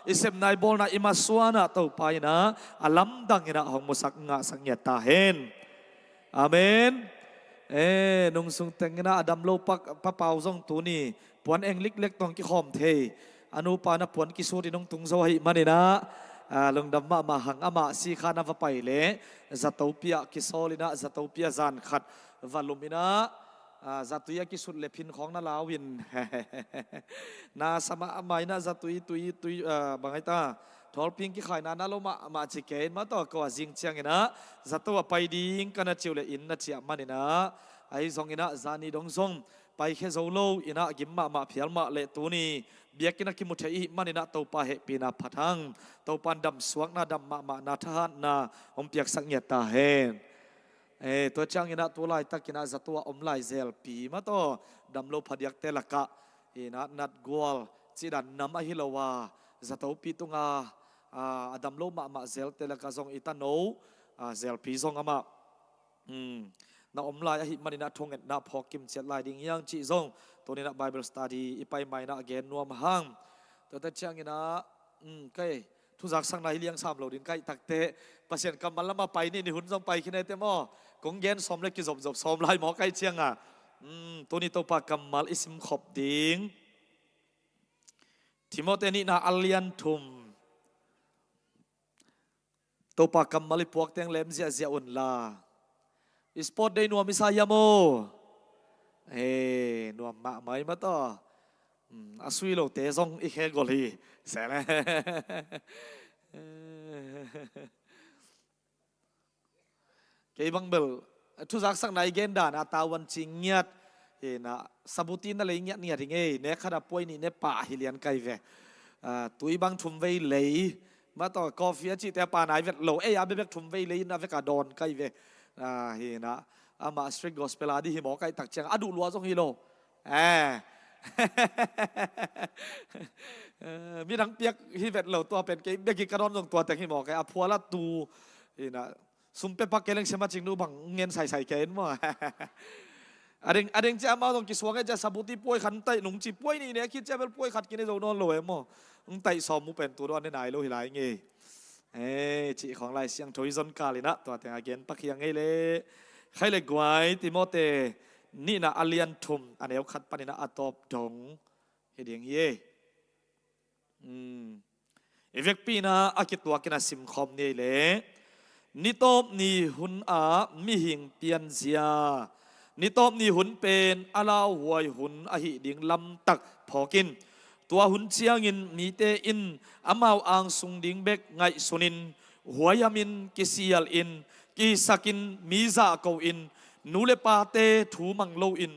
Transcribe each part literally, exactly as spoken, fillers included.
i sepna i bawlna i masuanah Topa inah a lamdang inah hong musak ngahsak ngiat ta hen. Amen. E, nungsung teng inah a dam lo pa, pa Pau zong tuni puan eng liklek tawh kikhawm thei. A nupa na puan kisut in hong tung zo ahih maninah, a, lungdam mahmah hang. Amah sikha na va pai leh zato pi ah kisawl inah zato pi ah zan khat va lum inah, a, zatui a kisut le phin khawng na lau in. Na sa mahmah inah zatui tui tui, a, bang ai ta, thawlping kikhaina na lo mahmah ci kei in mah tawh, ko a zing ciang inah zato a pai ding ka na ciu le inn na ciah man inah, ahi zong inah zani dong zong paikhia zo lo inah gim mahmah phial mah leh tuni biakinn a kimu thei ihih man inah Topa hehpihna phat hang. Topa in damsuakna, dam mahmahna, thahatna hong piaksak ngiat ta hen. E, tua ciang inah tu laitak inah zato a om lai Zelpi mah tawh dam lo phadiakte lakah inah natgual cidan nam ahi lo a, zato pi tunga, a, a dam lo mahmah Zelte lakah zong i tano, a, Zelpi zong amah, um, na om lai ahih man inah thungetna phawk kim ciat lai ding hi hang cih zong tuni inah Bible study i pai ma inah a gen nuam hang. Tuate ciang inah, um, kei thuzaksakna hi liang sam lo ding ka hih takteh Pasian kammal lamah pai ni, ni hun zong pai khin ei te maw. Kong gen sawm le kizopzop sawm lai maw ka hih ciang a. Um, tuni Topa kammal i simkhop ding Timoti nihna a lian thum. Topa kammal i puak teng lem ziahziah un la. Sport day nuam i sa hiam aw? E, nuam mahmah i mah tawh. Um, a sui lote zong i khe gol hi. Sele. Kei bang bel thuzaksakna i gen dan a tavuan ci ngiat. Inah sabuti na lei ngiatngiat hi ngei. Ne khat a puai nih ne pah hi lian kai ve. A, tui bang thum vei lei. Mah tawh coffee a cihte a pa nai vet lo. Ei a bebek thum vei lei in a vek a dawn kai ve. A, hi inah amah street gospel a di hi maw ka hih tak ciang a duh lua zong hi lo. E. Midang piak hi vet lo, tua pen kei bek hi ka dawn zong tua teng hi maw ka hih a phual a tu. Inah sum pe pak kei leng siama cingnu bang ngen saisai kei in maw. A deng, a deng cia amau zong kisuang e cia sabuti puai khat taih nung ci puai nih ne khit cia bel puai khat kine zo nawn lo e maw. Ng taih sawm mu pen tu dawn ne nai lo hi lai ngei. E, cih khawng Lai Siangtho i zon kal inah tua teng a gen pak hi a ngei le. Khai le guai Timoti nihna a lian thum a neu khat pan inah a tawp dong hi ding hi e. Um, i vekpi inah a kituak inah simkhawm ni ei le. Nitawp ni hun ah mihing pianzia. Nitawp ni hun pen a lauhuai hun ahih ding lamtak phawk in. Tua hun ciangin mite in amau angsung ding bek ngaihsun in, huaiam in, kisial in, kihisak in, mi zahko in, nu le pate thu mang lo in,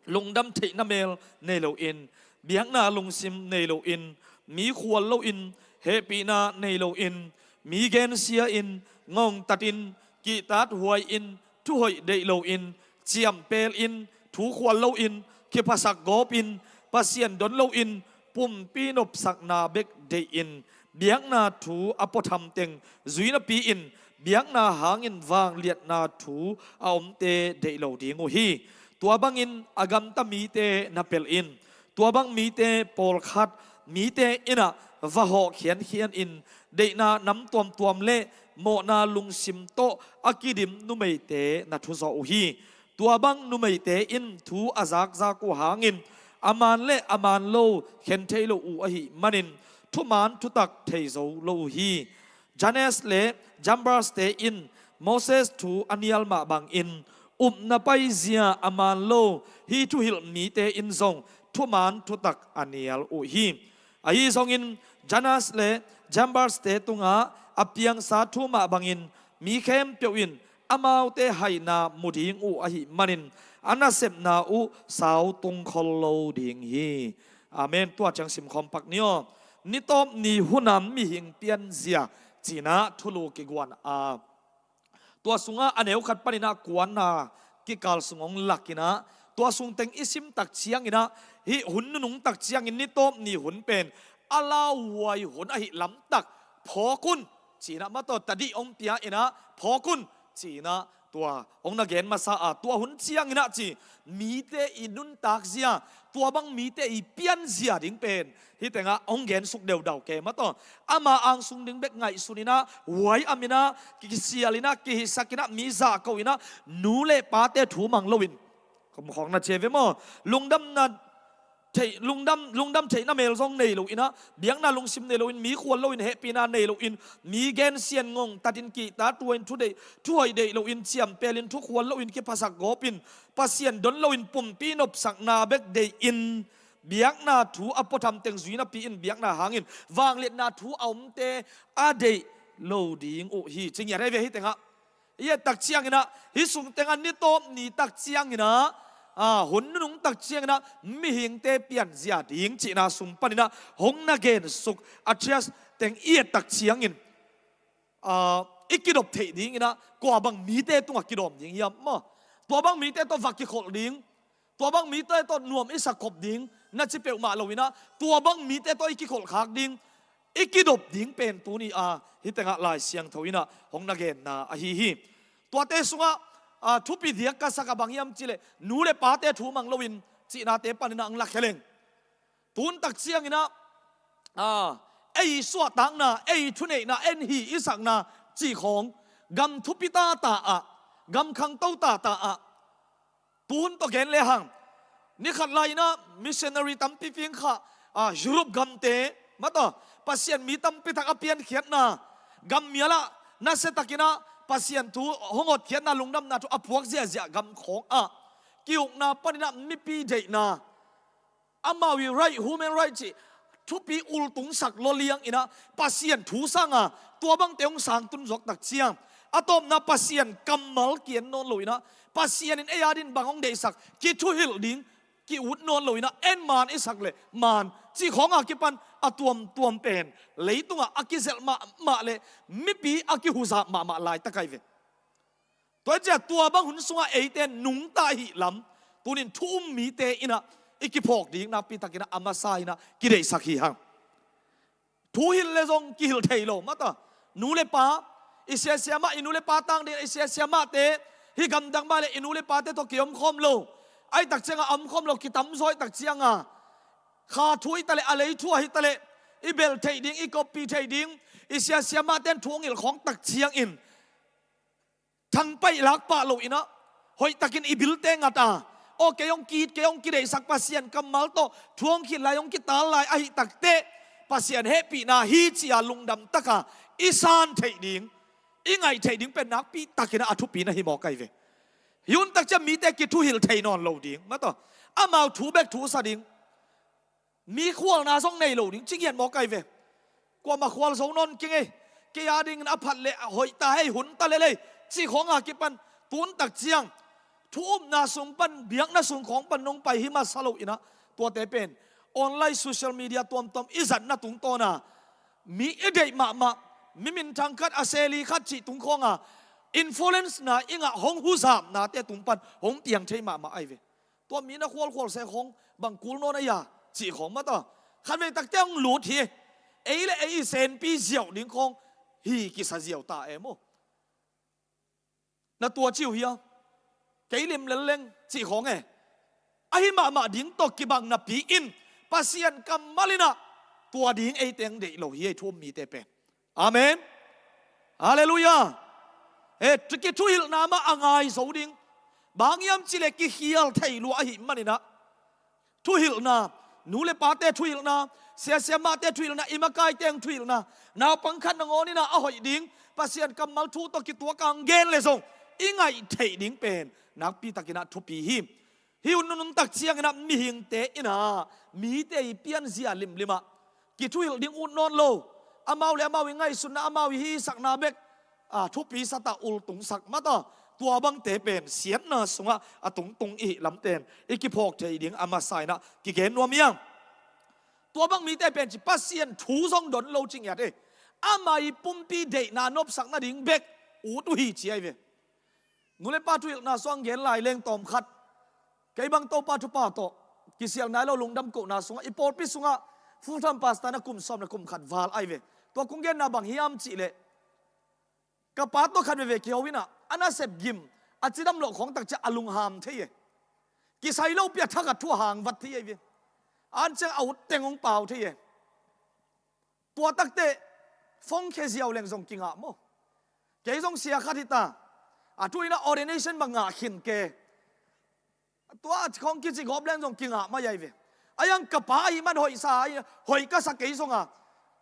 lungdam theihna mel nei lo in, biakna lungsim nei lo in, mi khual lo in, hehpihna nei lo in, mi gensia in, ngongtat in, kihtathuai in, thuhoih deih lo in, ciampel in, thu khual lo in, kiphasak gawp in, Pasian don lo in, pumpi nopsakna bek deih in, biakna thu a puatham teng zui napi in, biakna hangin vangliatna thu a omte deih lo ding uh hi. Tua bangin a gamta mite na pelh in. Tua bang mite pawlkhat mite innah va hawh khiankhian in, deihna nam tuamtuam le mawhna lungsim tawh a kidim numeite na thuzawh uh hi. Tua bang numeite in thu a zakzak uh hangin a man le a man lo khen thei lo uh ahih manin thuman thutak thei zo lo uh hi. Jannes le Jambres te in Moses thu a nial mah bangin upna paizia a man lo hih thuhilh mite in zong thuman thutak a nial uh hi. Ahi zongin Jannes le Jambres te tungah a piangsa thu mah bangin mi khempeuh in amaute haina mu ding uh ahih manin a nasepna uh sau tungkhol lo ding hi. Amen. Tua ciang simkhawm pak ni aw. Nitawp ni hunam mihing pianzia cinah thulu kiguan a, tua sungah a neu khat paninah kuanna kikal sung hong lakinah, tua sung teng i sim tak cianginah, hih hun nunung tak ciangin nitawp ni hun pen a lauhuai hun ahih lamtak phawk un cinah, mataw tadih hong pia inah phawk un cinah Tua hong na gen masa a, tua hun ciangin ah ci, mite i nuntak zia, tua bang mite i pian zia ding pen hih tengah hong gen suk deudau ke mataw. Ama angsung ding bek ngaihsun in ah, huai am in ah, kisial in ah, kihisak in ah, mi zahko in ah, nu le pate thu mang loin, kum khawng na ci ve maw, lungdamna theih, lungdam, lungdam theihna mel zong nei lo in ah, biakna lungsim nei loin, mi khual loin, hehpihna nei loin, mi gensian ngong tatin kihta tuain, thu deih, thu hoih deih loin, ciampelin, thu khual loin, kiphasak gawpin, Pasian don loin, pumpi nopsakna bek deihin, biakna thu a puatham teng zui napi-in, biakna hangin vangliatna thu a omte a deih lo ding uh hi, ci ngiat ahi ve hih tengah. I et tak ciangin ah, hih sung tengah ni tawp ni tak ciangin ah, a, hun nunung tak ciangin ah, mihingte pianzia ding cihna sung panin ah, hong na gensuk a thias teng i et tak ciangin, a, i kidop theih dingin ah, kua bang mite tungah kidawm ding hiam maw? Tua bang mite tawh va kikholh ding, tua bang mite tawh nuam i sak khop ding, na ci peuhmah loin ah, tua bang mite tawh i kikholh khak ding, i kidop ding pen tuni a, hih tengah Lai Siangtho in ah hong na genna ahi hi. Tuate sungah, a, thupi diak ka sak a bang hiam cihleh, nu le pate thu mang loin cihnate panin ah hong lakhia leng. Tun tak ciangin ah, a, ei suahtakna, ei thuneihna, en hi i sakna cih khawng, gam thupi tata ah, gam khangto tata ah, tuhun tawh gen lehang, ni khat lai-in ah missionary tampi ping kha, a, Europe gamte mataw, Pasian mi tampi tak a piankhiatna, gam mial ah nasiatakin ah Pasian thu hong hotkhiatna, lungdamna thu a phuak ziahziah gam khawng ah, kiukna panin ah mipi deihna, amau i right, human right cih thupi ultungsak lua liangin ah, Pasian thu sanga tua bangte hong sangtun zawk tak ciang, a tawpna Pasian kammal ki-en nawn loin ah, Pasian in ei adin bang hong deihsak, kithuhilh ding ki-ut nawn loin ah, en man i sak leh man cih khawng a kipan a tuamtuam pen leitungah a kizelh mahmah leh mipi a kihuzap mahmah laitak ahi ve. Tua ciah tua bang hun sungah eite nungta ahih lam, tunin thu um mite in ah i kiphawk ding nakpi takin ah a masa in ah kideihsak hi hang. Thu hilh le zong kihilh thei lo mataw. Nu le pa, i siasia mah, i nu le pa tang ding, i siasia mahte, hih gamdang mah le i nu le pate tawh kiomkhawm lo. Ahi tak ciangah a omkhawm lo, kitamzaw ahi tak ciangah, kha thu hi taleh, a lei thu ahi taleh, i bel theih ding, i koppih theih ding, i siasia mahte in thu hong hilh khawng tak ciangin, thangpaih lak pah loin ah, hoihtakin i bilte ngat a, aw, kei hong ki-it, kei hong kideihsak, Pasian kammal tawh thu hong khit lai, hong kital lai ahih takteh, Pasian hehpihna hi ci-a lungdam taka i san theih ding, i ngaih theih ding pen nakpi takin ah a thupi na hi mawk ahi ve. Hi hun tak ciah mite kithuhilh thei nawn lo ding mataw, amau thu bek thu sa ding, mi khualna zong nei lo ding, ci ngiat mawk ahi ve. Kuamah khual zo nawn keng ei, kei adingin a phat leh a hoih ta hei, hun ta lel ei, cih khawng a kipan, tun tak ciang thu upna sung pan, biakna sung khawng pan nong pai hi masa loin ah, tuate pen online, social media tuamtuam i zatna tungtawna, mi i deih mahmah, mi minthang khat, a seli khat cih tung khawng a influence na i ngah, hong huzapnate tung pan hong piang thei mahmah ahi ve. Tua mi na khualkhual se khawng bang kul nawn a hia, cih khawng mataw, khatvei takte hong lut hi. Ei le ei i senpi ziau ding khawng hi kisa ziau ta e maw. Na tua ci uh hia, kei lim lel leng, cih khawng e. Ahi mahmah ding tawh kibang napi-in, Pasian kammal in ah tua ding eite hong deih lo hi, ei thu um mite pen. Amen. Halleluiah. E, kithuhilhna mah a ngai zo ding. Bang hiam cih leh kikhial thei lua ahih manin ah, thuhilhna, nu le pate thuhilhna, siasia mahte thuhilhna, i makaite hong thuhilhna, naupang khat nangawn in ah a hoih ding Pasian kammal thu tawh kituak a hong gen leh zong, i ngaih theih ding pen nakpi takin ah thupi hi. Hih hun nuntak ciangin ah mihingte in ah mite i pianzia limlim ah kithuhilh ding ut nawn lo, amau le amau i ngaihsutna, amau i hisakna bek, a, thupi sa ta, ultungsak mataw, tua bangte pen siatna sungah a tungtung i hih lamte in i kiphawk thei ding a masa in ah kigen nuam hi hang. Tua bang mite pen ci, Pasian thu zong don lo ci ngiat e. Ama i pumpi deihna nopsak nading bek ut uh hi ci ahi ve. Nu le pa thuhilhna sung gen lai leng tawm khat, kei bang Topa thupha tawh kisial nai lo lungdam kohna sungah, i pawlpi sungah full time pastor na kum sawm le kum khat val ahi ve. Tua kong genna bang hiam cih leh, ka pa tawh khat veve kiho in ah, a nasep gim, a cidam loh khawng tak ciang a lungham thei e. Kisai lopi a thak a thu a hang vat thei e ve. An ciang a ut teng hong pau thei e. Tua takteh phone khia ziau leng zong kingah maw? Kei zong sia khat hi ta. A thu in a ordination bang ngah khin ke. Tua khawng kici gawp leng zong kingah mai ai ve. A yang ka pa ahi man hoihsa, hoih ka sa kei zong a.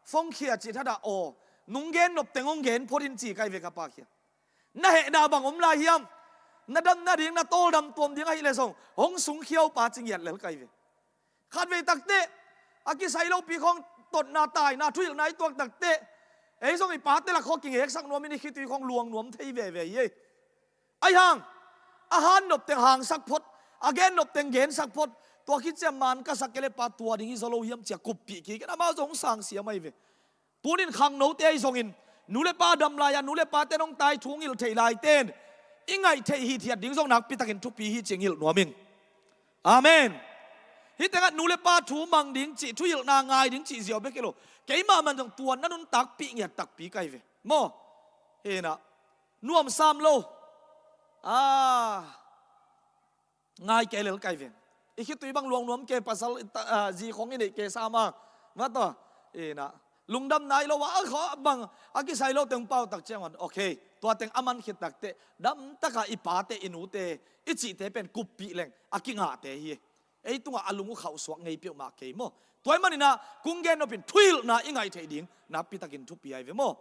Phone khia ci thada aw. Nung gen nop teng hong gen phot in ci kai ve ka pa khia. Na hehna bang om lai hiam? Na dam nading, na tawldam tuam ding ahih leh zong hong sungkhia uh pa ci ngiat lel kai ve. Khatvei takteh a kisai lopi khawng totna, taina, thuhilhna i tuak takteh ei zong i pate lak khawng kingeksak nuam in i khitui khawng luang nuam thei veve hi ei. Ahi hang a han nop teng hangsak phot, a gen nop teng gensak phot. Tua khit ciang man ka sak kei leh pa tua ding hi zaw lo hiam ci a kuppih kik in amau zong sang siam ai ve. Tunin khangnote ahi zongin, nu le pa dam lai-a nu le pate nong tai thu ngilh theih laite in i ngaih theih hithiat ding zong nakpitakin thupi hi ci ngilh nuam ing. Amen. Hih tengah nu le pa thu mang ding cih, thuhilhna ngai ding cih ziau bek hi lo. Keimah man zong tua na nuntakpih ngiat takpi kai ve maw? Hi na, nuamsam lo. Ah, ngai kei lel kai ve. I khitui bang luang nuam ke, pasal, ah, zi khawng i neih ke sa ma. Mah tawh, i na, lungdam nai lo a, a khaw bang a kisai lo teng pau tak ciang un, okay, tua teng a man khit takteh damtaka i pate i nute i cihte pen kuppih leng a kingahte hi. Ei tungah a lung uh khauhsuak ngei peuhmah kei maw? Tua ahih manin ah kong gen nop in thuhilhna i ngaih theih ding nakpitakin thupi ai ve maw?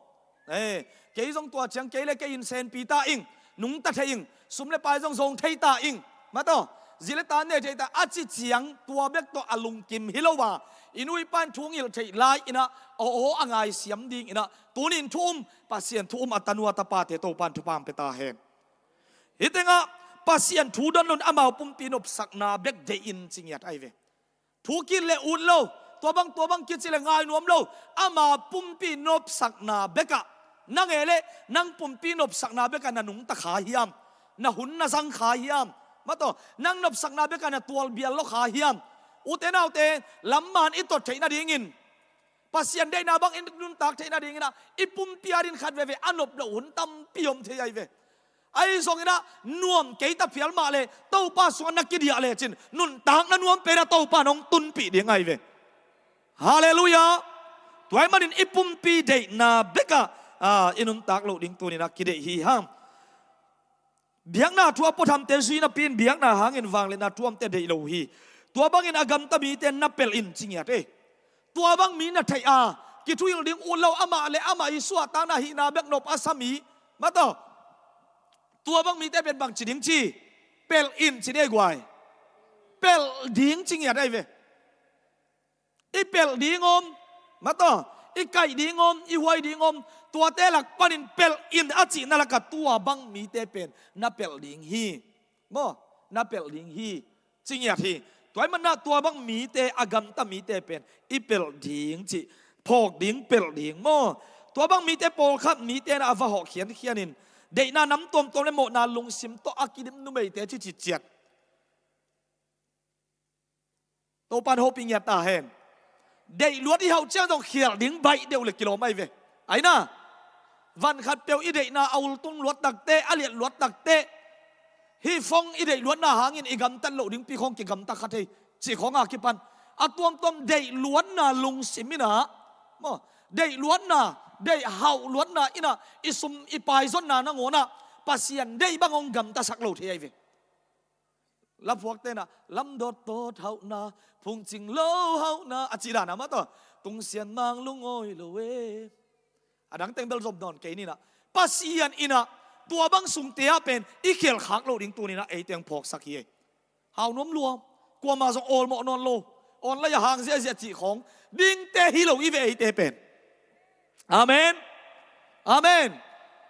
Eh, kei zong tua ciang kei le kei in senpi ta ing, nungta thei ing, sum le pai zong zong thei ta ing, mah tawh, zi le ta nei thei ta, a ci ciang tua bek tawh a lungkim hi lo a, i nu i pa in thu ngilh theih lai in ah, aw aw a ngaisiam ding in ah, tunin thu um, Pasian thu um a tanu a tapate Topa in thupha hong pia ta hen. Hih tengah Pasian thu don lo in amau pumpi nopsakna bek deih in ci ngiat ai ve. Thu kit le ut lo, tua bang tua bang kici le ngai nuam lo, ama pumpi nopsakna bekah, nang e le nang pumpi nopsakna bekah na nungta kha hiam? Na hun na zang kha hiam? Mah tawh, nang nopsakna bekah na tualbial lo kha hiam? Ute naute, lamman i tot theih nadingin, Pasian deihna bang i nuntak theih nadingin ah, i pumpi adingin khat veve a nop loh hun tampi om thei ai ve. Ahi zongin ah, nuam kei ta phial mah le Topa sungah na kidiah lecin, nuntakna nuam pen ah Topa in hong tunpih ding ai ve. Halleluiah. Tua ahih manin i pumpi deihna bekah, ah, i nuntak loh ding tunin ah kideih hi hang. Biakna thu a puathamte zui napi in biakna hangin vangliatna thu a omte deih lo hi. Tua bangin a gamta mite na pelh in ci ngiat e. Tua bang mi na theih a, kithuhilh ding ut lo, amah le amah i suahtakna hihna bek nop a sa mi, mah tawh, tua bang mite pen bang ci ding ci? Pelh in ci ding e guai. Pelh ding ci ngiat ai ve. I pelh ding om, mah tawh, i kaih ding om, i huai ding om, tuate lak panin pelh in a cihna lakah tua bang mite pen na pelh ding hi. Maw, na pelh ding hi ci ngiat hi. Tua ahih manin ah tua bang mite, a gamta mite pen i pelh ding cih, phawk ding, pelh ding maw. Tua bang mite pawlkhat mite in ah a va hawh khiankhian in, deihna nam tuamtuam le mawhna lungsim tawh a kidim numeite ci ci ciat. Topa in hopih ngiat ta hen. Deih luat i hauh ciang zong khialh ding baih deuh le kilawm ai ve. Ai na, van khat peuh i deihna a ultung luat takteh, a liat luat takteh, hih phone i deih luatna hangin i gamtat loh dingpi khawng kigamta kha thei cih khawng a kipan, a tuamtuam deih luatna lungsim in ah, maw, deih luatna, deih hauh luatna in ah i sum i pai zonna nangawn ah Pasian deih bang hong gamtasak lo thei ai ve. Laphuakte in ah, lamdawt tawt hauhna, phungcing lo hauhna, a cih dan a, mah tawh, tungsian mang lungawi lo e. A dang teng bel zom nawn kei ni in ah, Pasian in ah tua bang sungte ah pen i khialh khak loh ding tuni in ah eite hong phawksak hi e. Hau nuam lua, kuamah zong awlmawh nawn lo, online ah hang ziahziah cih khawng dingte hi lo i ve eite pen. Amen. Amen.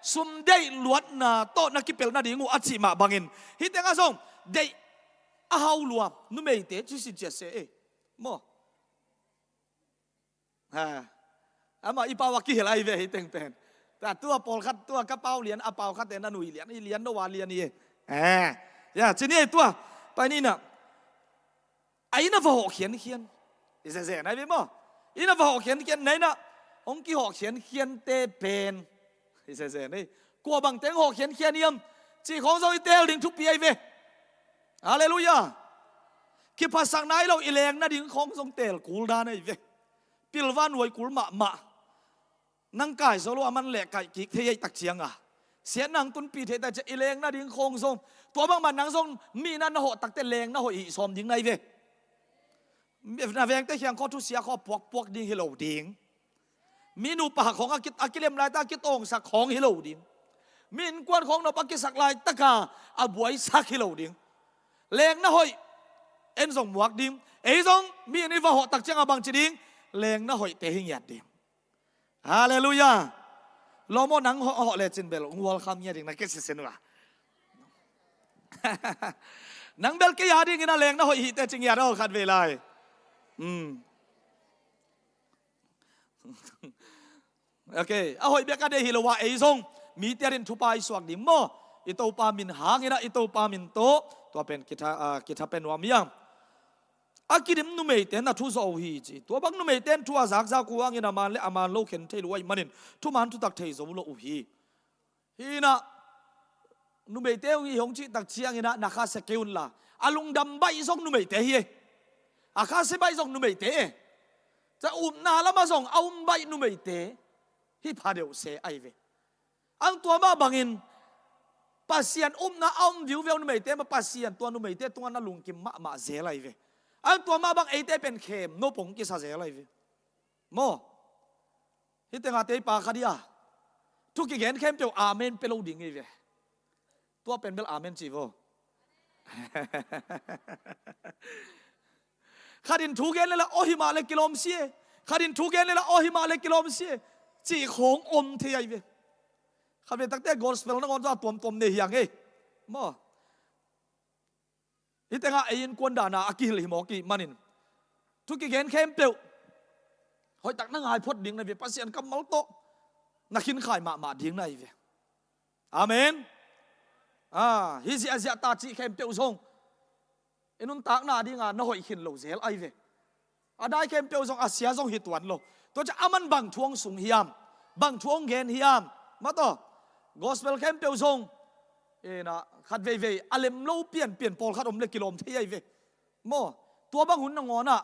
Sum deih luatna tawh na kipelh nading uh a cih mah bangin, hih tengah zong deih a hau lua numeite ci si ciat se e. Maw. Ha. Amah i pau a kihel ai ve hih teng pen. Tua, tua pawlkhat, tua ka pau lian, a pau khat e na nui lian, i lian no a lian i e. Eh. Ya, ci ni e tua. Pai ni in ah. A inn a va hawh khiankhian. I zezen ai ve maw. Inn a va hawh khiankhian, na inn ah hong kihawh khiankhiante pen, i zezen ai. Kua bangte hong hawh khiankhian hiam? cih khawng zong i teel ding thupi ahi ve. Halleluiah. Kiphasak nai lo i leng nading khawng zong teel kul dan ahi ve. Pilvan huai kul mahmah. Nang kai zo lo a man leh kaih kik thei ahi tak cianga, siatna hong tunpih thei tak ciang i leng nading khawng zong, tua bangmah nang zong mi na na hawh takte leng na hoih hih sawm ding na hi ve. Na vengte khiang khaw thusia khaw puakpuak ding hi lo ding. Mi nupa khawng a ki, a kilem laita a kitawngsak khawng hi lo ding. Mi innkuan khawng nop a kisak laitaka a buaisak hi lo ding. Leng na hoih en zong muak ding. Ei zong mi in i va hawh tak cianga bangci ding? Leng na hoihte hi ngiat ding. Halleluiah. Lawm aw, nang hawh, hawh lecin bel hong welcome ngiat ding na ke sisen uh a. Nang bel kei a dingin a leng na hoih hihte ci ngiat aw khat vei lai. Hmm. Ok, a hoih bek a deih hi lo a, ei zong mite adin thupha i suak ding maw? I Topa min hangin ah, i Topa min tawh tua pen kitha, ah, kitha pia nuam hi a. A kidim numeite na thu zawh uh hi ci. Tua bang numeite in thu a zakzak uh hangin a man le a man lo khen thei lo ahih manin thuman thutak thei zo lo uh hi. Hi in ah, numeite hong hi hong cih tak ciangin ah na khasia kei un la, a lungdam baih zong numeite hi e. A khasia baih zong numeite e. Ca upna lamah zong a um baih numeite hi pha deuh se ahi ve. Ang tua mah bangin Pasian upna a um viuveu numeite mah Pasian tua numeite tungah na lungkim mahmah zel ahi ve. Ang tua mah bang eite pen khem nop hong kisa zel ahi ve. Maw? Hih tengah teipa khat hi a, thu kigen khempeuh amen pia lo ding hi ve. Tua pen bel amen ci vo. Khat in thu gen lela aw hi mah le kilawm si e. Khat in thu gen lela aw hi mah le kilawm si e. Cih khawng om thei ahi ve. Khat ve takte gospel nangawn zah tuamtuam nei hiang e. Maw? Hih tengah ei innkuan dana a kihilh hi mawk ih manin thu kigen khempeuh hoihtak na ngai phot ding na hi ve. Pasian kammal tawh na khinkhai mahmah ding na hi ve. Amen. Ah, hih ziahziah ta cih khempeuh zong i nuntakna dinga na hoih khin lo zel ahi ve. A dai khempeuh zong a sia zong hi tuan lo. Tua ciang a man bang thu hong sung hiam? Bang thu hong gen hiam? Mataw, gospel khempeuh zong ina khat veivei a lem lo pianpian pawlkhat om le kilawm thei ahi ve. Maw? Tua bang hun nangawnah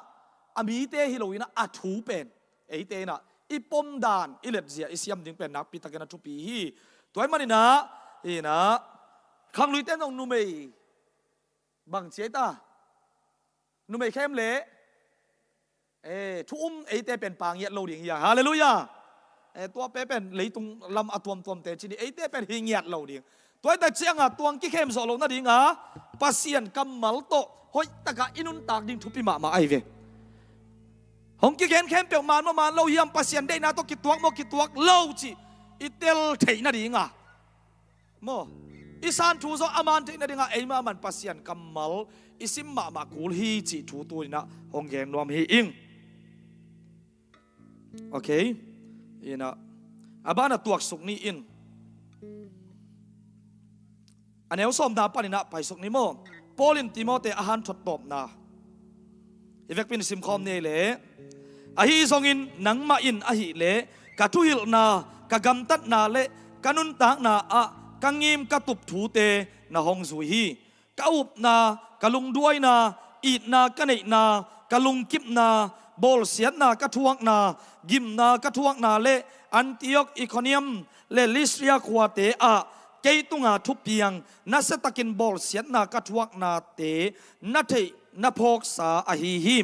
a mite hi lo inah a thu pen eite inah i pom dan i letzia i siam ding pen nakpi takin a thupi hi. Tua ahih maninah inah khangluite zong numei bang ci ei ta? Numei khem le, eh, thu um eite pen pa ngiat lo ding hi a. Halleluiah. Eh, tua pe pen leitung lam a tuamtuamte cini eite pen hi ngiat lo ding. Tua hi ta cianga tuang kikhem zawh loh nadinga Pasian kammal tawh hoihtaka i nuntak ding thupi mahmah ahi ve. Hong kigen khempeuh man maw man lo hiam, Pasian deihna tawh kituak maw kituak lo cih i tel theih nadinga maw, i san thu zawh a man theih nadinga eimah man Pasian kammal i sim mahmah kul hi cih thu tuninah hong gen nuam hi ing. Ok. Inah a banah tuaksuk ni in. A neu sawmna paninah paisuk ni maw? Paul in Timote a hanthot tawpna hi vekpin simkhawm ni ei leh, ahi zongin nangmah in ahileh ka thuhilhna, ka gamtatna le ka nuntakna ah ka ngim ka tup thute na hong zui hi. Ka upna, ka lungduaina, itna ka neihna, ka lungkipna, bawlsiatna ka thuakna, gimna ka thuakna le Antiok, Ikonium le Listra khuate ah kei tunga thupiang nasiatakin bawlsiatna ka thuaknate na theih na phawksa ahi hi.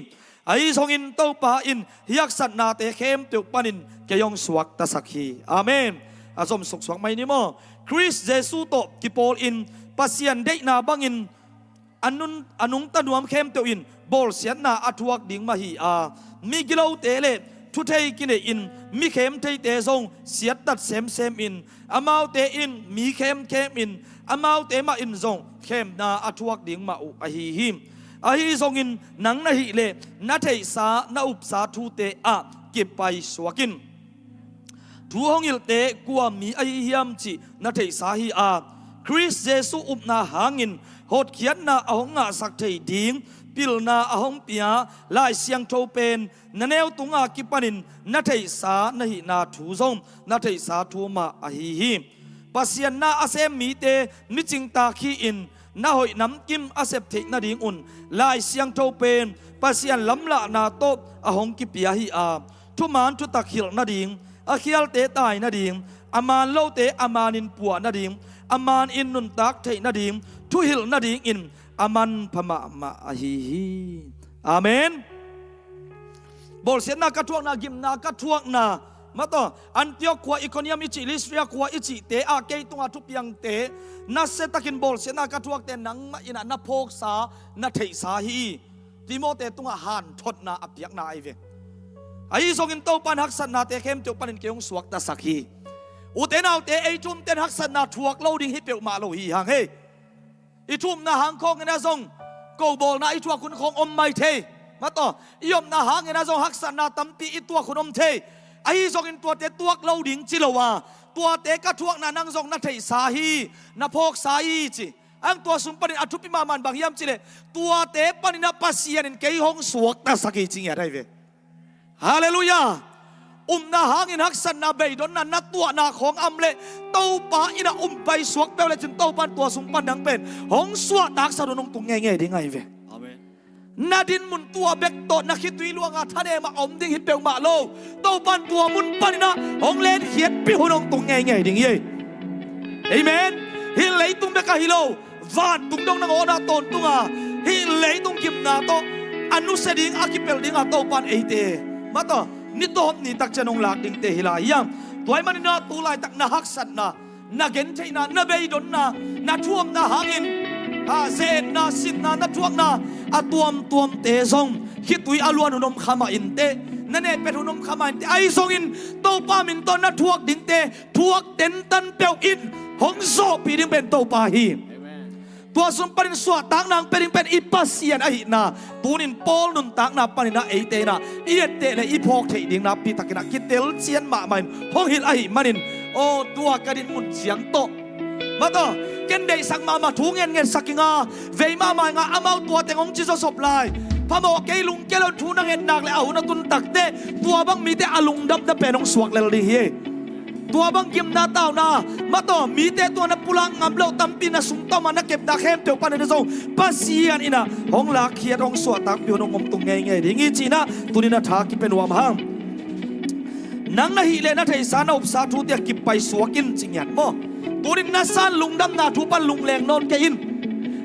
Ahi zongin Topa in hih haksatnate khempeuh panin kei hong suaktasak hi. Amen. A zom suksuak mai ni maw? Khrist Jesuh tawh kipawlin Pasian deihna bangin a nun, a nungta nuam khempeuh in bawlsiatna a thuak ding mah hi a, migilote le thuthei kineihin mi khemtheite zong siattat semsemin amaute in mi khemkhemin amaute mah in zong khemna a thuak ding mah uh ahi hi. Ahi zongin nang na hih leh na theihsa na upsa thute ah kipaisuak in. Thu hong hilhte kua mi ahi hiam cih na theihsa hi a, Khrist Jesuh upna hangin hotkhiatna a hong ngahsak thei ding pilna a hong pia Lai Siangtho pen na neu tunga kipanin na theihsa na hihna thu zong na theihsa thu mah ahi hi. Pasian na a sem mite micingtak hi-in na hoih namkim a sep theih nadingun Lai Siangtho pen Pasian lamlahna tawh a hong kipia hi-a, thuman thutak hilh nading, a khialte tai nading, a man lote a manin puah nading, a manin nuntak theih nading, thuhilh nadingin a manpha mahmah ahi hi. Amen. Bawlsiatna ka thuakna, gimna ka thuakna, mataw, Antioch khua, Iconium i cih, Lystra khua i cihte a kei tunga thupiangte, nasiatakin bawlsiatna ka thuakte nangmah in ah na phawksa, na theihsa hi. Timoti tungah hanthotna a piakna ahi ve. Ahi zongin Topa in haksatnate khempeuh panin kei hong suaktasak hi. Ute naute, ei thu-umte in haksatna thuak lo ding hi peuhmah lo hi hang hei. I thu-umna hang khawngin ah zong kobawlna i thuak hun khawng om mai thei. Mataw, i omna hangin ah zong haksatna tampi i tuak hun om thei. Ahi zongin tuate tuak lo ding ci lo a, tuate ka thuakna nang zong na theihsa hi, na phawksa hi ci. Ang tua sung panin a thupi mahmah in bang hiam cih leh, tuate panin ah Pasian in kei hong suaktasak hi ci ngiat ahi ve. Halleluiah. Upna hangin haksatna, beidonna na tuahna khawng a om leh Topa in ah um paisuak peuh lecin Topa in tua sung pan nang pen hong suahtaksak hun hong tung ngeingei ding ahi ve. Amen. Na dinmun tua bek tawh na khitui luanga thanem a om ding hi peuhmah lo. Topa in tua mun panin ah hong lenkhiatpih hun hong tung ngeingei ding hi. Amen. Hih leitung bek ahi lo, vantung dong nangawn ah tawntung a, hih leitung gimna tawh a nusia ding, a kipelh ding a Topa in eite, mataw, ni tawp ni tak ciang hong lak dingte hi lai hiam? Tua ahih manin ah tu laitak na haksatna, na gentheihna, na beidonna, na thu-umna hangin, a, ze-etna, sinna na thuakna a tuamtuamte zong khitui a luan hun om kha mah inteh, na nehpet hun om kha mah inteh. Ahi zongin Topa min tawh na thuak dingte thuak tentan peuh in hong zawhpih ding pen Topa hi. Amen. Tua sung panin suahtakna hong pia ding pen i Pasian ahihna tunin Paul nuntakna panin ah eite in ah i etteh leh i phawk theih ding nakpi takin ah kitelcian mahmah in hong hilh ahih manin, aw, tua ka dinmun ciang tawh, mataw, ken deihsak mahmah thu ngenngensak ing a, vei mahmah ing a, amau tua teng hong ci zawsop lai. Phamawh kei, lungkia lo in thu na nget nak leh a hun a tun takteh tua bang mite a lungdamna pen hong suak lel ding hi. Tua bang gimna, tauna, mataw, mite tungah na pulak ngam loh tampi, na sum tawh ma na kepna khempeuh panin ah zong Pasian in ah hong lakkhiat, hong suahtakpih hun hong om tung ngeingei ding hi ci-in ah tuni-in ah tha kipia nuam hang. Nang na hih leh na theihsa, na upsa thute ah kipaisuak in ci ngiat maw? Tunin na san lungdamna thu pan lungleng nawn kei in.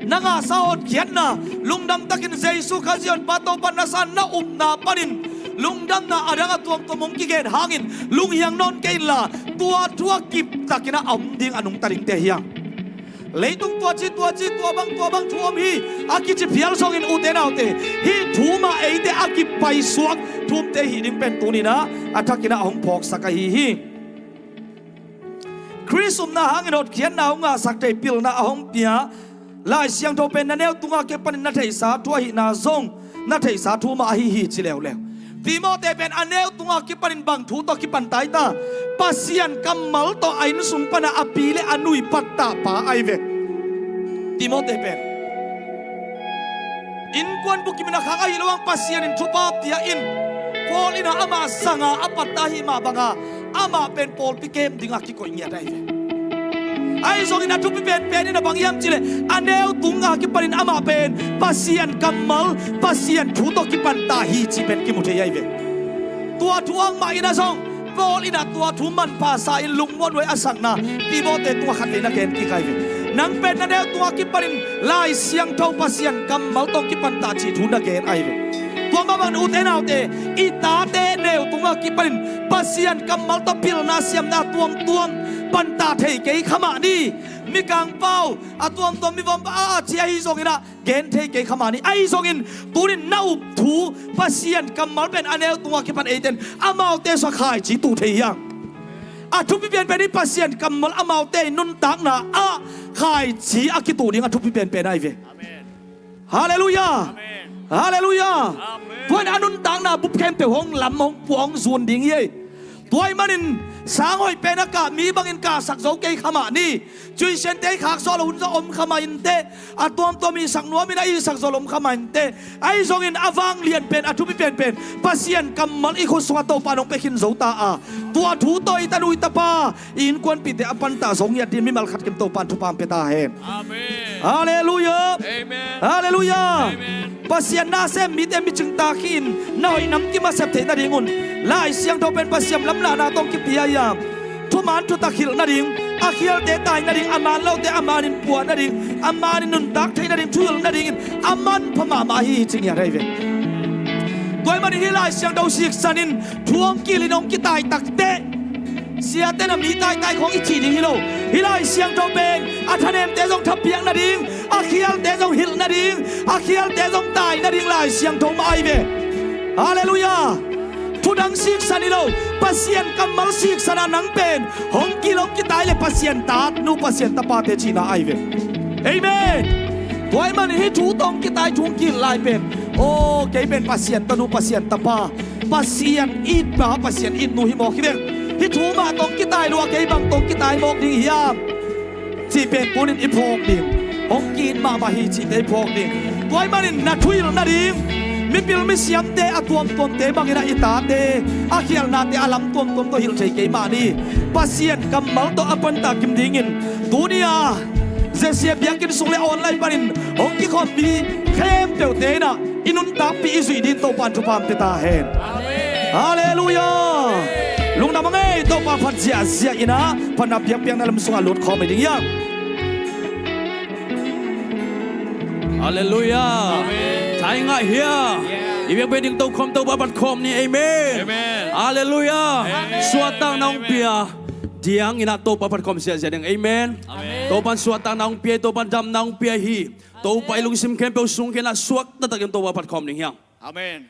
Na ngahsa hotkhiatna, lungdam takin Jesu Khazih Honpa Topa na san na upna panin lungdamna a dang a tuamtuam hong kigen hangin lunghiang nawn kei inla, tua thu a kip takin ah a om ding, a nungta dingte hi hang. Leitung tua ci, tua ci, tua bang, tua bang thu om hi a kici phial zongin, ute naute, hih thu mah eite a kipaisuak thu-umte hih ding pen tuni-in ah a thakin ah a hong phawksak ahi hi. Khrist upna hangin hotkhiatna hong ngahsak thei, pilna a hong pia Lai Siangtho pen na neu tungah kipanin na theihsa thu ahihna zong na theihsa thu mah ahi hi ci leuleu. Timoti pen a neu tungah kipanin bang thu tawh kipan ta hi ta? Pasian kammal tawh a inn sung panah a pi le a nui pattah pa ahi ve. Timoti pen innkuan bukimin a khak ahi lo hang, Pasian in thupha pia in, Paul in ah amah sanga a pattah ahih mah banga amah pen pawlpi kem dinga kikoih ngiat ahi ve. Ahi zongin a thupi penpen in ah bang hiam cih leh, a neu tungah kipanin amah pen Pasian kammal, Pasian thu tawh kipan ta hi cih pen kimu thei ahi ve. Tua thu hang mah in ah zong Paul in ah tua thu manpha sa-in lungmuanhuai a sakna Timoti tungah khatvei na gen kik ahi ve. Nang pen na neu tungah kipanin Lai Siangtho, Pasian kammal tawh kipan ta cih thu na gen ahi ve. Tua mah bangin, ute naute, i tate neu tungah kipanin Pasian kammal tawh pilna siamna tuamtuam pan ta thei kei kha mah ni. Mikang pau a tuamtuam, mivom a a ci ahi zongin ah gen thei kei kha mah ni. Ahi zongin tunin na up thu, Pasian kammal pen a neu tungah kipan eite in amaute sua khaici tuh thei hi hang. A thupi penpen in Pasian kammal amaute in nuntakna ah khaici a kituh ding a thupi penpen ahi ve. Amen. Halleluiah. Amen. Halleluiah. Amen. Tua in a nuntakna bup khempeuh hong lam, hong puah, hong zun ding hi. Tua ahih manin sang hoih pen a kah mi bangin kahsak zo kei kha mah ni. Tuition te i khak zawh loh hun zong om kha mah inteh. A tuamtuam ihsak nuamin a ihsak zawh loh om kha mah inteh. Ahi zongin a vanglian pen, a thupi penpen Pasian kammal i khut sungah Topa in hong pia khin zo ta a, tua thu tawh i tanu i tapa, i innkuanpihte a pantah zo ngiat dingin mimal khat kim Topa in thupha hong pia ta hen. Amen. Halleluiah. Amen. Halleluiah. Amen. Pasian na sem mite micing tak hi-in na hoih nam kimasep theih nadingun Lai Siangtho pen Pasian lamlahna tawh hong kipia hiam? Thuman thutak hilh nading, a khialte tai nading, a man lote a manin pua nading, a manin nuntak theih nading, thuhilh nadingin a manpha mahmah hi, ci ngiat ahi ve. Tua ahih manin hih Lai Siangtho siksan in thu hong kihilh in hong kitai takteh, siate na mi taitai khawng i cih ding hi lo. Hih Lai Siangtho pen a thanemte zong thapiak nading, a khialte zong hilh nading, a khialte zong tai nading Lai Siangtho mah ahi ve. Halleluiah. Thu dang siksan hi lo. Pasian kammal siksan a nang pen hong kihilh hong kitai le Pasian tanu, Pasian tapate cihna ahi ve. Amen. Tua ahih manin hih thu tawh hong kitai, thu hong kihilh lai pen, aw, kei pen Pasian tanu, Pasian tapa, Pasian itpa, Pasian itnu hi mawk hi veng. Hih thu mah tawh hong kitai lua, kei bang tawh hong kitai mawk ding hiam cih pen tunin i phawk ding. Hong ki-it mahmah hi cihte i phawk ding. Tua ahih manin na thuhilh nading, mipil misiamte a tuamtuamte bangin a i tate a khialhnate a lam tuamtuam tawh hilh thei kei mah ni. Pasian kammal tawh a pantah kim dingin tuni-a Zesia biakinn sung le online panin hong kikhawm mi khempeuhte in ah i nuntakpih i zuih dingin Topa in thupha hong pia ta hen. Amen. Halleluiah. Lungdam a ngei, Topa phat ziahziah in ah phatna biakpiakna lam sungah lut khawm hi ding hiam? Halleluiah. Amen. Thai ngah hia? Yeah. I biakpiak ding tokhom Topa phat khawm ni. Amen. Amen. Halleluiah. Amen. Suahtakna hong pia. Amen. Diang in ah Topa phat khawm ziahziah ding. Amen. Amen. Topa in suahtakna hong pia, Topa in damna hong pia hi. Topa i lungsim khempeuh sung khempeuh ah suak taktakin Topa phat khawm ding hiam? Amen.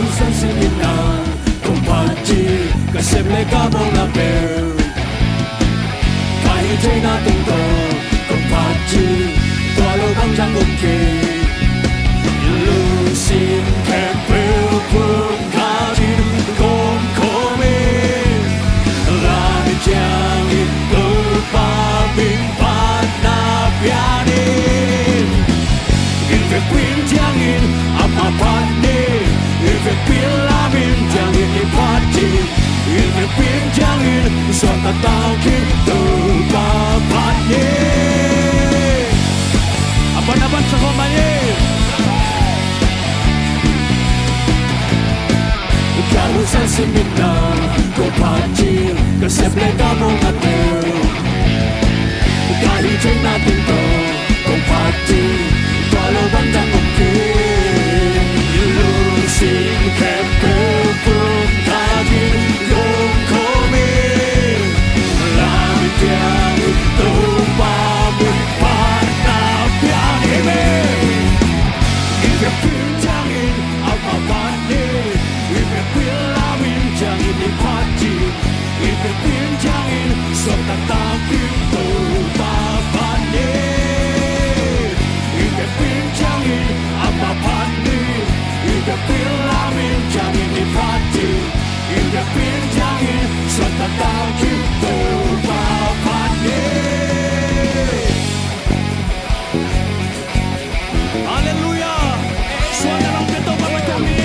Kong sang simin na, kong phat hi, ka sep le ka mawkna pen. Ka hih theihna teng tawh kong phat hi, tua lo bang zang om kei. Lungsim khempeuh pum khat in kong khawm hi. Lam i ciangin Topa min phatna pia ni. I vekpi in ciangin amah phat ni. I vekpi in lam in ciangin i phat hi. I vekpi in ciangin suahtak tawh kim Topa phat ni. A pan a pan sa khawm mah ni. Ka lungsim simin na, kong phat hi, ka sep le ka mawkna pen. Ka hih theihna teng tawh kong phat hi, tua lo bang zang om kei. Lungsim khempeuh pum khat in kong khawm hi. Lam i ciangin Topa min phatna pia ni. Amen. I vekpi in ciangin amah phat ni. I vekpi in lam in ciangin i phat hi. I vekpi in ciangin suahtak tawh kim Topa phat ni. I vekpi in ciangin amah phat ni. I vekpi in lam in ciangin i phat hi. I vekpi in ciangin suahtak tawh kim Topa phat ni. Halleluiah. Suahtakna hong pia Topa phat khawm ni.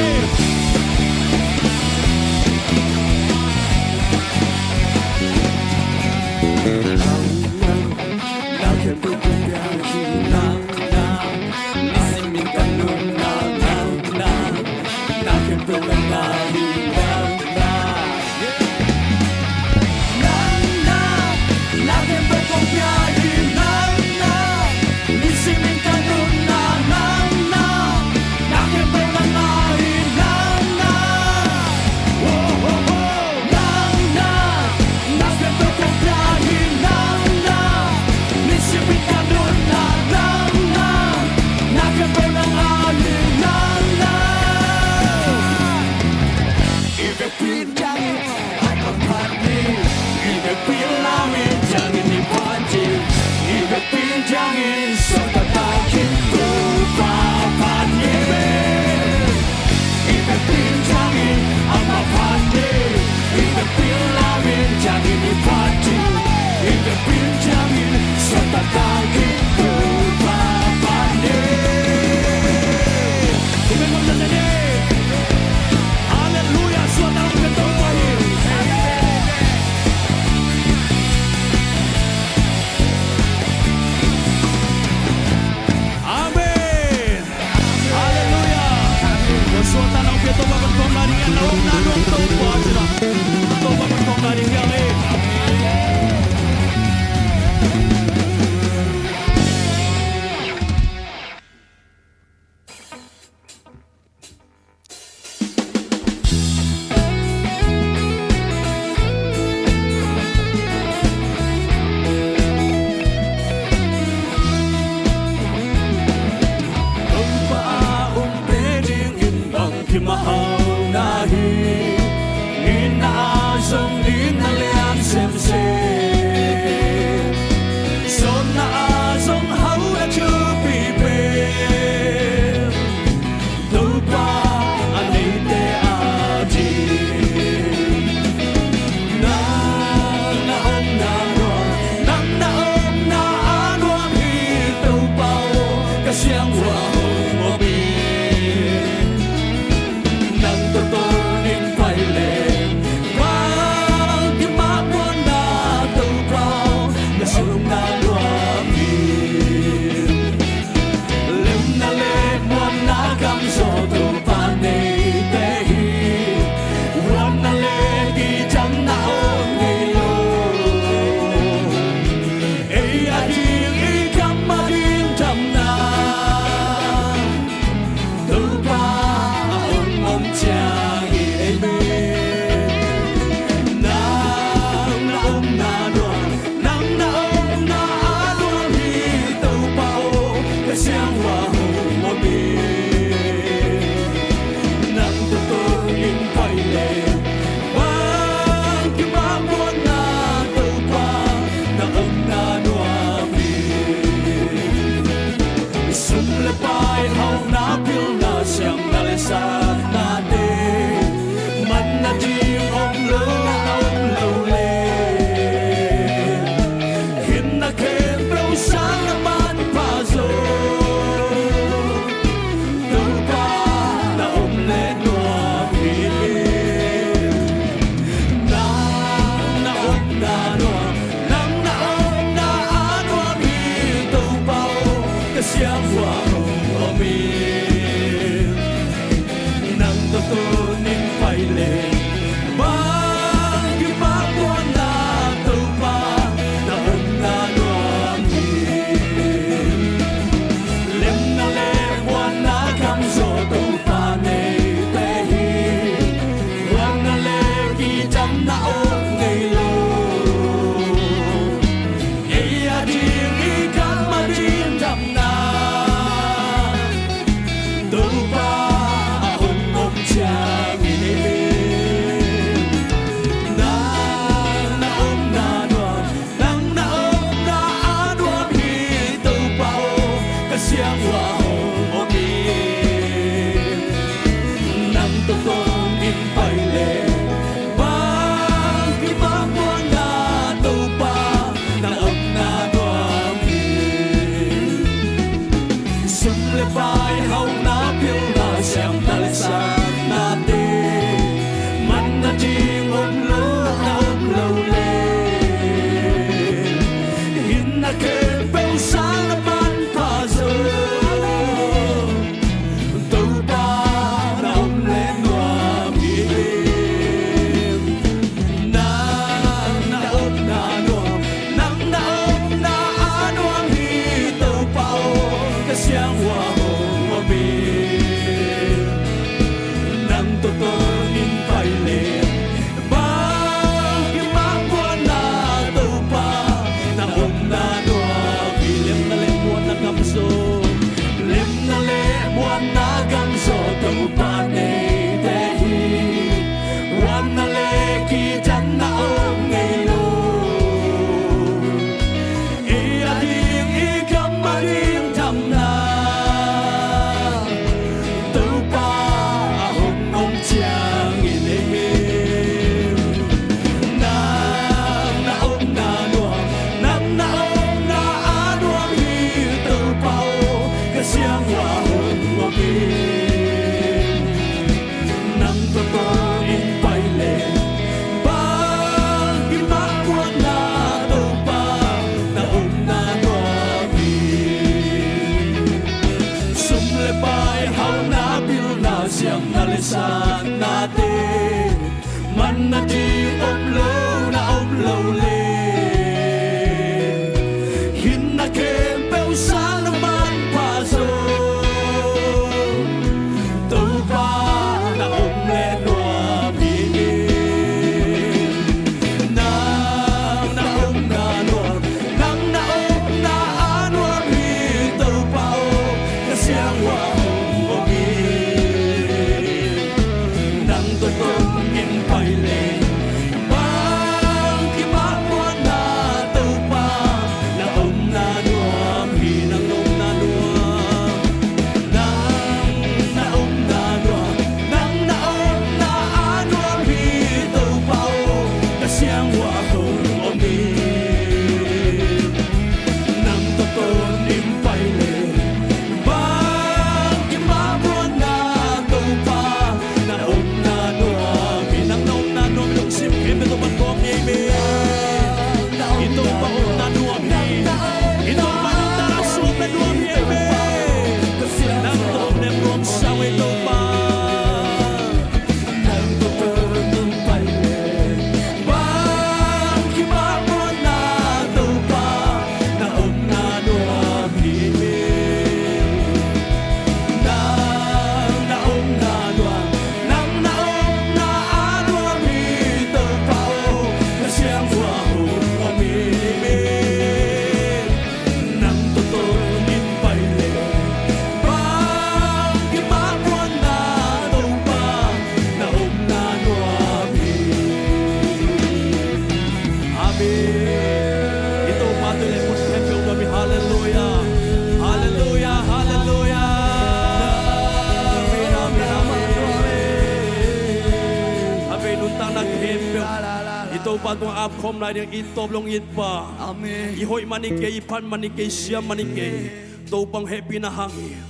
Topa tungah ap khawm lai ding, i tawp lo hong it pa. Amen. I hoih man hi kei, i phat man hi kei, siam man hi kei. Topa hong hehpihna hang hi.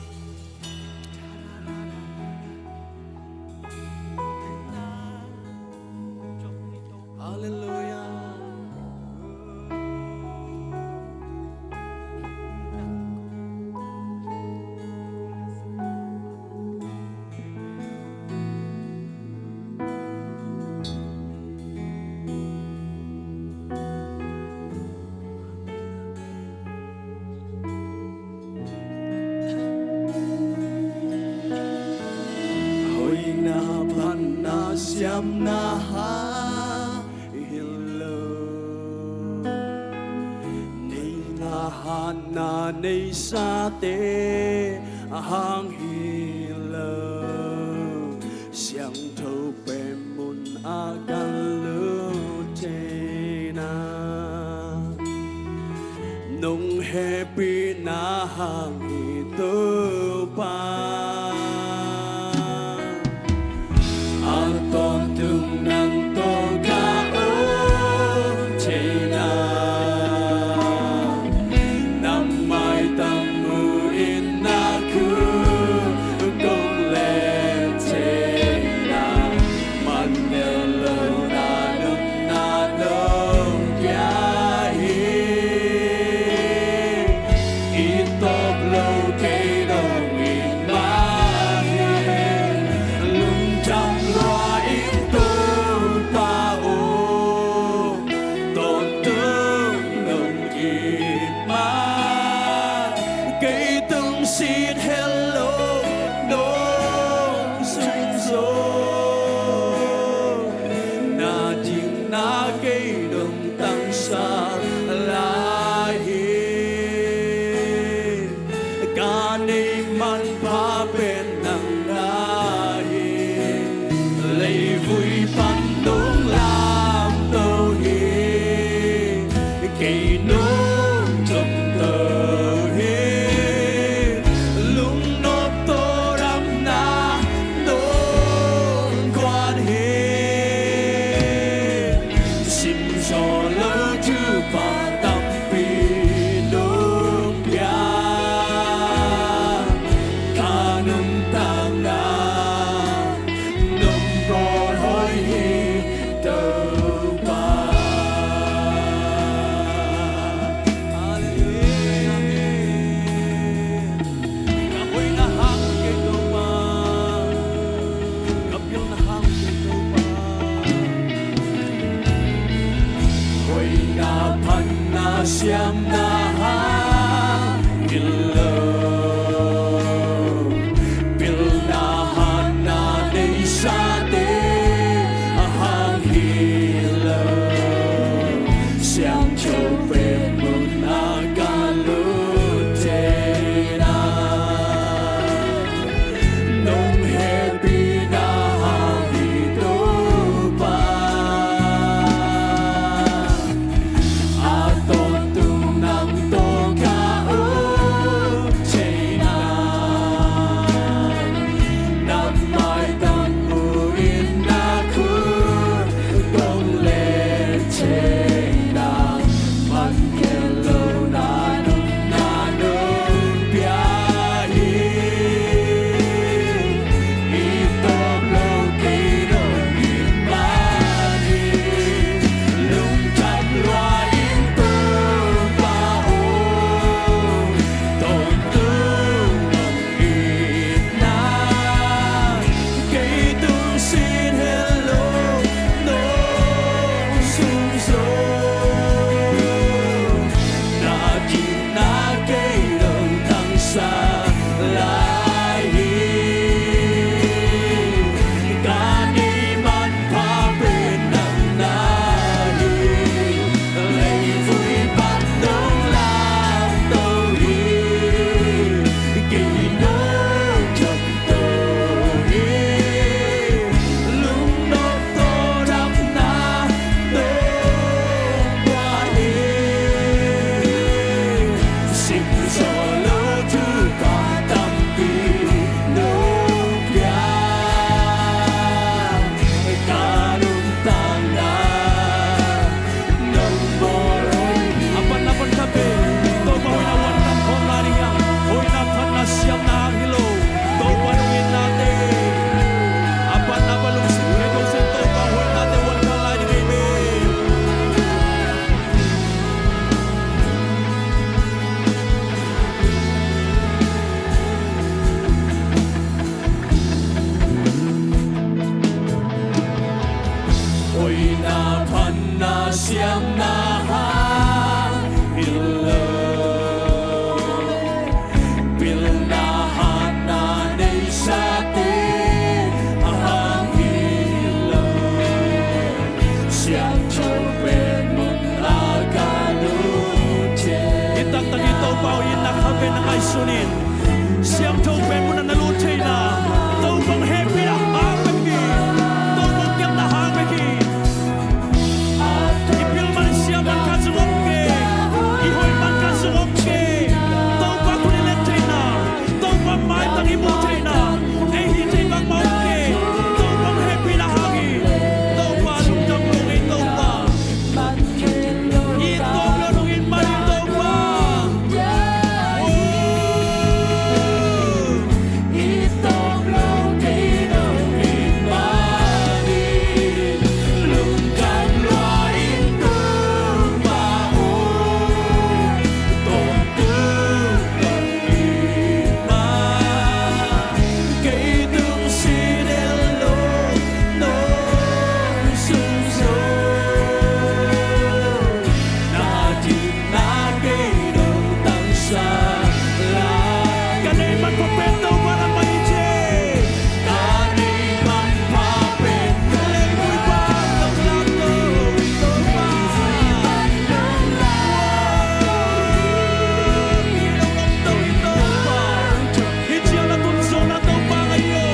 Halleluia. Hoihna, phatna, siamna hang hi lo, neihna, hatna neisate hang hi lo, siangtho pen mun ah kan lut thei na, nong hehpihna hang hi Topa. A tawntung nang tawh ka om thei na, na maitam mu in na khut kong let thei na, man neu lo na nunna nong pia hi. I tawp lo kei dong it mah hi, lungdam lua ing Topa aw, tawntung nong it mah, kei tungsiat het lo nong sung zo, na ding na kei dong tangsak lai hi. Ka neih manpha pen nang na hi, leivui pan nong lamto hi, kei nong tungto hi, lungnop tawh damna nong guan hi. Simzaw lo thupha tampi nong pia, ka nuntakna nong pawlhoih hi Topa. Halleluia. Amen. Ka hoihna hang kei Topa, ka pilna hang kei Topa. Hoihna, phatna, siamna hang hi lo, pilna, hatna neisate hang hi lo, siangtho pen mun ah ka lut thei na, nong hehpihna hang hi Topa. A tawntung nang tawh ka om Na ngaihsun in, siangtho pen mun ah na lut theihna, Topa hong hehpihna hang bek hi. Topa hong kepna hang bek hi. I pil man, i siam man khat zong om kei. I hoih man khat zong om kei. Topa khut i let theihna, Topa maitang i muh theihna, ei hih theih bangmah om kei. Topa hong hehpihna hang hi. Topa lungdam kong ei Topa. I tawp lo nong it man hi Topa. Oh. I tawp lo kei nong it man hi. Lungdam lua ing Topa aw. Tawntung nong it man. Kei tungsi del lo nong sung zo. Na dikna kei nong tangsak lai. Ka neih manpha pen Topa nangmah hi ci. Ka neih manpha pen ka neih manpha Topa, Topa, Topa. Hih ciang na tun zawhna Topa ka hi aw.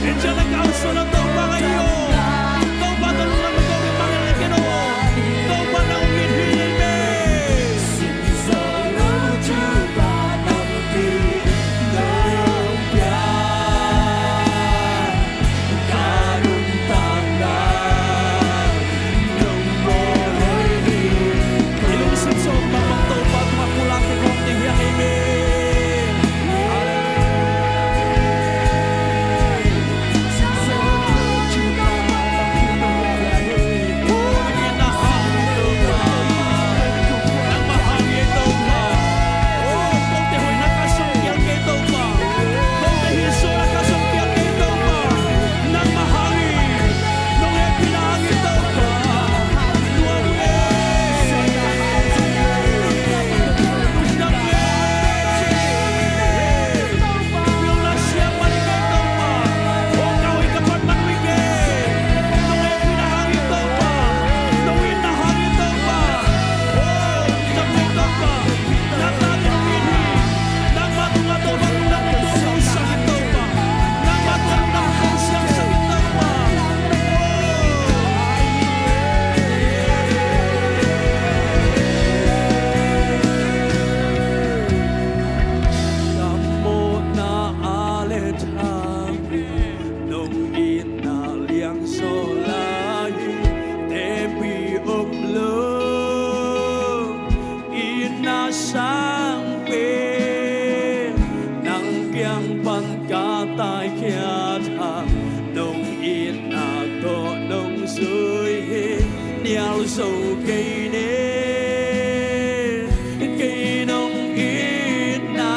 Hih ciang na kalsuanna Topa ka hi aw. Topa tawh lungdam na kawk in mangngilh ken aw. Topa nang hong it hi ei ve. Ka mawhna a le thang nong itna liangzaw lai, tepi om lo. Itna sang pen nang kiang pan ka taikhia hang, nong itna tawh nong zui hi nial zo kei ni. Kei nong itna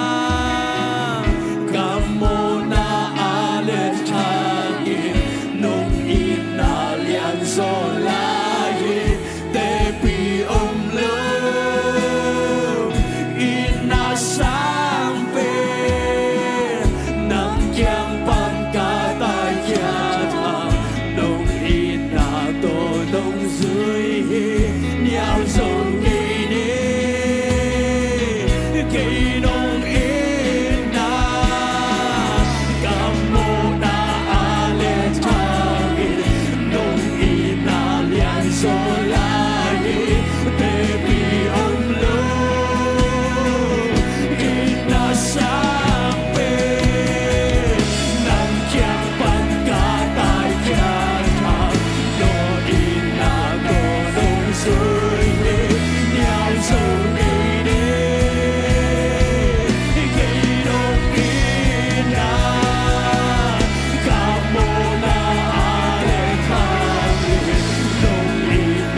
ka mawhna a le thang in, nong itna liangzaw lai hi tepi om lo. Itna sang pen nang kiang pan ka taikhia hang, nong itna tawh nong zui hi nial zo kei ni. Kei nong itna ka mawhna a le thang in, nong itna liangzaw lai hi tepi om lo. Itna sang pen nang kiang pan ka taikhia hang, nong itna tawh nong zui hi nial zo kei ni. Kei nong itna ka mawhna a le thang in, nong it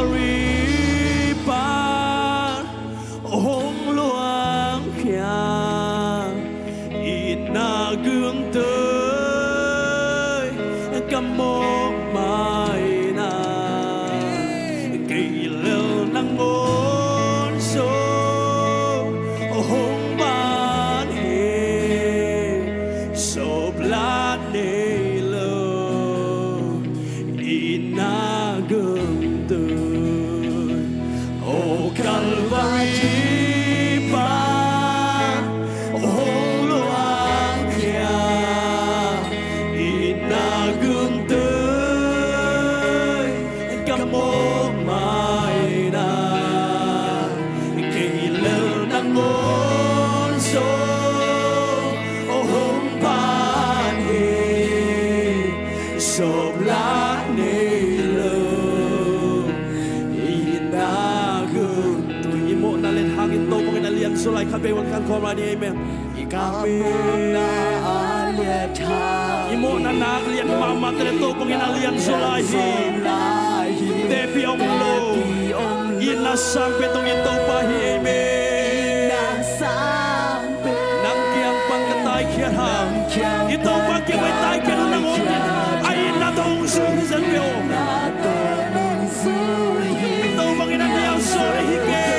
Calvary pan hong luangkhia, itna gunte ka mawk mai-in ah, kei lel nangawn zong hong ban hi. Sawpla nei lo, itna gunte, o Calvary pan hong luangkhia, itna gunte ka mawk mai-in ah, kei lel nangawn zong hong ban hi. Sawpla nei lo, itna gunte. I mawhna le thang in Topa in a lian zaw lai, khat vei hong kan khawm lai ni. Amen. Amen. I mawhna nak lian mahmah te le Topa in a lian zaw lai hi. Tepi om lo, itna sang pen dong in Topa hi. Amen. Nang kiang pan ka taikhiat hang, i Topa kiang pan taikhiat hang, nangawn in a itna tawh hong zui hi zen ve aw. I Topa in a lian zaw lai hi kei.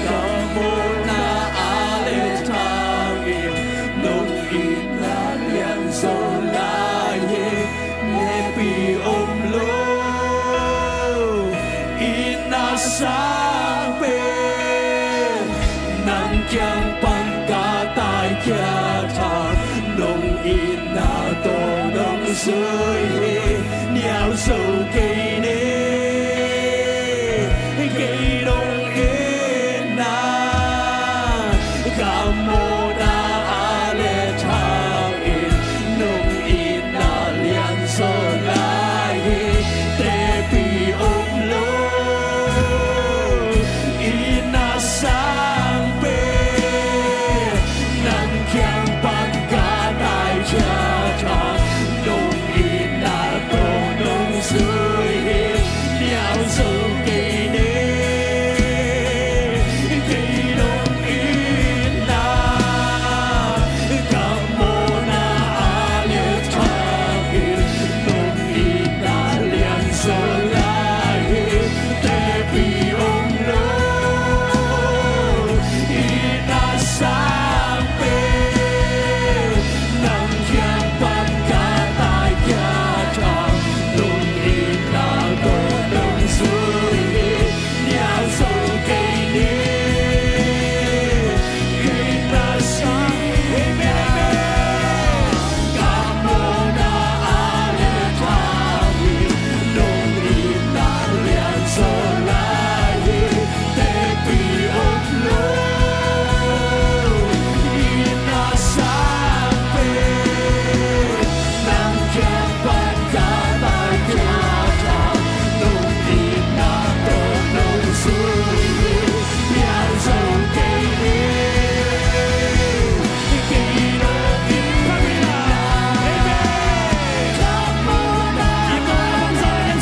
Ka mawhna a le thang in nong itna lian zaw lai hi. Nepi om lo, itna sang pen nang kiang pan ka taikhiat hang, nong itna tawh nong zui hi. Nial zo kei ni, kei nong itna. Ka mawhna a le thang in nong itna lian zaw lai hi. Tepi om lo, itna sang pen nang kiang pan ka taikhiat hang, nong itna tawh nong zui hi. Nial zo kei ni, kei nong itna. Ka mawhna a le thang in nong itna lian zaw lai hi. Tepi om lo, itna sang pen nang kiang pan ka taikhiat hang, nong itna tawh nong zui hi. Nial zo kei ni, itna sang. Amen, amen. Ka mawhna a le thang in nong itna lian zaw lai hi. Tepi om lo, itna sang pen nang kiang pan ka taikhiat hang, nong itna tawh nong zui hi. Nial zo kei ni, kei nong itna. Amen. Ka mawhna a le thang in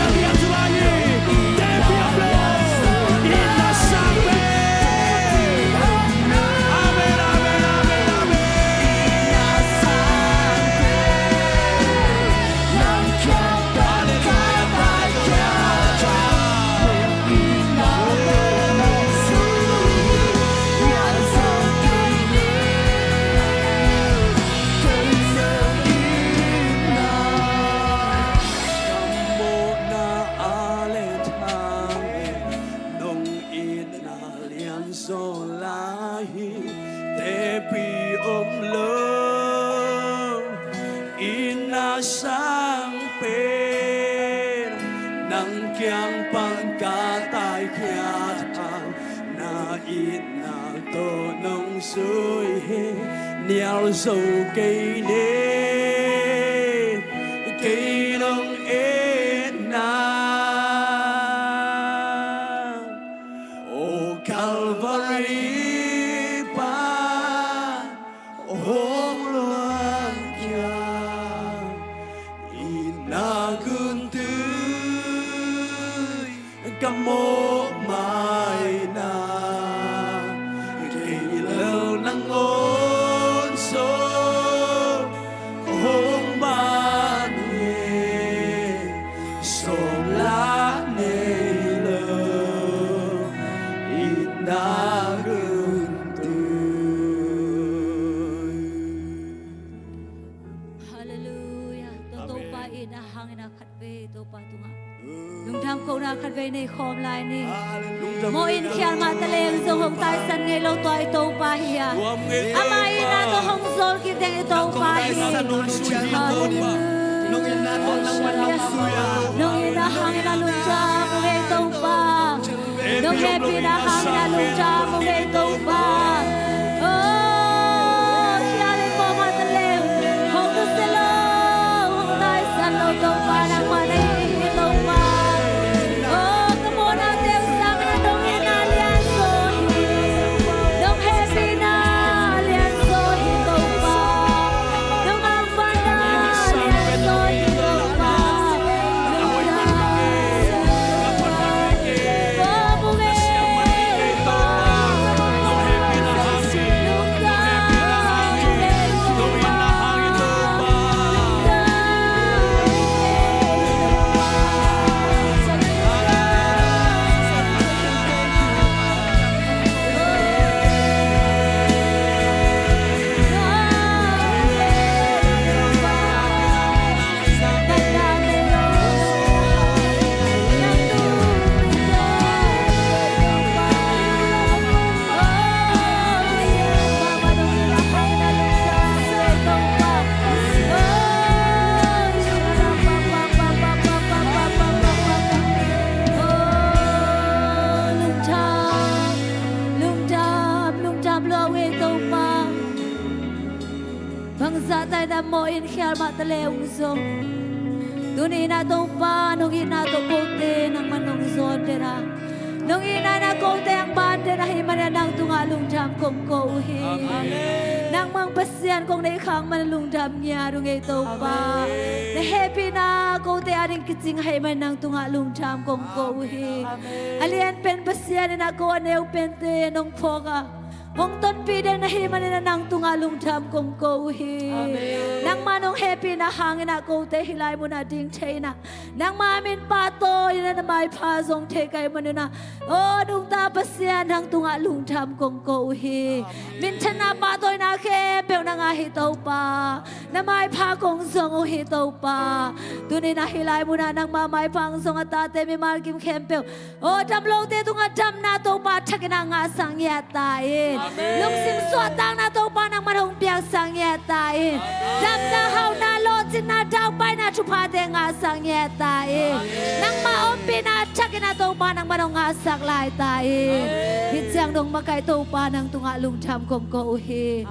nong itna lian zaw lai hi. Tepi om lo, itna sang pen. Amen, amen, amen, amen. Ka mawhna a le thang in nong itna lian zaw lai hi. Tepi om lo, itna sang pen nang kiang pan ka taikhiat hang, na itna tawh nong zui hi. Nial zo kei ni, kei nong itna. O Calvary pan hong luang Halleluia. Tua Topa itna hangin a khatvei Topa tungah lungdam kohna khatvei nei khawm lai ni. Mawh in khial mah taleng zong hong taisan ngei lo tua i Topa hi a. Amah itna tawh hong zawl kik ding i Topa hi. Halleluia. Nong itna hangin a lungdam uh ngei Topa. Nong hehpihna hangin a lungdam uh ngei Topa. Oh, khial in mawh mah taleng hong nusia lo, hong taisan lo Topa nangmah na hi hi Topa. Oh, ka mawhnate uh sangin a nong itna lianzaw hi. Nong hehpihna lianzaw hi Topa. Nong angpanna lianzaw hi Topa. Lungdam, lungdam lua uh ei Topa. Bangzah ta in a mawh in khial mah taleng zong, tuni in a Topa nong itna tawh kote nangmah nong zawn den a, nong itna in a kote hong ban den ahih manin a nang tungah lungdam kong ko uh hi. Nangmah Pasian kong neih khak manin lungdam ngiat uh ngei Topa. Na hehpihna kote ading kicing ahih manin nang tungah lungdam kong ko uh hi. A lian pen Pasian in a ko a neu pente nong phawk a, hong tonpih den ahih manin a nang tungah lungdam kong ko uh hi. Nangmah nong hehpihna hangin a kote hih lai munah ding thei in a, nangmah min pahtawi in a na maipha zong thei ka hih manin a, aw nungta Pasian nang tungah lungdam kong ko uh hi. Minthanna pahtawina khempeuh nang a hi Topa. Na maipha kong zong uh hi Topa. Tuni in a hih lai munah nangmah maipha hong zong a tate mimal kim khempeuh, aw dam lote tungah damna Topa thakin a ngahsak ngiat ta in. Lungsim suahtakna Topa nangmah hong piaksak ngiat ta in. Damna, hauhna, lawhcinna, daupaina thuphate ngahsak ngiat ta in. Nangmah ompihna thakin a Topa nangmah hong ngahsak lai ta in. Hih ciang dong makaih Topa nang tungah lungdam kong ko uh hi.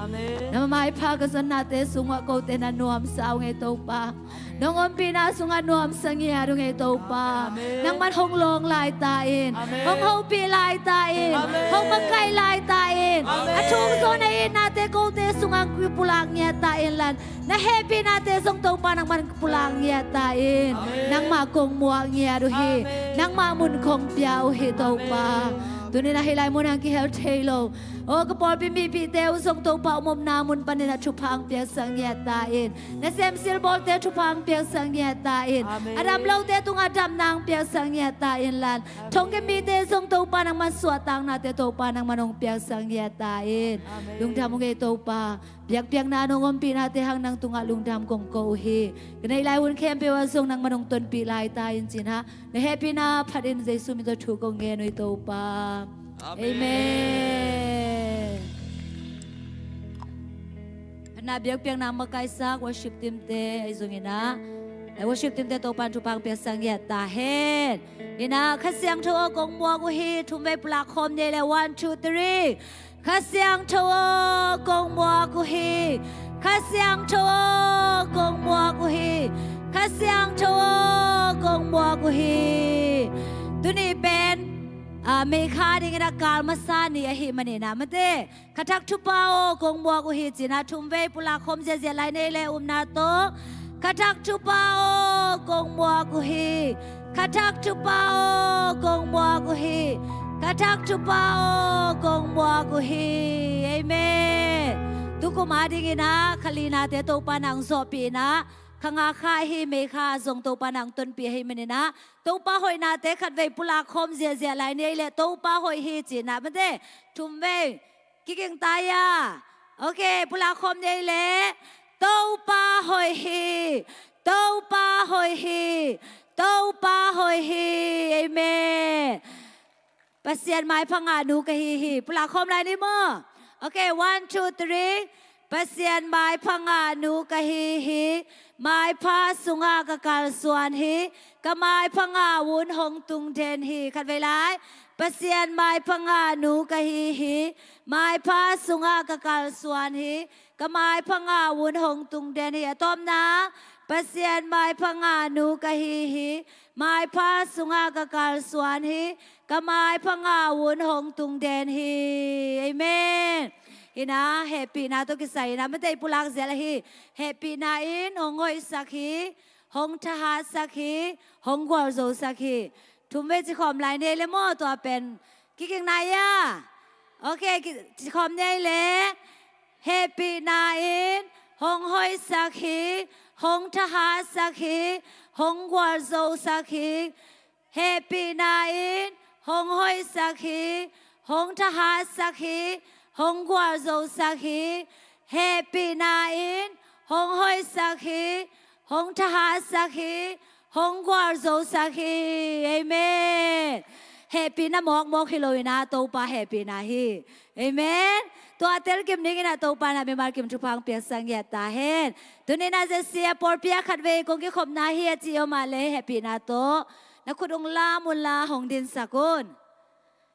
Na maipha ka zonnate sungah kote na nuamsa uh ngei Topa. Nong ompihna sungah nuamsa ngiat uh ngei Topa. Nangmah hong lawng lai ta in. Hong hopih lai ta in. Hong makaih lai ta in. A thuk zaw na itnate kote sungah kipulak ngiat ta in lan, na hehpihnate zong Topa nangmah kipulak ngiat ta in. Nangmah kong muak ngiat uh hi. Nangmah mun kong pia uh hi Topa. Tuni in a hih lai munah kihel thei lo, aw ka pawlpi mipihte uh zong Topa om omna mun panin a thupha hong piaksak ngiat ta in. Nasem silbawlte thupha hong piaksak ngiat ta in. A dam lote tungah damna hong piaksak ngiat ta in lan, thongkia mite zong Topa nangmah suahtaknate Topa nangmah hong piaksak ngiat ta in. Lungdam uh ngei Topa. Biakpiakna nong ompihnate hang nang tungah lungdam kong ko uh hi. Ka neih lai hun khempeuh ah zong nangmah hong tonpih lai ta in ci-in ah, na hehpihna phatin Jesu min tawh thu kong ngen uh hi Topa. Amen. Phatna biakpiakna makaihsak worship teamte ahi zongin ah, worship teamte Topa in thupha hong piaksak ngiat ta hen. In ah, Kha Siangtho aw kong muak uh hi, thumvei pulak khawm ni ei leh, one, two, three. Kha Siangtho aw kong muak uh hi. Kha Siangtho aw kong muak uh hi. Kha Siangtho aw kong muak uh hi. Tuni pen, ah, May kha dingin ah kal masa ni ahih manin ah, mate, Kha Thak Thupha aw kong muak uh hi ci-in ah thumvei pulak khawm ziahziah lai ni ei leh, upna tawh. Kha Thak Thupha aw kong muak uh hi. Kha Thak Thupha aw kong muak uh hi. Kha Thak Thupha aw kong muak uh hi. Amen. Tukum adingin ah kha linate Topa in hong zawhpih in ah, kha nga kha ahi May kha zong Topa in hong tonpih ahih manin ah, Topa hoihnate khatvei pulak khawm ziahziah lai ni ei leh, Topa hoih hi ci-in ah, mate, thumvei kiging ta ia. Ok, pulak khawm ni ei leh, Topa hoih hi. Topa hoih hi. Topa hoih hi. Amen. Pasian maipha ngahnu ka hi hi. Pulak khawm lai ni maw? Okay, one, two, three. Pasian maipha ngahnu ka hi hi. Maipha sungah ka kalsuan hi. Ka maipha ngah un hong tung den hi. Khatvei lai. Pasian maipha ngahnu ka hi hi. Maipha sungah ka kalsuan hi. Ka maipha ngah un hong tung den hi. A tawpna, Pasian maipha ngahnu ka hi hi. Maipha sungah ka kalsuan hi. Ka maipha ngah un hong tung den hi. Amen. Hi na, hehpihna tawh kisai hi na, mate, i pulak zel ahi. Hehpihna in hong hoihsak hi. Hong thahatsak hi. Hong gualzosak hi. Thumvei ci khawm lai ni ei le maw, tua pen. Kikik na ia. Okay, ki-, ci khawm ni ei le. Hehpihna in hong hoihsak hi, hong thahatsak hi, hong gualzosak hi. Hehpihna in hong hoihsak hi, hong thahatsak hi, hong gualzosak hi. Hehpihna in hong hoihsak hi, hong thahatsak hi, hong gualzosak hi. Amen. Hehpihna mawkmawk hi lo in ah, Topa hehpihna hi. Amen. Tua telkim ding in ah Topa in ah mimal kim thupha hong piaksak ngiat ta hen. Tuni in ah J C a pawlpi ah khatvei kong kikhopna hi a ci om a leh hehpihna tawh na khut hong lam un la, hong dinsak un.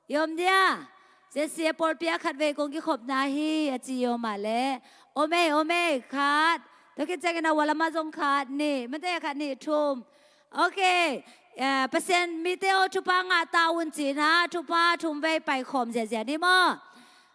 I om dia? J C a pawlpi ah khatvei kong kikhopna hi a ci i om a leh. Om ei, om ei, khat. Tua khit ciangin ah a lamah zong khat, nih. Mate, khat, nih, thum. Okay. Eh, Pasian mite aw, thupha ngah ta un ci in ah, thupha thumvei paikhawm ziahziah ni maw?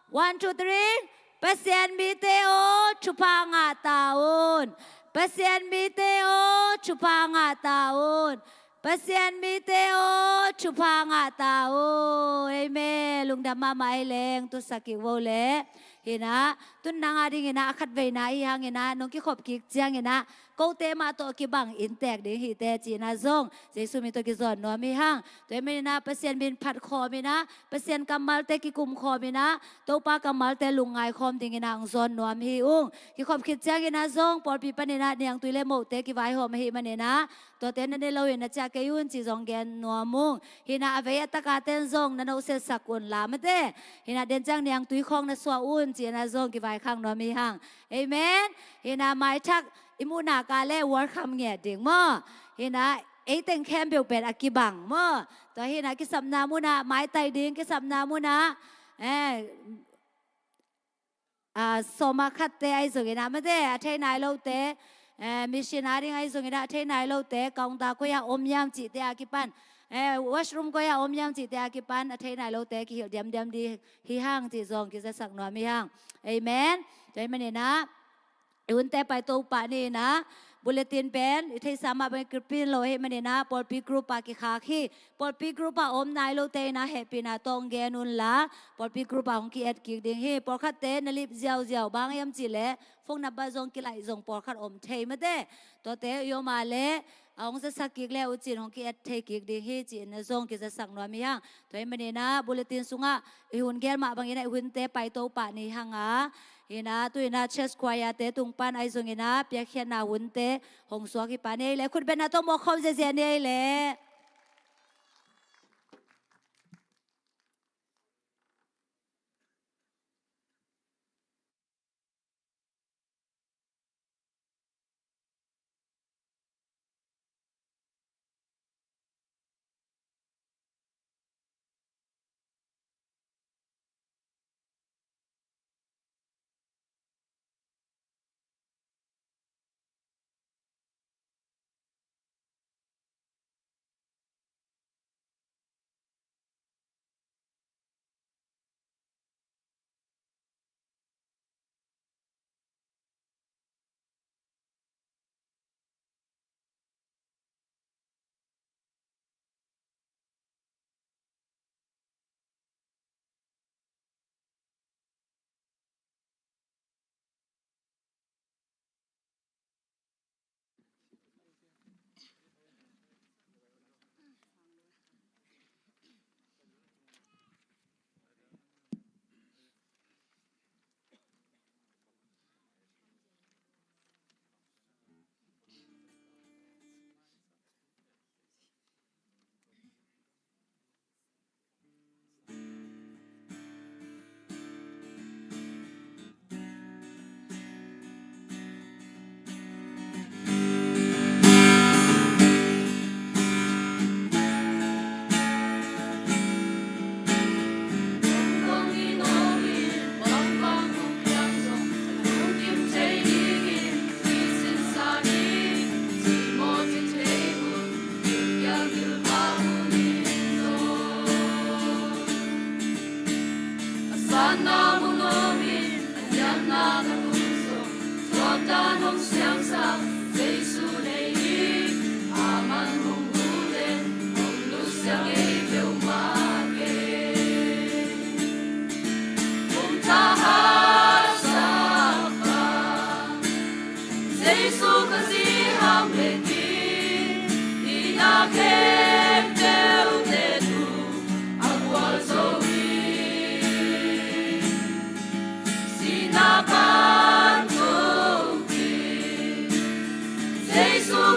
One, two, three. Pasian mite aw, thupha ngah ta un. Pasian mite aw, thupha ngah ta un. Pasian mite aw, thupha ngah ta un. Amen. Lungdam mahmah ei leng, tusak kik vo leh. Hi in ah, tun nang a ding in ah, a khatveina hi hang in ah, nong kikhop kik ciangin ah, kote mah tawh kibang inntek ding hi teh ci in ah zong Jesu min tawh kizawn nuam hi hang. Tua ahih manin ah Pasian min phat khawm in ah, Pasian kammalte kikum khawm in ah, Topa kammalte lungngai khawm ding in ah hong zawn nuam hi ung. Kikhop khit ciangin ah zong pawlpi panin ah niangtui le mohte kivaihawm ahih manin ah, tuate na ne lo in na ciah kei un ci zong gen nuam ung. Hi in ah a vei a tak a ten zong na nosetsak un la, mate. Hi in ah den ciang niangtui khawng na suah un ci in ah zong kivaikhak nuam hi hang. Amen. Hi in ah mai thak i muh nak leh welcome ngiat ding maw? Hi in ah ei teng khempeuh pen a kibang maw? Tua hi in ah kisapna mun ah, maitai ding kisapna mun ah, eh, ah, sawm ah khatte ahi zongin ah, mate, a thei nai lote, eh, mission a ding ahi zongin ah, a thei nai lote, counter koi ah om hiam cihte a kipan, eh, washroom koi ah om hiam cihte a kipan, a thei nai lote kihilh diamdiam ding hi hang cih zong kizasak nuam hi hang. Amen. Tua ahih manin ah i hunte paito pah ni in ah, bulletin pen i theihsa mah bangin kiprin lo ahih manin ah, pawlpi group ah kikhak hi. Pawlpi group ah om nai lote in ah hehpihna tawh hong gen un la, pawlpi group ah hong ki-add kik ding hi. Pawlkhatte na lip ziauziau, bang hiam cih leh phone number zong kilaih zong pawlkhat om thei, mate. Tuate i om a leh a hong zasak kik le uh cin hong ki-add thei kik ding hi ci in ah zong kizasak nuam hi hang. Tua ahih manin ah bulletin sungah i hun gel mah bangin ah i hunte paito pah ni hang a. Hi in ah tu in ah church choir te tung pan ahi zongin ah piakkhiatna hunte hong suak hi pah ni ei leh, khutbetna tawh mawk khawm ziahziah ni ei leh.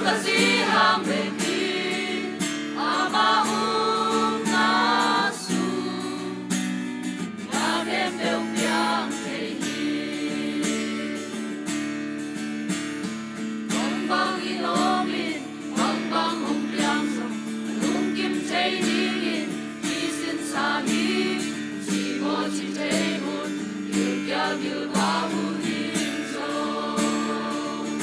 Ka zi hang bek hi, amah upna sung na khempeuh piang thei hi. Bangbang i lawm in, bangbang hong piang zong, lungkim thei dingin kisin sa hi. Cih maw ci thei hun, gilkial gilvah hun in zong,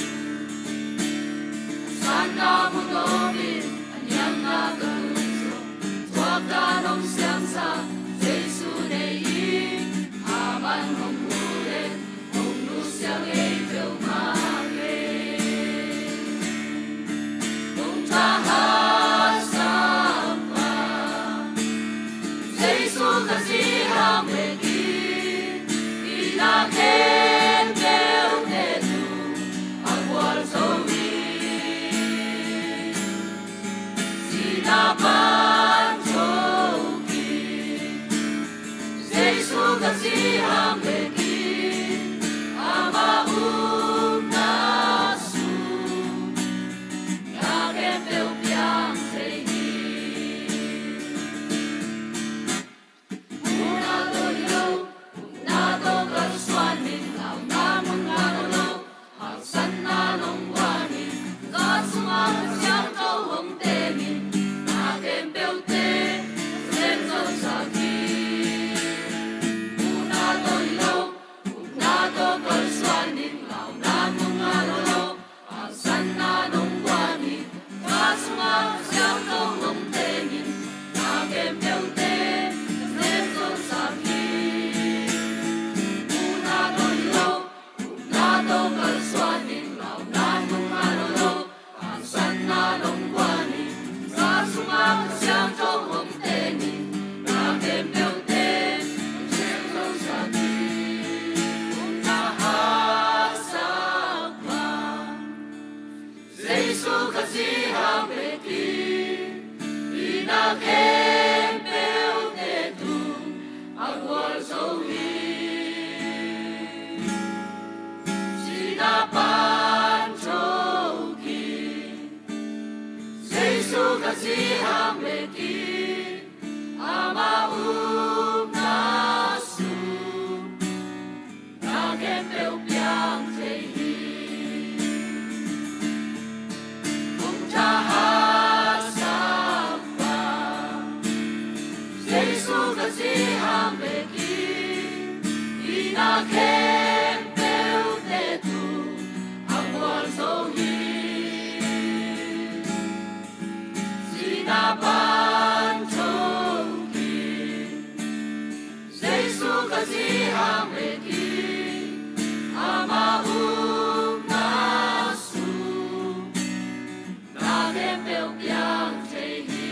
sanna mu tawpin a niamna ka tun zong, thuak dan hong siangsa Jesu nei hi. Amah hong mu leh hong nusia ngei peuhmah hi. Hong tha haksa pa Jesu ka zi hang bek hi. I na khempeuh te tung a gualzo hi. Sihna pan tho kik Jesu ka zi hang bek hi. Amah upna sung na khempeuh piang thei hi. Muhna tawh hi lo, upna tawh kalsuan in, launa mun ngah lo lo, haksatna nong guan in, ka sungah Kha Siangtho hong teng in, na khempeuhte sem zonsak hi. Muhna tawh hi lo, upna tawh kalsuan in, launa mun ngah lo lo, haksatna nong guan in, ka sungah Kha Siangtho hong teng in, na khempeuhte sem zonsak hi. Muhna tawh hi lo, upna tawh kalsuan in, launa mun ngah lo lo, haksatna nong guan in, ka sungah Kha Siangtho hong teng in, na khempeuhte sem zonsak hi. Hong tha haksa pa Jesu ka zi hang bek hi. I na khempeuhte tung a gualzo hi. Sihna pan tho kik Jesu ka zi hang bek hi. Amah upna sung na khempeuh piang thei hi. Hong tha haksa pa Jesu ka zi hang bek hi. I na khempeuhte tung a gualzo hi. Sihna pan tho kik Jesu ka zi hang bek hi. Amah upna sung na khempeuh piang thei hi.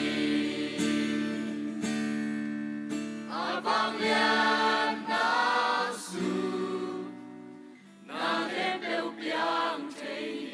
A vangliatna sung na khempeuh piang thei hi.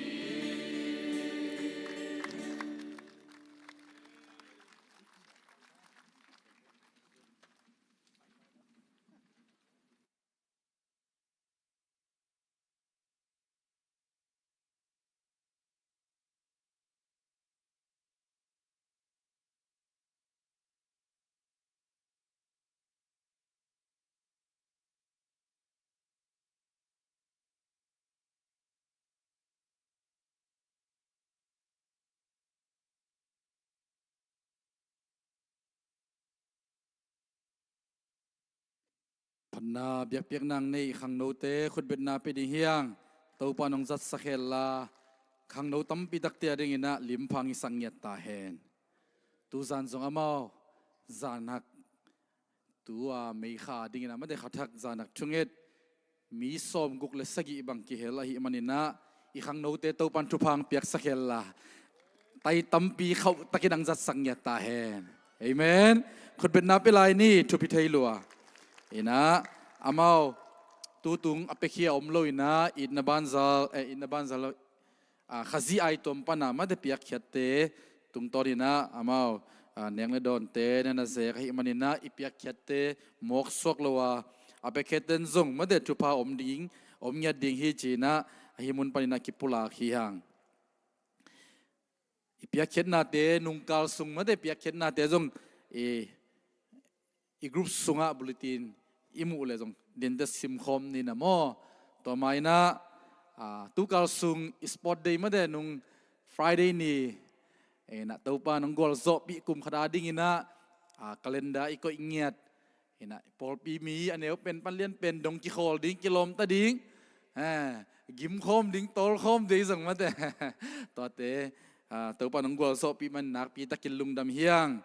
Phatna biakpiakna nei khangnote khutbetna pia ding hi hang. Topa nong zatsak hen la, khangno tampi takte a dinginah limphang i sak ngiat ta hen. Tuzan zong amau zanak, tua meikha dingin a mate khathak zanak thunget mi sawmguk le sagih bang kihel ahih maninah i khangnote Topan thupha hong piaksak hen la, tai tampi khauhtakin hong zatsak ngiat ta hen. Amen. Khutbetna pia lai ni, thupi thei lua. Inah amau tutung a piakhia om lo inah itna banzal, eh, itna banzal lo, ah, Khazih aituam pana mate piakkhiatte tungtawninah amau, ah, nek le dawnte na na zek ahih maninah i piakkhiatte mawksuak lo a, a piakkhiatten zong mate thupha om ding, om ngiat ding hi cinah ahi mun paninah kipulak hi hang. piakkhiatnate, nungkal sung mate piakkhiatnate zong i, i group sungah bulletin i muh le zong dinte simkhawm ni na maw? Tua ma inah, ah, tukal sung i sport day mate nung Friday ni, eh, na Topa nong gualzawhpih kum khat a dinginah, ah, calendar i koih ngiat. Inah pawlpi mi a neu pen pan lian pen dong kikhawl ding, kilawmta ding, eh, gimkhawm ding, tawlkhawm ding zong mate. Tuate, ah, Topa nong gualzawhpih man nakpi takin lungdam hiang.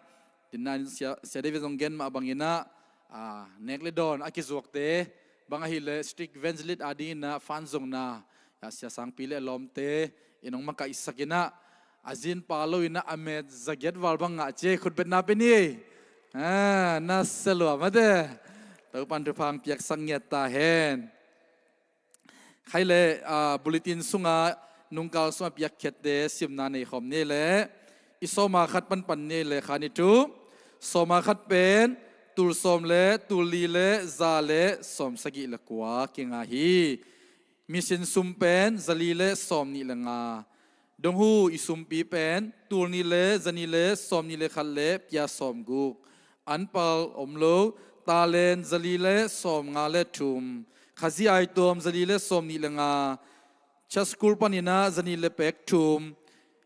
Dinna in sia, sia David zong gen mah banginah, ah, nek le dawn a kizuakte bang ahileh street evangelist a dinginah fan zongna, ah, sia sangpi le lawmte in hong makaihsak inah a zin pa lo inah a met zagiat val bang ngah cia khutbetna pe ni. Ah, na selua mate. Topan thupha piaksak ngiat ta hen. Khai le, ah, bulletin sunga nungkal sunga piakkhiatte simna nei khawm ni le i sawma khat panpan ni le kha ni thu. Sawma khat pen tul sawm le tul li le za le sawm sagih le kua kinga hi. Misin sum pen zali le sawm nih le nga. Donghu i sumpi pen tul nih le zani le sawm nih le khat le pia sawm guk. Anpal om lo, talen zali le sawm nga le thum. Khazih ai tuam zali le sawm nih le nga. Church school paninah zani le pek thum.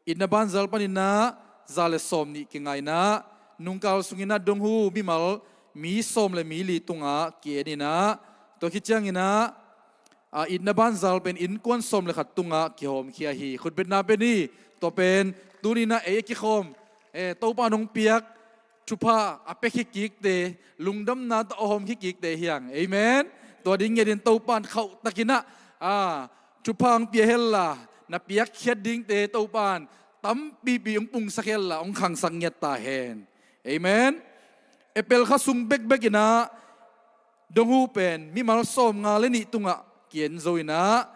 Itna banzal paninah za le sawm nih kingainah nungkal sunginah donghu mimal mi sawm le mi li tungah kieninah tua khit cianginah, ah, itna banzal pen innkuan sawm le khat tungah kihawmkhia hi. Khutbetna pen hi. Tua pen tuninah ei a kikhawm, eh, Topa nong piak thupha a pekhi kikte, lungdamna tawh a hawmkhi kikte hiang. Amen. Tua ding ngiatin Topan khauhtakinah, ah, thupha ang pia hella, na piakkhiat dingte Topan tampipi hong pungsak hella hong khangsak ngiat ta hen. Amen. April kha sung bekbekinah donghu pen mimal sawm nga le nih tungah kian zo inah,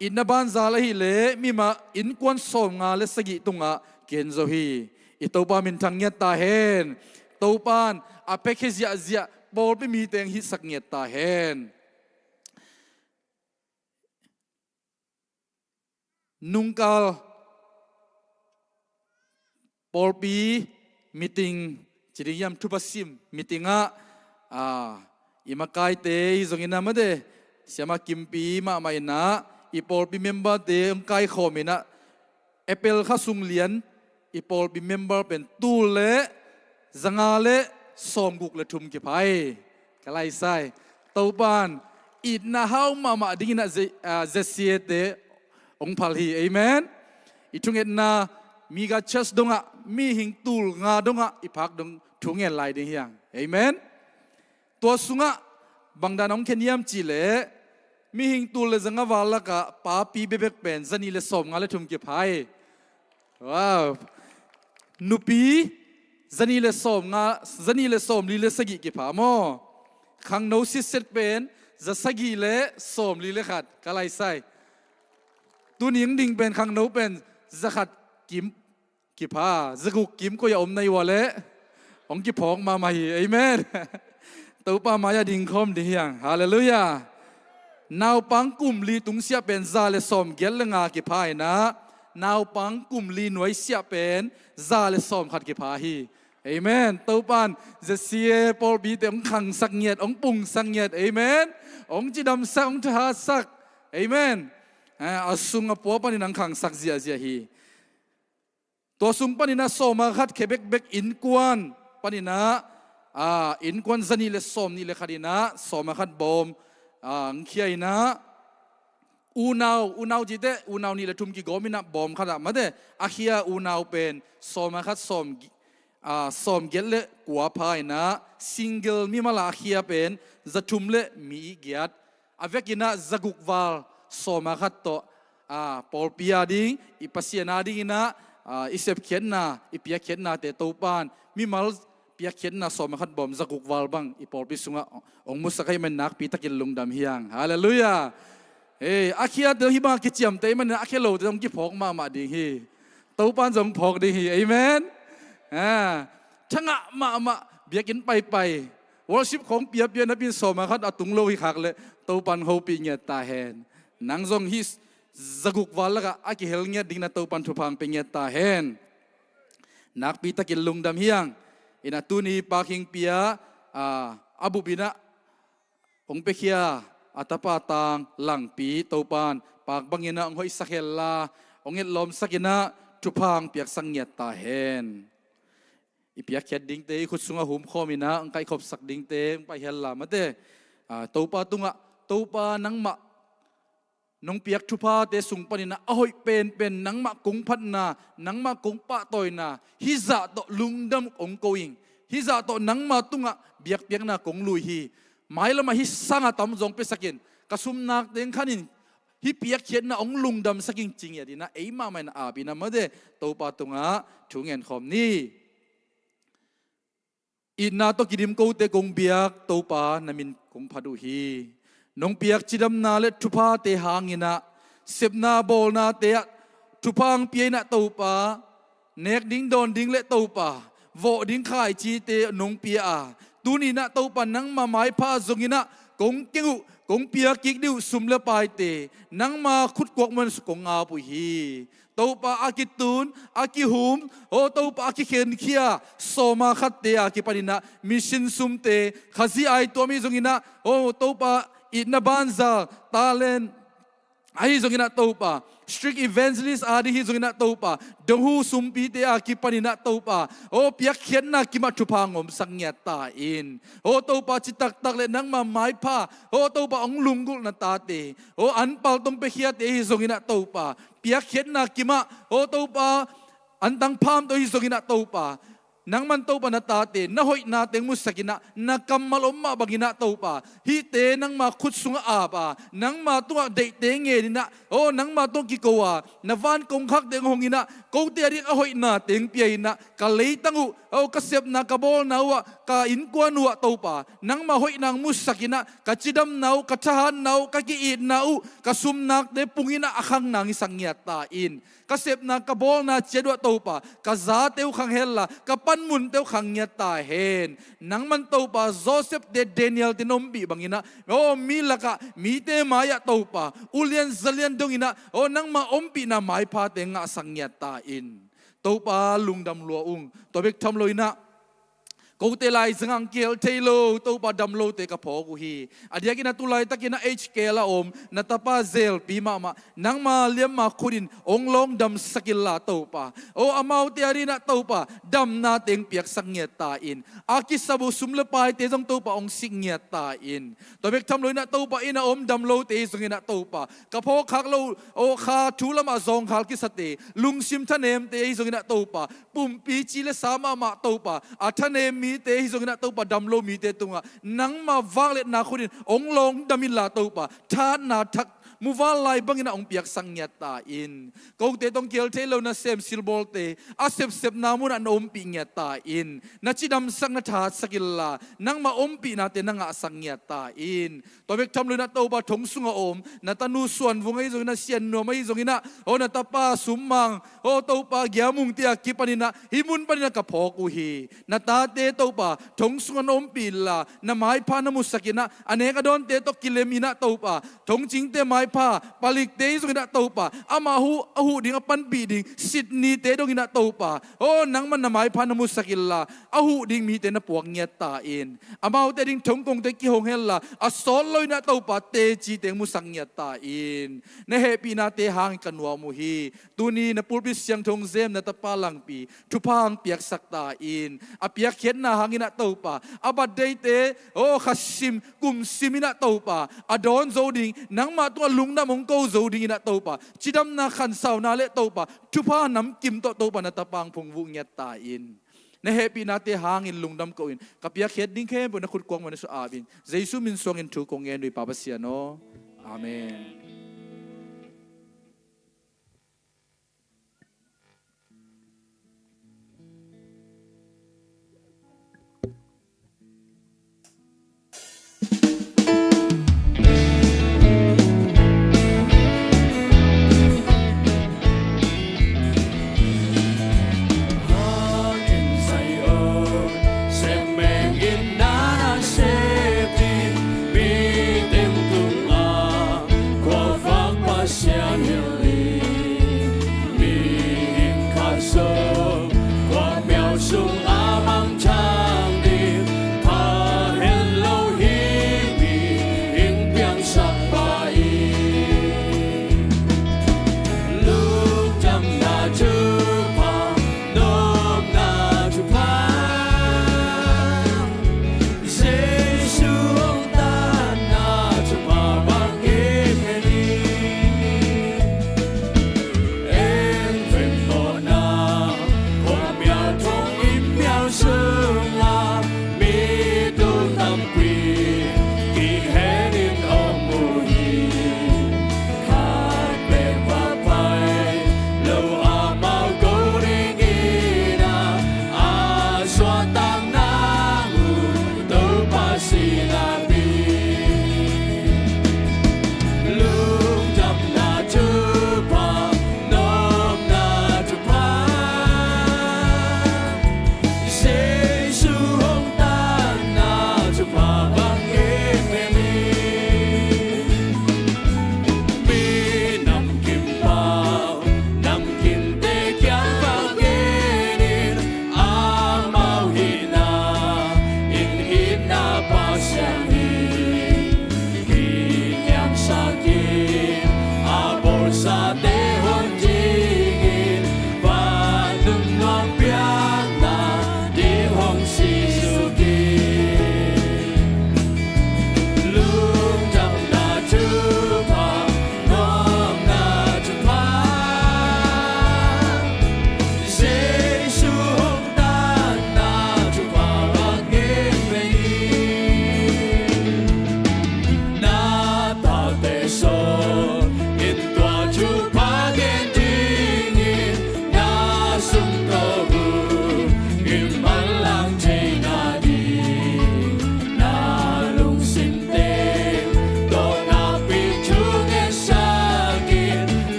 itna banzal ahileh mimal innkuan sawm nga le sagih tungah kian zo hi. I Topa minthang ngiat ta hen. Topan a pekhe ziahziah pawlpi miteng hitsak ngiat ta hen. Nungkal pawlpi meeting, ci ding hiam, thupha sim meeting ah, ah, i makaite hi zongin a mate, siama kimpi mahmah inah i pawlpi memberte hong kaikhawm inah April kha sung lian i pawlpi member pen tul le zanga le sawmguk le thum kipha hi. Ka laisai. Topan itna hau mahmah dingin a Z-, a Z C A te hong phal hi. Amen. I thungetna Mega Church dongah mihing tul nga dongah i phak dong thungen lai ding hiang. Amen. Tua sungah bangdan hong khen hiam cihleh mihing tul le zanga val lakah papi bebek pen zani le sawm nga le thum kipha hi. Wow. Nupi zani le sawm nga, zani le sawm li le sagih kipha maw? Khangno sitset pen za sagih le sawm li le khat. Ka laisai. Tuni hong ding pen khangno pen za khat kim kipha, za guk kim koi a om na hi ua leh hong kiphawk mahmah hi. Amen. Topa mai-ah dingkhawm ding hiang. Halleluiah. Naupang kum li tungsiah pen za le sawm giat le nga kipha inah naupang kum li nuaisiah pen za le sawm khat kipha hi. Amen. Topan Z C A pawlpite hong khangsak ngiat, hong pungsak ngiat. Amen. Hong cidamsak, hong thahatsak. Amen. A sung a pua panin hong khangsak ziahziah hi. Tua sung paninah sawma khat khe bekbek innkuan paninah, a, innkuan zani le sawm nih le khat inah sawma khat bawm, a, ang khia inah unau, unau cite unau nih le thum kigawm inah bawm khatah mate a khia unau pen sawma khat sawm, a, sawm giat le kua pha inah single mimal a khia pen za thum le mi giat. A vekinah za guk val sawma khat tawh, a, pawlpi a ding, i Pasian a dinginah, a, i sepkhiatna, i piakkhiatnate Topan mimal piakkhiatna sawma khat bawm za guk val bang i pawlpi sungah hong musak ahih man nakpi takin lungdam hiang. Halleluiah. Hei, a khiate hih bang a kiciamteh ahih manin a khia lote hong kiphawk mahmah ding hi. Topan zong phawk ding hi. Amen. A, thangah mahmah biakinn paipai worship khawng piapia napi in sawma khat a tung lo hi khak leh Topan hopih ngiat ta hen. Nang zong hih za guk val lakah a kihel ngiat dingin a Topan thupha hong pia ngiat ta hen. nakpi takin lungdam hi hang. Inah tuni Pak Hing Pia, a, a bup inah hong piakhia a tapa tang Langpi, Topa'n Pak bang inah hong hoihsak hen la, hong etlawmsak inah thupha hong piaksak ngiat ta hen. I piakkhiat dingte, i khut sungah humkhawm inah hong kaihkhopsak dingte hong pai hen la, mate, a, Topa tungah, Topa, nangmah nong piak thuphate sung panin ah a hoih penpen, nangmah kong phatna, nangmah kong pahtawina, hih zah tawh lungdam kong ko ing. Hih zah tawh nangma tungah biakpiakna kong lui hi. Mailamah hih sangah tamzaw hong piasak in, ka sumnak teng khan in, hih piakkhiatna hong lungdamsak ing, ci ngiat inah ei mahmah in ap inah, mate, Topa tungah thu ngen khawm ni. Itna tawh kidim kote kong biak Topa, na min kong phat uh hi. Nong piak cidamna le thuphate hang inah, sepna bawlnate ah thupha hong pia inah Topa, nek ding dawn ding le Topa, vawh ding khaicite nong pia a, tuni inah Topa, nangma maipha zong inah kong keng uh, kong piak kik ding uh sum le paite nangma khut kuak muan sung kong ap uh hi. Topa, a kitun, a kihum, aw Topa, a kikhenkhia sawma khatte a kipan inah mission sumte, Khazih aituam ahi zong inah, aw Topa, itna banza, talent, ahi zong inah Topa, street evangelist a ding hi zong inah Topa, donghu sumpite a kipan inah Topa, aw piakkhiatna kimah thupha hong omsak ngiat ta in. Aw Topa, citaktak le nangma maipha, aw Topa, hong lunggulh na tate, aw anpal tawh hong piakhiate ahi zong inah Topa, piakkhiatna kimah, aw Topa, antang pham tawh ahi zong inah Topa, nangman Topa, na tate na hoihna teng musak inah, na kammal om mah bang inah Topa, hihte nangma khut sungah ap a, nangma tungah deihte ngen inah, aw nangma tungah kiko a, na van kongkhakte hong hong inah, kote a ding a hoihna teng pia inah, ka leitang uh, aw ka sepna ka bawlna uh ah, ka innkuan uh ah Topa, nangma hoihna hong musak inah, ka cidamna uh, ka thahatna uh, ka ki-itna uh, ka sumnakte pung inah a khang nang i sak ngiat ta in. Ka sepna ka bawlna ciat uh ah Topa, ka zate uh khang hen la, ka panmunte uh khang ngiat ta hen. Nangman Topa, Joseph-te, Daniel-te na ompih bang inah, aw mi lakah, mite mai-ah Topa, ulian zalian dong inah, aw nangma ompihna maiphate ngahsak ngiat ta in. Topa, lungdam lua ung. Tua bek tham lo inah, kote laizang ah hong kihel thei lo Topa, dam lote ka phawk uh hi. A diakin a tu laitak inah aged care a om na tapa zelpi mahmah, nangma liamma khut in hong lawngdamsak inla Topa, aw amaute a ding inah Topa, damna teng piaksak ngiat ta in. A kisap uh sum le paite zong Topa, hong sik ngiat ta in. Tua bek tham lo inah Topa, inn a om dam lote ahi zong inah Topa, ka phawk khak lo, aw kha thu lamah zawngkhal kisate, lungsim thanemte ahi zong inah Topa, pumpi ci le sa mahmah Topa, a thanem mite ahi zong inah Topa, dam lo mite tungah nangma vangliatna khut in hong lawngdam inla Topa, thahatna thak muvanlai bang inah hong piaksak ngiat ta in. Kote tawh hong kihel thei lo nasem silbawlte a sepsepna munah na ompih ngiat ta in. Na cidamsak, na thahatsak inla, nangma ompihnate na ngahsak ngiat ta in. Tua bek tham lo inah Topa, thong sungah om na tanu Suan Vung ahi zong inah, Sian Nuam ahi zong inah, aw na tapa Sum Mang, aw Topa, Gia Mung-te a kipan inah, hih mun pan inah ka phawk uh hi. Na tate Topa, thong sungah na ompih inla, na maipha na musak inah, a nek a dawnte tawh kilem inah Topa, thongcingte maipha, palikte ahi zong inah Topa, amah huh, a huh ding a panpih ding Sydney-te dong inah Topa, aw nangman na maipha na musak inla, a huh ding mite na puak ngiat ta in. Amaute a ding thongkongte kihong hen la, a sawt lo inah Topa, teci teng musak ngiat ta in. Na hehpihnate hangin ka nuam uh hi. Tuni na pulpit siangtho hong zem na tapa Langpi, thupha hong piaksak ta in. A piakkhiatna hang inah Topa, a birthday-te, aw kha sim, kum sim inah Topa, a dawn zo ding, nangmah tungah lungdam hong ko zo ding inah Topa, cidamna khansauna le Topa, thupha namkim tawh Topa, na tapa hong phungvuh ngiat ta in. Na hehpihnate hangin lungdam ko in, ka piakkhiat ding khempeuh na khut kuang mah na sung ap in. Jesu min suangin thu kong ngen uh hi, Pa Pasian aw. Amen.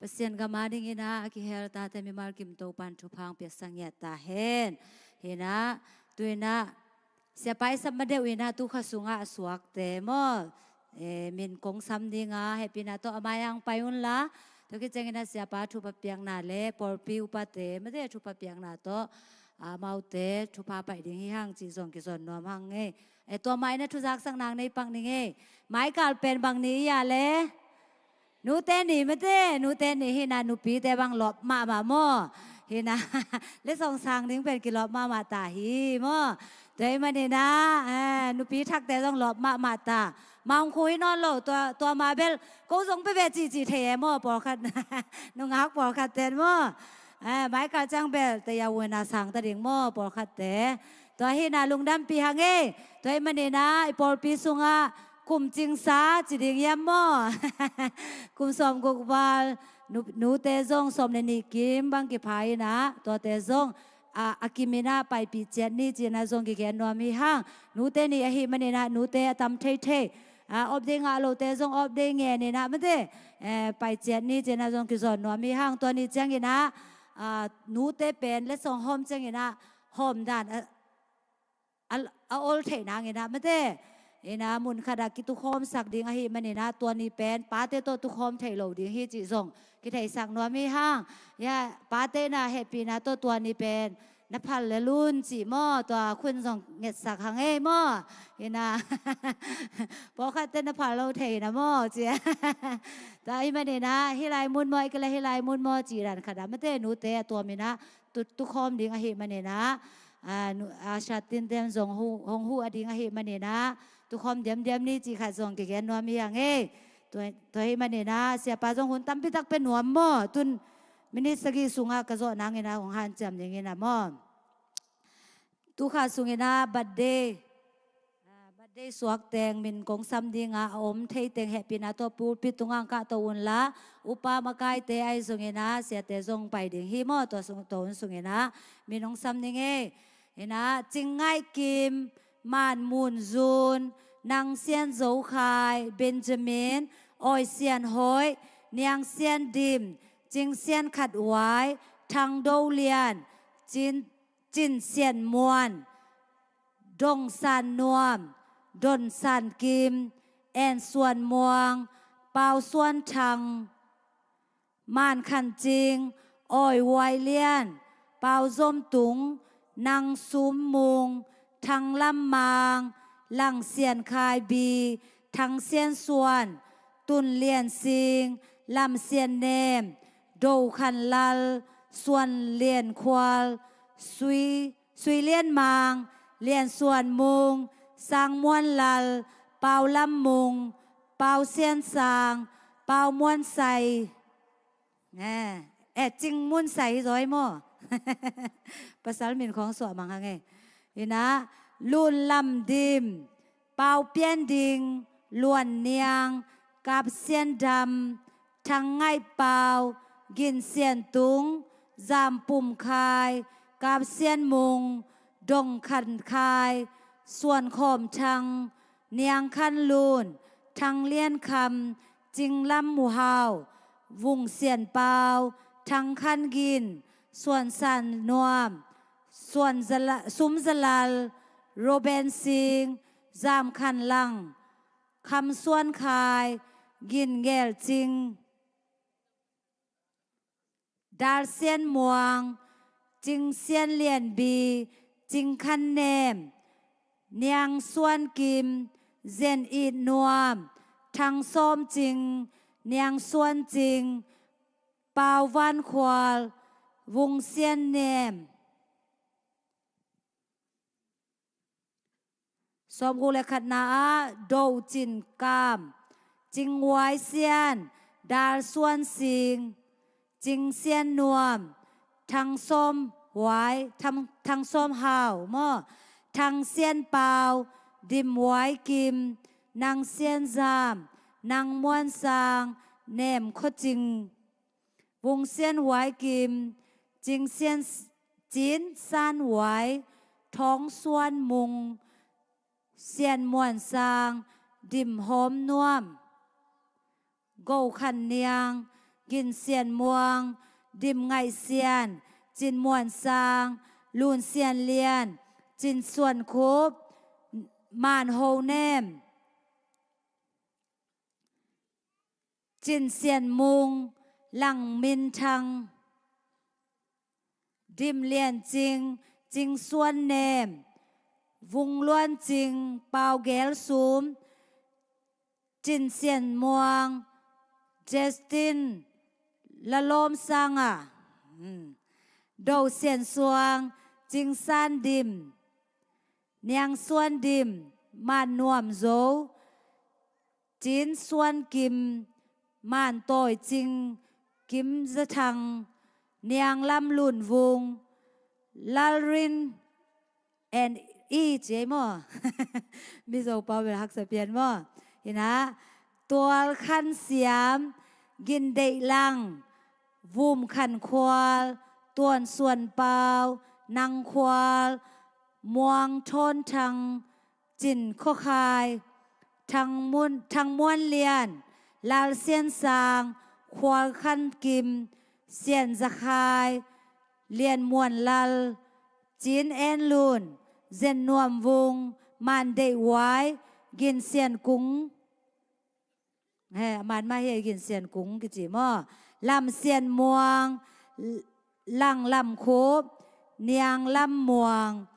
Pasian gam a dingin ah a kihel tate mimal kim Topan thupha hong piaksak ngiat ta hen. Hi-in ah, tu-in ah, Siapa i sap ma deuh in ah tu kha sungah a suakte maw, eh, min kong sam ding a, hehpihna tawh a mai-ah hong pai un la. Tua khit ciangin ah Siapa thupha piakna le pawlpi upate mate thupha piakna tawh, ah, amaute thupha pai ding hi hang cih zong kizawn nuam hang e. Eh, tua mah in ah thuzaksak nang nei pak ning e. Mai kal pen bang ni i a le? Nute ni mate, nute ni hi-in ah nupite bang lawp mahmah maw. Hi-in ah, letsong sang ding pen kilawp mahmah ta hi maw. Tua ahih manin ah, eh, nupi thakte zong lawp mahmah ta. Mah hong khu hi nawn lo, tua, tua mah bel, ko zong pia ve cihcih thei e maw, pawlkhat. Nungak pawlkhatte maw. Eh, mai kal ciang bel, taya uh in ah sang ta ding maw, pawlkhatte. Tua hi-in ah lungdampih hang e. Tua ahih manin ah, i pawlpi sungah, kum cingsa ci ding hiam maw? Kum sawmguk val, nu, nute zong sawm le nih kim bang kipha in ah, tuate zong, a, a kim in ah paipih ciat ni ci-in ah zong kigen nuam hi hang. Nute ni ahih manin ah nute a tam theithei. A, off day ngah lote zong off day ngen in ah mate, eh, pai ciat ni ci-in ah zong kizawn nuam hi hang. Tua ni ciangin ah, a, nute pen letsong hawm ciangin ah hawm dan, a, a, a ol theih nangin ah mate, in ah mun khat ah kitukhawmsak ding ahih manin ah tua ni pen pate tawh tukhawm thei lo ding hi cih zong kitheisak nuam hi hang. Ya, pate in ah hehpihna tawh tua ni pen na phal lel un cih maw, tua khun zong ngetsak hang e maw. In ah, pawlkhatte na phal lo thei na maw ci. Tua ahih manin ah hih lai mun maw, i kila hih lai mun maw cih dan khat ah mate nute a tuam in ah tu, tukhawm ding ahih manin ah, a, nu, a, Sha Tin Tem zong hu, hong huh a ding ahih manin ah, tukhawm diamdiam ni cih khat zong kigen nuam hi hang e. Tua, tua ahih manin ah, Siapa zong hun tampi tak pia nuam maw. Tun minit sagih sungah ka zawh nangin ah hong hanciam dingin ah maw. Tu kha sungin ah birthday, a, birthday suak teng min kong sam ding a, a om thei teng hehpihna tawh pulpit tungah hong kahto un la. Upa makaite ahi zongin ah, siate zong pai ding hi maw, tua sung, tua hun sungin ah min hong sam ning e. In ah, Cing Ngaih Kim, Man Mun Zun, Nang Sian Zo Khai, Benjamin, Awi Sian Hoih, Niang Sian Dim, Cing Sian Khat Uai, Thang Do Lian, Cin, Cin Sian Muan, Dong San Nuam, Don San Kim, En Suan Muang, Pau Suan Thang, Man Khan Cing, Awi Uai Lian, Pau Zom Tung, Nang Sum Mung, Thang Lam Mang, Lang Sian Khai Bi, Thang Sian Suan, Tun Lian Sing, Lam Sian Nem, Do Khan Lal, Suan Lian Khual, Sui, Sui Lian Mang, Lian Suan Mung, Sang Muan Lal, Pau Lam Mung, Pau Sian Sang, Pau Muan Sai. Eh, eh, Cing Mun Sai hi zaw maw. Pasal min khawng suah mang hang e. In ah, Lun Lam Dim, Pau Pian Ding, Luan Niang, Kap Sian Dam, Thang Ngaih Pau, Gin Sian Tung, Zam Pum Khai, Kap Sian Mung, Dong Khan Khai, Suan Khawm Thang, Niang Khan Lun, Thang Lian Kham, Cing Lam Mu Hau, Vung Sian Pau, Thang Khan Gin, Suan San Nuam, Suan Za La, Sum Za Lal, Roben Sing, Zam Khan Lang, Kham Suan Khai, Gin Ngel Cing, Dal Sian Muang, Cing Sian Lian Bi, Cing Khan Nem, Niang Suan Kim, Zen It Nuam, Thang Sawm Cing, Niang Suan Cing, Pau Van Khual, Vung Sian Nem. Sawmguk le khatna ah, Do Cin Kam, Cing Uai Sian, Dal Suan Sing, Cing Sian Nuam, Thang Sawm Uai, Thang, Thang Sawm Hau maw, Thang Sian Pau, Dim Uai Kim, Nang Sian Zam, Nang Muan Sang, Nem Kho Cing, Vung Sian Uai Kim, Cing Sian, Cin San Uai, Thawng Suan Mung, Sian Muan Sang, Dim Hawm Nuam, Go Khan Niang, Gin Sian Muang, Dim Ngaih Sian, Cin Muan Sang, Lun Sian Lian, Cin Suan Khup, Man Ho Nem, Cin Sian Mung, Lang Min Thang, Dim Lian Cing, Cing Suan Nem, Vung Luan Cing, Pau Gel Sum, Cin Sian Muang, Justin, Lalawm Sanga, hmm, Do Sian Suang, Cing San Dim, Niang Suan Dim, Man Nuam Zo, Cin Suan Kim, Man Tawi Cing, Kim Za Thang, Niang Lam Lun Vung, Lal Rin and E ci ei maw? Mizo pau bel haksa pian maw? Hi na, Tual Khan Siam, Gin Deih Lang, Vum Khan Khual, Tuan Suan Pau, Nang Khual, Muang Thawn Thang, Cin Khua Khai, Thang Mun, Thang Muan Lian, Lal Sian Sang, Khual Khan Kim, Sian Za Khai, Lian Muan Lal, Cin En Lun, Zen Nuam Vung, Man Deih Uai, Gin Sian Kung, he, a man mah hi, Gin Sian Kung kici maw? Lam Sian Muang, L-, Lang Lam Khup, Niang Lam Muang.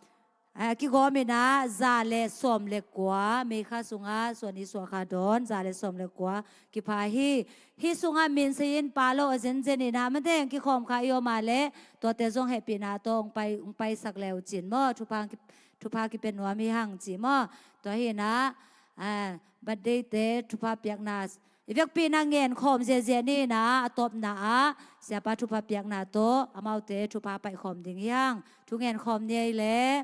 A, kigawm in ah, za le sawm le kua, May kha sungah, suan i suah kha dawn, za le sawm le kua, kipha hi. Hih sungah min sayin pa lo a zenzen in ah, man teng kikhawm kha i om a leh, tuate zong hehpihna tawh hong pai, hong paisak le uh cin maw, thupha ki-, thupha kipia nuam hi hang ci maw. Tua hi in ah, a, birthday te thupha piakna i vekpi in ah ngen khawm ziahziah ni in ah, a tawpna ah siapa thupha piakna tawh amaute thupha paih khawm ding hi hang. Thu ngen khawm ni ei leh.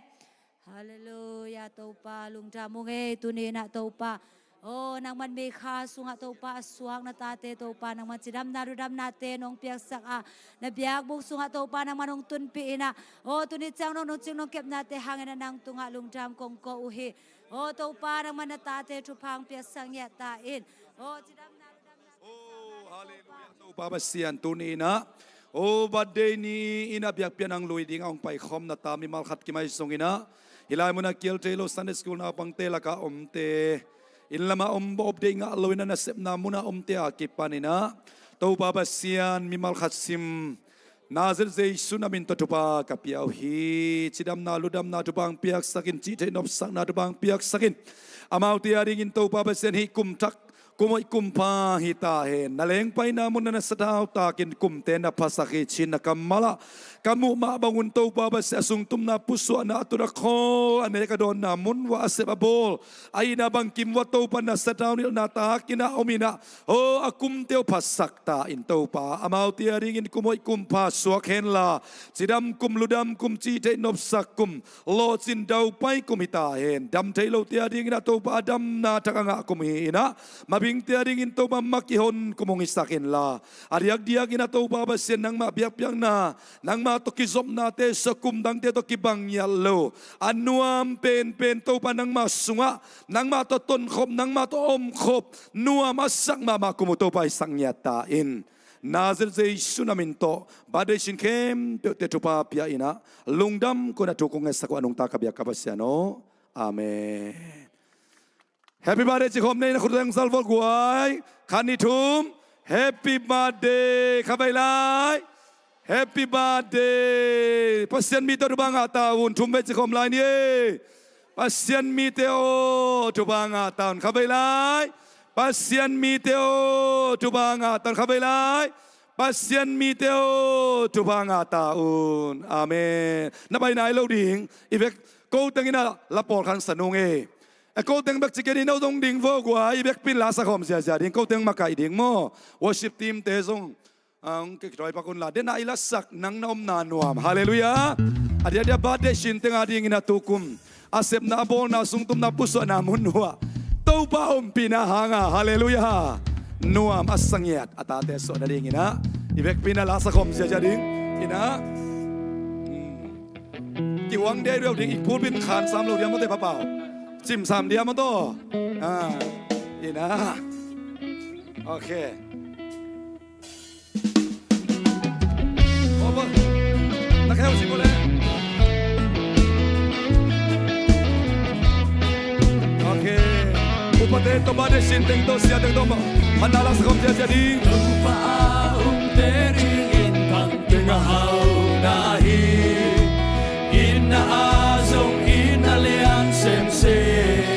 Halleluiah, Topa lungdam ung ei. Tuni in ah Topa, aw, nangman May kha sungah Topa a suak na tate Topa, nangman cidamna ludamnate nong piaksak a, na biakbuk sungah Topa nangman hong tunpih in ah, aw, tuni ciang nong nungcing nong kepnate hangin ah nang tungah lungdam kong ko uh hi. Aw Topa, nangman na tate thupha hong piaksak ngiat ta in. Aw, cidamna, cidamna. Oh, halleluiah, Topa Pasian, tuni in ah, oh, birthday ni in ah biakpiakna hong lui ding a hong paikhawm na ta mimal khat kimaizong in ah, hih lai mun ah kial thei lo Sunday school naupangte lakah omte, inn lamah om, bawp deih ngah lo in ah nasepna mun ah omte a kipan in ah, Topa Pasian, mimal khat sim Nazareth Jesu na min tawh thupha ka pia uh hi. Cidamna ludamna thupha hong piaksak in, cihtheih nopsakna thupha hong piaksak in. Amaute a dingin Topa Pasian, hih kum thak, kum hoih kum pha hi ta hen. Na lengpaina mun ah na sathau takin kumte na phasak hi ci-in na kammal ah ka muh mah bangun Topa Pasian, a sungtumna pusuahna, a tut a khawl, a nek a dawnna mun uah a sep a bawl, a itna bangkim uah Topa na sathau nilhna takin ah om in ah, aw, a kumte uh phasak ta in Topa, amaute a dingin kum hoih kum pha suak henla, cidam kum, ludam kum, cihtheih nopsak kum, lawhcin daupai kum hi ta hen. Dam thei lote a dingin ah Topa, a damna thak a ngah kum hi in ah, mabingte a dingin Topa, ma kihon kum hong hisak inla, a diakdiakin ah Topa Pasian, nangmah biakpiakna, nangmah tawh kizopnate sua, kum dangte tawh kibang ngiat lo, a nuam penpen Topa, nangmah sungah nangmah tawh tonkhop, nangmah tawh omkhop, nuam a sak mahmah kum uh Topa, hisak ngiat ta in. Nazareth Jesu na min tawh birthday sin khempeuhte thupha pia in ah, lungdam ko-in ah thu kong ngetsak uh, a nungta ka biak ka Pasian aw. Amen. Happy birthday ci khawm ni ei, na khut teng sal vawk guai. Khat, nih, thum. Happy birthday. Kha vei lai. Happy birthday. Pasian mite aw, thupha ngah ta un. Thum vei ci khawm lai ni ei. Pasian mite aw, thupha ngah ta un. Kha vei lai. Pasian mite aw, thupha ngah ta un. Kha vei lai. Pasian mite aw, thupha ngah ta un. Amen. Na pai nai lo ding. I vek ko teng in ah la pawlkhat sa nung ei. A ko teng bek ci kei ni, no zong ding vawk guai, i vekpi in la sa khawm ziahziah ding, ko teng makaih ding maw. Worship team te zong, ah, hong kikitawi pak unla, den a i lasak nang na omna nuam. Halleluiah. A diakdiak birthday sin teng a dingin ah tukum a sepna, a bawlna, sungtumna, pusuahna mun uah Topa ompihna hanga, halleluiah, nuam a sa ngiat a tate suah nadingin ah, i vekpi in ah la sa khawm ziahziah ding in ah. Hmm. Kihuang dei deuh ding, i pulpit khan sam lo dia maw te, Pa Pau? Cim sam dia maw taw? Ah, in ah. Okay. Kheu si bole. Okay. Upate Topa deih sin teng tawh, sia teng tawh, phatna laksak khawm ziahziah ding. Topa a umte dingin pang teng a hau na hi. Itna ah zong itna lian semsem.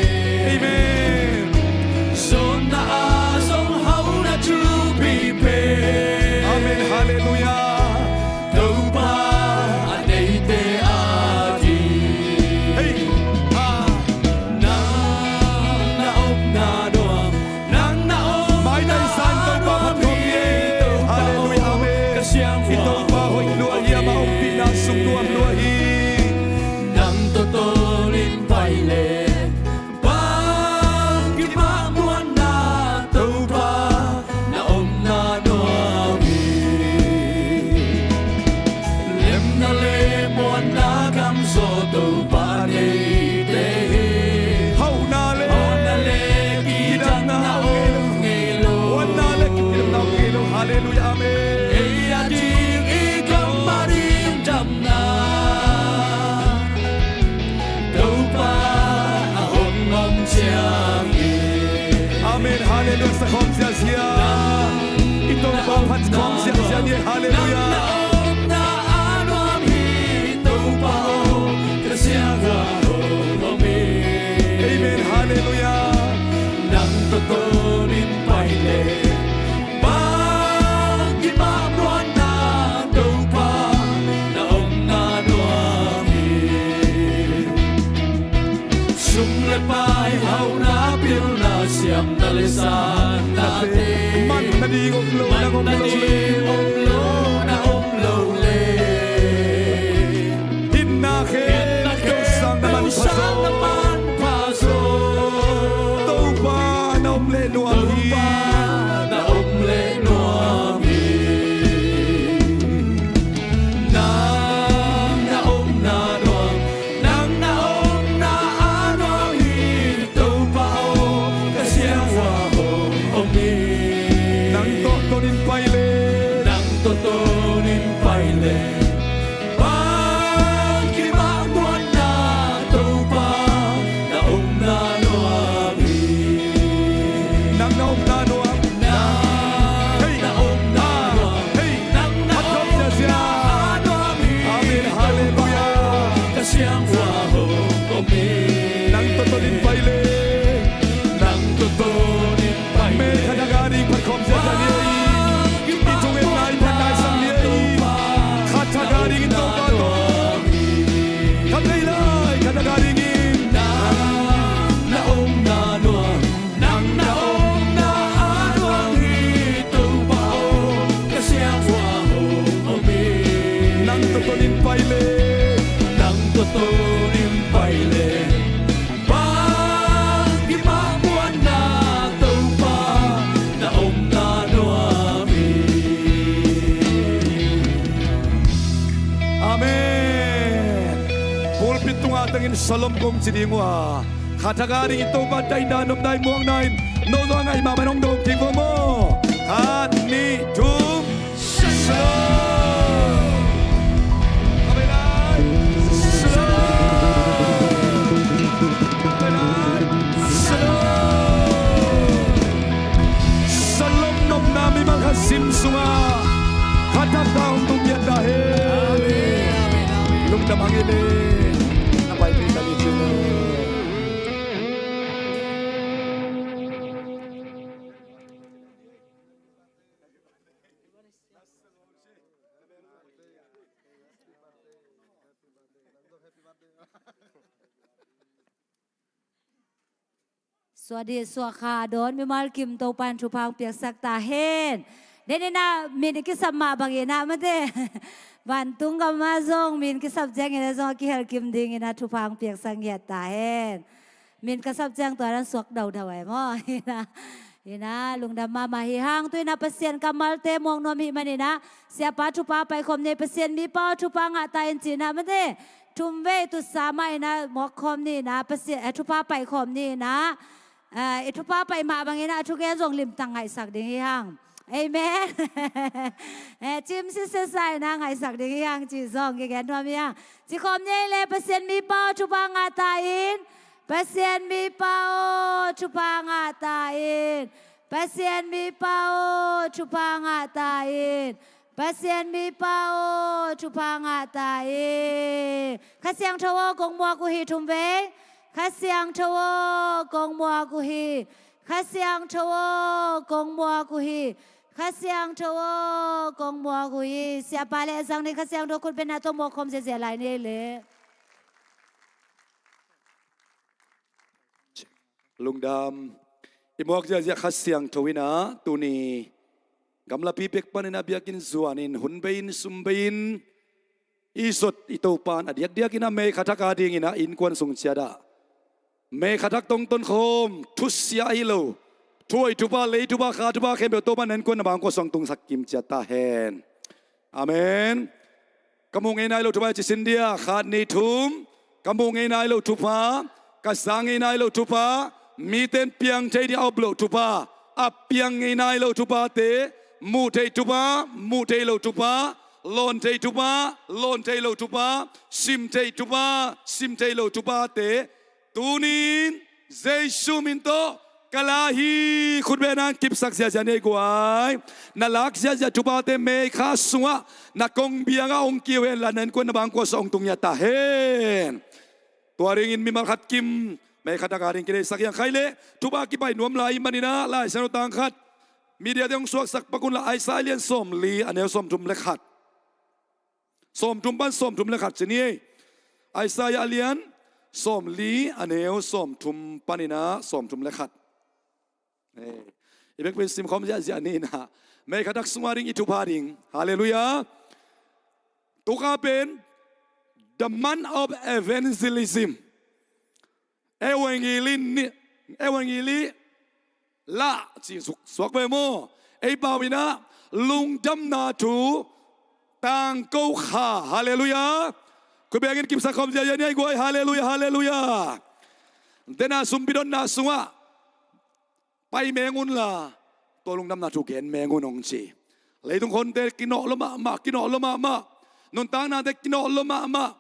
Amen. Sawtna ah zong hauhna thupi pen. Amen. Halleluiah. Topa a neite ading. Hei. Ah. Nang na omna nuam, nang na omna nuam. Maitai san Topa phat khawm hi. Halleluiah. Amen. Ka siangtho. I Topa hoih lua hi, ama ompihna sung nuam lua hi. Nang tawh tawnin pai leh bang kimah muanna, Topa na omna nuam hi. Lemna le muanna gam zaw Topa neite hi. Hauhna le, hauhna le kidakna om ngei lo. Muanna le kidakna om ngei lo. Halleluiah. Amen. Ei ading i gam ading damna Topa a hong om ciangin. Amen. Halleluiah. Sa khawm ziahziah. I Topa phat khawm ziahziah ni. Halleluiah. Nang na omna a nuam hi Topa aw, ka siangtho hong om hi. Amen. Halleluiah. Nang tawh tawnin pai leh bang kimah muanna, Topa na omna nuam hi. Sum le pai, hauhna, pilna, siamna le satnate man nading om lo, nang om lo le. Man nading om lo, nang om lo le. Itna khempeuh sang na manpha zaw. Topa na om leh nuam hi. Topa na om leh nuam hi. Nang na omna nuam, nang na omna a nuam hi Topa aw, ka siangtho hong om hi. Nang tawh tawnin pai leh. Nang tawh tawnin pai leh bang kimah muanna, Topa na omna nuam hi. Nang na omna nuam. Nang na omna nuam. Hei. Nang na omna nuam hi. Amen. Halleluiah. Ka siangtho hong om hi. Nang tawh tawnin pai leh. Nang tawh tawnin Mei khat a ka ding phat khawm ziahziah ni ei. I thungen nai phat nai sang ni ei. Khat a ka ding in Topa tawh. Khat vei lai khat a ka ding in. Nang na omna nuam, nang na omna a nuam hi Topa aw, ka siangtho hong om hi. Nang tawh tawnin pai leh. Nang tawh tawnin pai leh. Bang kimah muanna Topa na omna nuam hi. Amen. Pulpit tungah tengin shalom kong ci ding uh a, khat a ka ding in Topa daihna nopna i muakna in no zong a ngaih mah bang hong dawng kik vo maw. Khat, nih, thum. Shalom. Shalom. Shalom. Shalom nopna mimal khat sim sungah khat taktak hong tung ngiat ta hen. Amen. Lungdam hang ei le. Na paipih ta ni ci le. Suah dih suah kha a dawn mimal kim Topa'n thupha hong piaksak ta hen. Deninah min i kisap mah banginah mate. Vantung gamah zong min kisap cianginah zong a kihel kim dinginah thupha hong piaksak ngiat ta hen. Min ka sap ciang tua dan suak daudau ai maw. Ina, ina, lungdam mahmah hi hang. Tu ina Pasian kammalte muak nuam hi maninah, siapa thupha paikhawm ni, Pasian mipa thupha ngah ta in cinah mate. Thum vei tusa mah ina muak khawm ni ina, Pasian, eh, thupha paikhawm ni ina. Eh, i thupha pai mah bangina a thugen zong limtang ngaihsak ding hi hang. Amen. Eh, cim sisesa in a ngaihsak ding hi hang cih zong kigen nuam hi hang. Ci khawm ni ei le, Pasian mipa aw, thupha ngah ta in. Pasian mipa aw, thupha ngah ta in. Pasian mipa aw, thupha ngah ta in. Pasian mipa aw, thupha ngah ta in. Kha Siangtho aw, kong muak uh hi thum vei. Kha Siangtho aw, kong muak uh hi. Kha Siangtho aw, kong muak uh hi. Kha Siangtho aw, kong muak uh hi. Siapa le a zang ni Kha Siangtho khutbetna tawh muak khawm ziazia lai ni ei le. Lungdam. I muak ziahziah Kha Siangtho in ah tuni gamlapi pek panin ah biakinn zuanin hun bei-in sum bei-in i zot i Topa in a diakdiakin ah May kha thak adingin ah innkuan sung ciat ah May kha thak tawng tonkhawm thusia ahi lo, thuhoih thupha, lei thupha, kha thupha khempeuh Topa in ah innkuan a bangkua suang tungsak kim ciat ta hen. Amen. Ka muh ngei nai lo thupha ci sin dia, khat, nih, thum. Ka muh ngei nai lo thupha, ka za ngei nai lo thupha, mite in piang thei ding a op loh thupha, a piang ngei nai lo thuphate, muh theih thupha, muh theih loh thupha, lawn theih thupha, lawn theih loh thupha, sim theih thupha, sim theih loh thuphate, tuni-in Jesu min tawh ka la hi. Khutbetna kipsak ziahziah ni ei guai. Na lak ziahziah thuphate May kha sungah na kong biakah hong kiu hen la, na innkuan a bangkua suah hong tung ngiat ta hen. Tua dingin mimal khat kim May kha thak ading kideihsak hi hang. Khaih le thupha kipaih nuam lai ahih manin ah Lai Siangtho tang khat mediate hong suaksak pak un la, Isaiah lian sawmli, a neu sawmthum le khat. Sawmthum pan sawmthum le khat ci ni ei. Isaiah lian sawmli, a neu sawmthum panin ah sawmthum le khat. Eh, i bek pen simkhawm ziahziah ni in ah May kha thak sung ading i thupha ding. Halleluiah. Tu kha pen the month of evangelism. Evangeli ni, evangeli la ci suk, suak ve maw. Ei pau in ah lungdamna thu tangko kha. Halleluiah. Khut bengin kipsak khawm ziahziah ni ei guai. Halleluiah, halleluiah. Dena sumpi dotna sungah pai meng un la, tua lungdamna thu gen meng un hong ci. Leitung khonte kinawh lua mahmah, kinawh lua mahmah. Nuntaknate kinawh lua mahmah.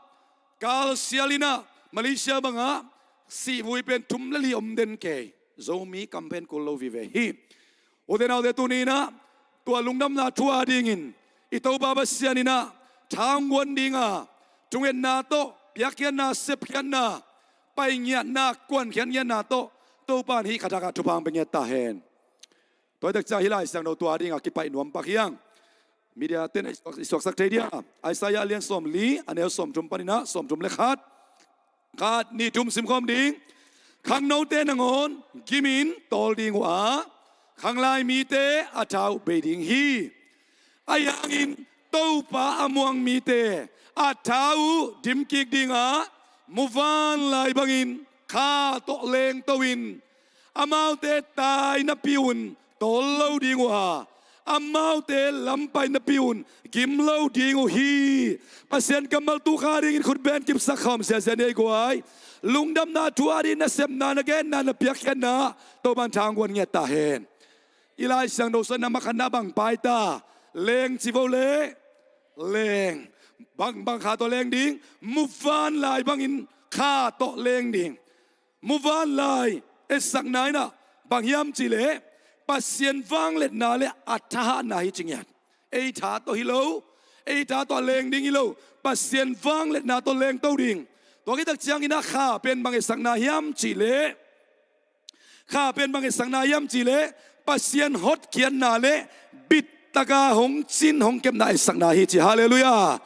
Kal sial in ah Malaysia bangah sihvui pen thum le li om den kei. Zomi kam pen kul lo vive hi. Ute naute, tuni in ah tua lungdamna thu adingin i Topa Pasian in ah tha hong guan ding a, thungetna tawh, piakkhiatna, sepkhiatna, paingiatna, kuankhiat ngiatna tawh Topa in hih kha thak ah thupha hong pia ngiat ta hen. Tua hi tak ciang hih Lai Siangtho tua ding a kipaih nuam pak hi hang. Mediate in i suak, i suaksak thei dia. Isaiah lian sawmli, a neu sawmthum panin ah sawmthum le khat. Khat, nih, thum simkhawm ding. Khangnote nangawn gimin tawl ding uh a, khanglai mite a tha uh bei ding hi. Ahi hangin Topa a muang mite a tha uh dimkik ding a, muvanlai bangin kha tawh lengto in, amaute tai napi un tawl lo ding uh a, amaute lampai napi un gim lo ding uh hi. Pasian kammal tu kha dingin khut beng kipsak khawm ziahziah ni ei guai. Lungdamna thu adingin nasepna, nagenna, napiakkhiatna Topa in tha hong guan ngiat ta hen. I Lai Siangtho sungah na makhatna bang pai ta? Leng ci vo le. Leng. Bang, bang kha tawh leng ding? Muvanlai bangin kha tawh leng ding. Muvanlai etsakna in ah bang hiam cih leh Pasian vangliatna le a thahatna hi ci ngiat. Ei tha tawh hi lo, ei tha tawh a leng ding hi lo, Pasian vangliatna tawh lengto ding. Tua khit tak ciangin ah kha pen bang etsakna hiam cih leh, kha pen bang etsakna hiam cih leh Pasian hotkhiatna le bittaka hong cin hong kepna etsakna hi ci. Halleluiah.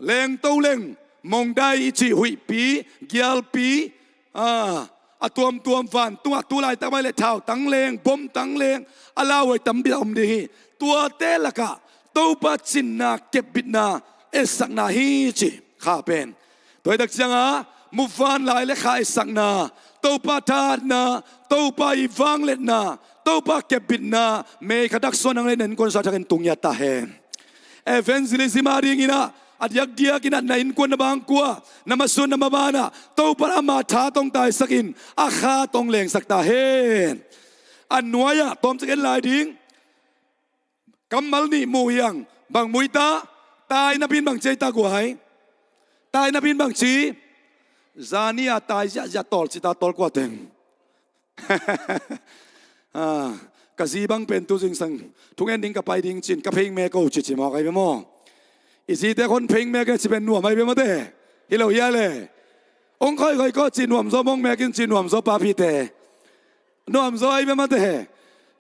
Lengto leng, mongdai i cih huihpi, gialpi, a, a tuamtuam, vantungah tu laitak mah leh thautang leng, bomtang leng, a lauhuai tampi a om ding hi. Tuate lakah Topa cinna, kepbitna etsakna hi ci, kha pen. Tua hi tak ciangah muvanlai le kha etsakna, Topa thahatna, Topa i vangliatna, Topa kepbitna May kha thak sung ah nang le na innkuan sung ah thak in tung ngiat ta hen. Evangelism adingin ah a diakdiakin ah na innkuan, na bangkua, na masuan, na maban ah Topa in ama tha tawh taisak in a kha tawh lengsak ta hen. A nuai-ah tawmcik en lai ding. Kammal nih mu hi hang. Bang mu hi ta? Tai napi in bang ci hi ta guai? Tai napi in bang ci? Zani a tai ziahziah tawl ci ta, tawl kua teng. Ah, ka zi bang pen tu zingsang thungen ding ka pai ding cin ka phei mek o ci ci mawk ahi ve maw? I zite khon phei mek e ci pen nuam ahi ve maw te? Hi lo hia le? Ong khoi khoi ko ci nuam zaw mong mek in ci nuam zaw papi te. Nuam zaw ahi ve maw te?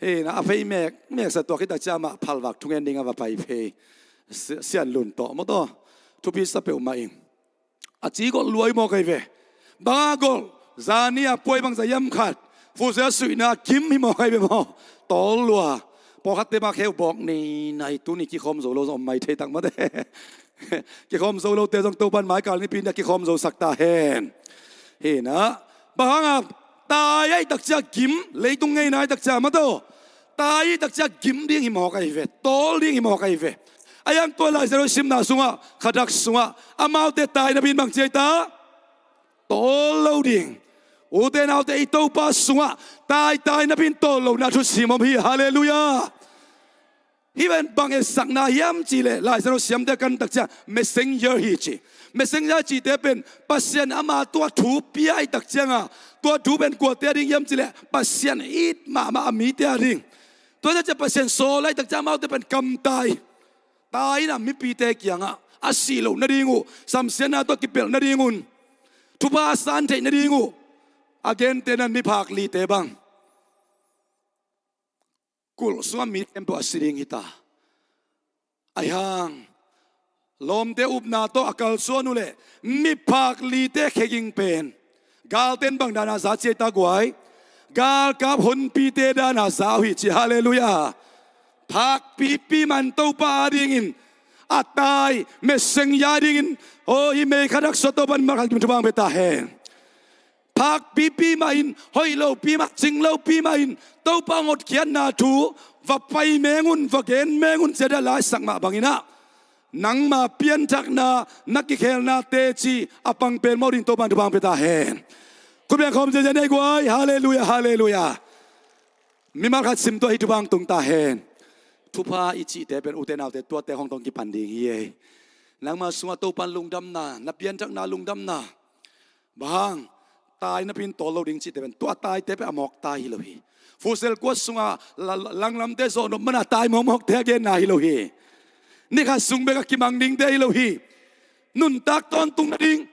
Hi na a phei mek mek sa tuak hi tak ciang mah phalvak thungen ding a va pai phei. Si-, sian lun tawh maw taw. Thupi sa peuhmah ing. A ci golh lua hi mawk ahi ve. Bang a golh? Zani a puai bangza hiam khat, fuse a suihna gim hi mawk ahi ve maw? Tawl lua. Pawlkhatte mah kheu bawk ni nai, tuni kikhawm zo lo zong om mai thei tak maw te. Kikhawm zo lote zong Topan maikal nipi in a kikhawm zo sak ta hen. Hi na. Bang hang a? Tai ahi tak ciang gim, leitung ngeina ahi tak ciang maw taw. Tai ahi tak ciang gim ding hi mawk ahi ve, tawl ding hi mawk ahi ve. A yang tua Lai Siangtho simna sungah, khadak sungah, amaute tai napi in bang ci hi ta? Tawl lo ding. Ute naute, i Topa sungah tai tai napi in tawl lohna thusim om hi. Halleluiah. Hi ven bang etsakna hiam cih leh Lai Siangtho siamte kan tak ciang messenger hi ci. Messenger cihte pen Pasian ama tua thu pia ahi tak cianga, tua thu pen kuate a ding hiam cih leh Pasian it mahmah a mite a ding. Tua tak ciang Pasian sawl ahi tak ciang amaute pen kamtai. Tai in a mipite kiangah a sih loh nading uh, samsiatna tawh kipelh nadingun, thupha a san theih nading uh a gente nan miphak lite bang kulh sungah mi khempeuh a si ding hi ta. Ahi hang lawmte upna tawh a kalsuan uh leh miphak lite kheging pen galten bang dana za ci hi ta guai? Galkap honpite dana za uh hi ci. Halleluiah. Phakpipi man Topa a dingin a tai messenger a dingin, aw, hi mei khadak sua Topan malkhat kim thupha pia ta hen. Phakpipi mahin, hoih lopi mah, cing lopi mahin Topa hong hotkhiatna thu va pai mengun, va gen mengun, ciada laisak mah banginah nangma pianthakna, na kikhelna teci a pang pelmawh ding Topan thupha pia ta hen. Khut beng khawm ziazia nei guai. Halleluiah, halleluiah. Mimal khat simtuah hi thupha tung ta hen. Thupha i cihte pen ute naute tuate hong tong kipan ding hi ei. Nangma sungah Topan lungdamna, na pianthakna lungdamna. Bang hang? Tai napi in tawl lo ding cihte pen tua taite pen a mawk tai hi lo hi. Fusel kuat sungah la-, langlamte zawhnop mana tai mawkmawkte a genna hi lo hi. Nikhat sung bek a kimang dingte hi lo hi. Nuntak tawntung nading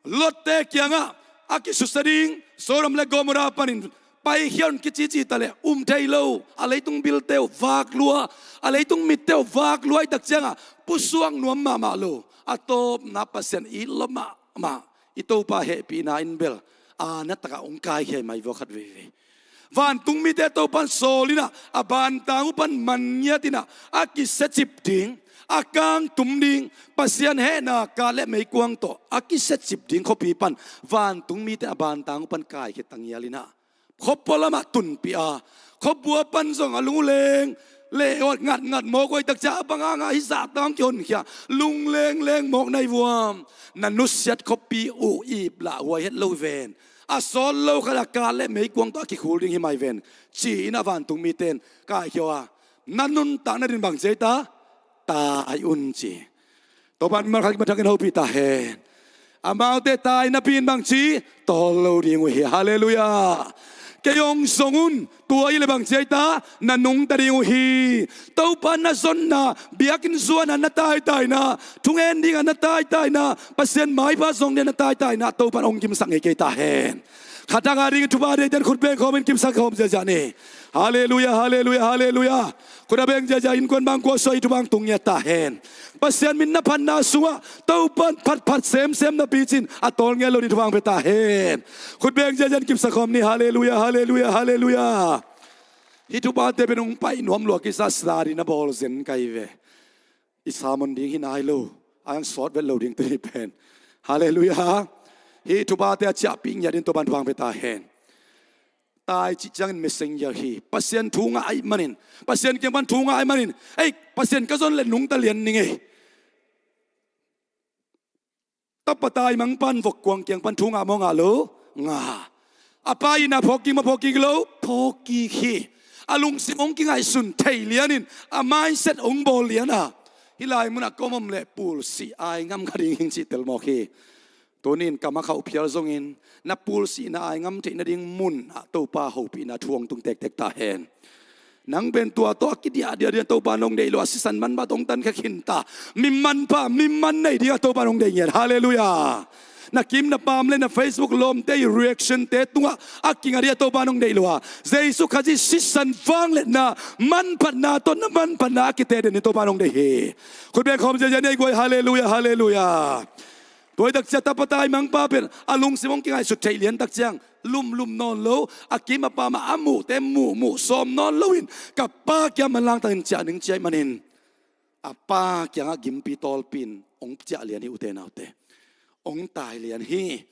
Lotte kiangah a kisusia ding Sodom le Gomorrah panin paikhia un kicici taleh um thei lo, a leitung bilte uh vak lua, a leitung mitte uh vak lua ahi tak ciangah pusuak nuam mahmah lo. A tawpna Pasian it lua mahmah i Topa hehpihna in bel a na takah hong kaikhia mai vua khat veivei. Vantung mite Topan sawl inah a bantang uh pan man ngiat inah a kisiacip ding, a kangtum ding, Pasian hehna kat le meikuang tawh a kisiacip ding khuapi pan vantung mite a bantang uh pan kaikhia tangial inah khuapua lamah tunpih a, khuapua pan zong a lung uh leng lehawt ngatngat mawk uh ahi tak ciang a bang hangah hih zahta hong kihonkhia, lung lengleng mawk na hi vuam? Na nusiat khuapi uh iplah huai het lo ven. A sawt lo khat a kat le meikuang tawh a kikhul ding hi mai ven, ci-in a vantung mite in kaikhia uh a, na nuntakna ding bang ci ahi ta? Tai un ci. Topan malkhat kimathakin hopih ta hen. Amaute tai napi in bang ci? Tawl lo ding uh hi. Halleluiah. Kei hong zong un. Tua hi le bang ci ahi ta? Na nungta ding uh hi. Topa na zonna, biakinn zuana na taitaina, thungen dinga na taitaina, Pasian maipha zong dinga na taitaina Topan hong gimsak ngei kei ta hen. Khataka ding thupha deiten khut beng khawmin gimsak khawm ziazia ni. Halleluiah, halleluiah, halleluiah. Khut a beng ziazia innkuan bang kua suah i thupha tung ngiat ta hen. Pasian min na phatna sungah Topan phatphat semsem na picin a tawl ngiat lo ding thupha pia ta hen. Khut beng ziazia in gimsak khawm ni. Halleluiah, halleluiah, halleluiah. Hih thuphate pen hong pai nuam lua kisa sa ding na bawl zen ka hi ve. I sermon ding hi nai lo, a hong sawt vet lo ding tuni pen. Halleluiah. Hih thuphate a ciahpih ngiat in Topan thupha pia ta hen. Tai cih ciangin messenger hi. Pasian thu ngah ahih manin, Pasian kiang pan thu ngah ahih manin, ei, Pasian ka zon le nungta lian ning ei. Tapa taimang pan vokkuang kiang pan thu ngah maw ngah lo? Ngah. A pa inn ah phawk kik maw phawk kik lo? Phawk kik hi. a lungsim hong kingaihsun thei lianin a mindset hong bawl lian a, hih lai munah ka om om leh pulsih ai ngam kha ding hing cih tel mawk hi. Tunin kam a khauh phial zongin na pulsihna ai ngam theih nading munah Topa hopihna thu hong tung tektek ta hen. Nang pen tua tawh a kidiahdiah ding a Topa nong deih lua, sisan manpha tawh hong tankhia khin ta. Mi manpha, mi man nei ding a Topa nong deih ngiat. Halleluiah. Na kim na pam le na Facebook lawmte i reaction-te tungah a kinga ding a Topa nong deih lua. Jesu Khazih sisan vangliatna, manphatna tawh na manphatna a kite den ding Topa nong deih hi. Khut beng khawm ziazia nei guai. Halleluiah, halleluiah. Tua hi takciang tapa taimangpa pen a lungsim hong kingaihsut theih lian takciang lumlum nawn lo, a kim a pam ah a muhte muhmuh sawm nawn loin ka pa kiang manlangtangin ciah ning ci ahih manin a pa kiangah gimpi tawlpi in hong ciah lian hi, ute naute. Hong tai lian hi.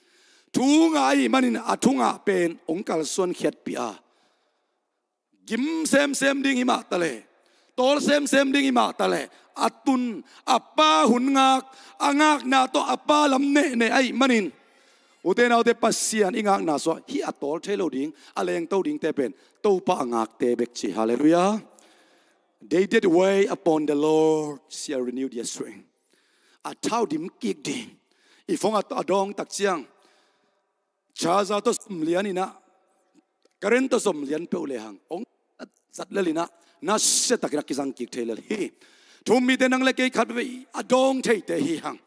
Thu ngah ahih manin a thu ngah pen hong kalsuan khiatpih a, gim semsem ding hi mah taleh, tawl semsem ding hi mah taleh, a tun, a pa hun ngak, a ngakna tawh a pa lam nehneh ahih manin, ute naute, Pasian i ngakna suah hih a tawl thei lo ding, a lengto dingte pen Topa a ngakte bek ci. Halleluiah. They that wait upon the Lord shall renew their strength. A thau dim kik ding. I phone a, a dawng takciang charger tawh zom lian inah, current tawh zom lian peuh lehang hong zat lel inah, nasiatakin a kizang kik thei lel hi. Thu-um mite, nang le kei khat veve a dawng theite hi hang,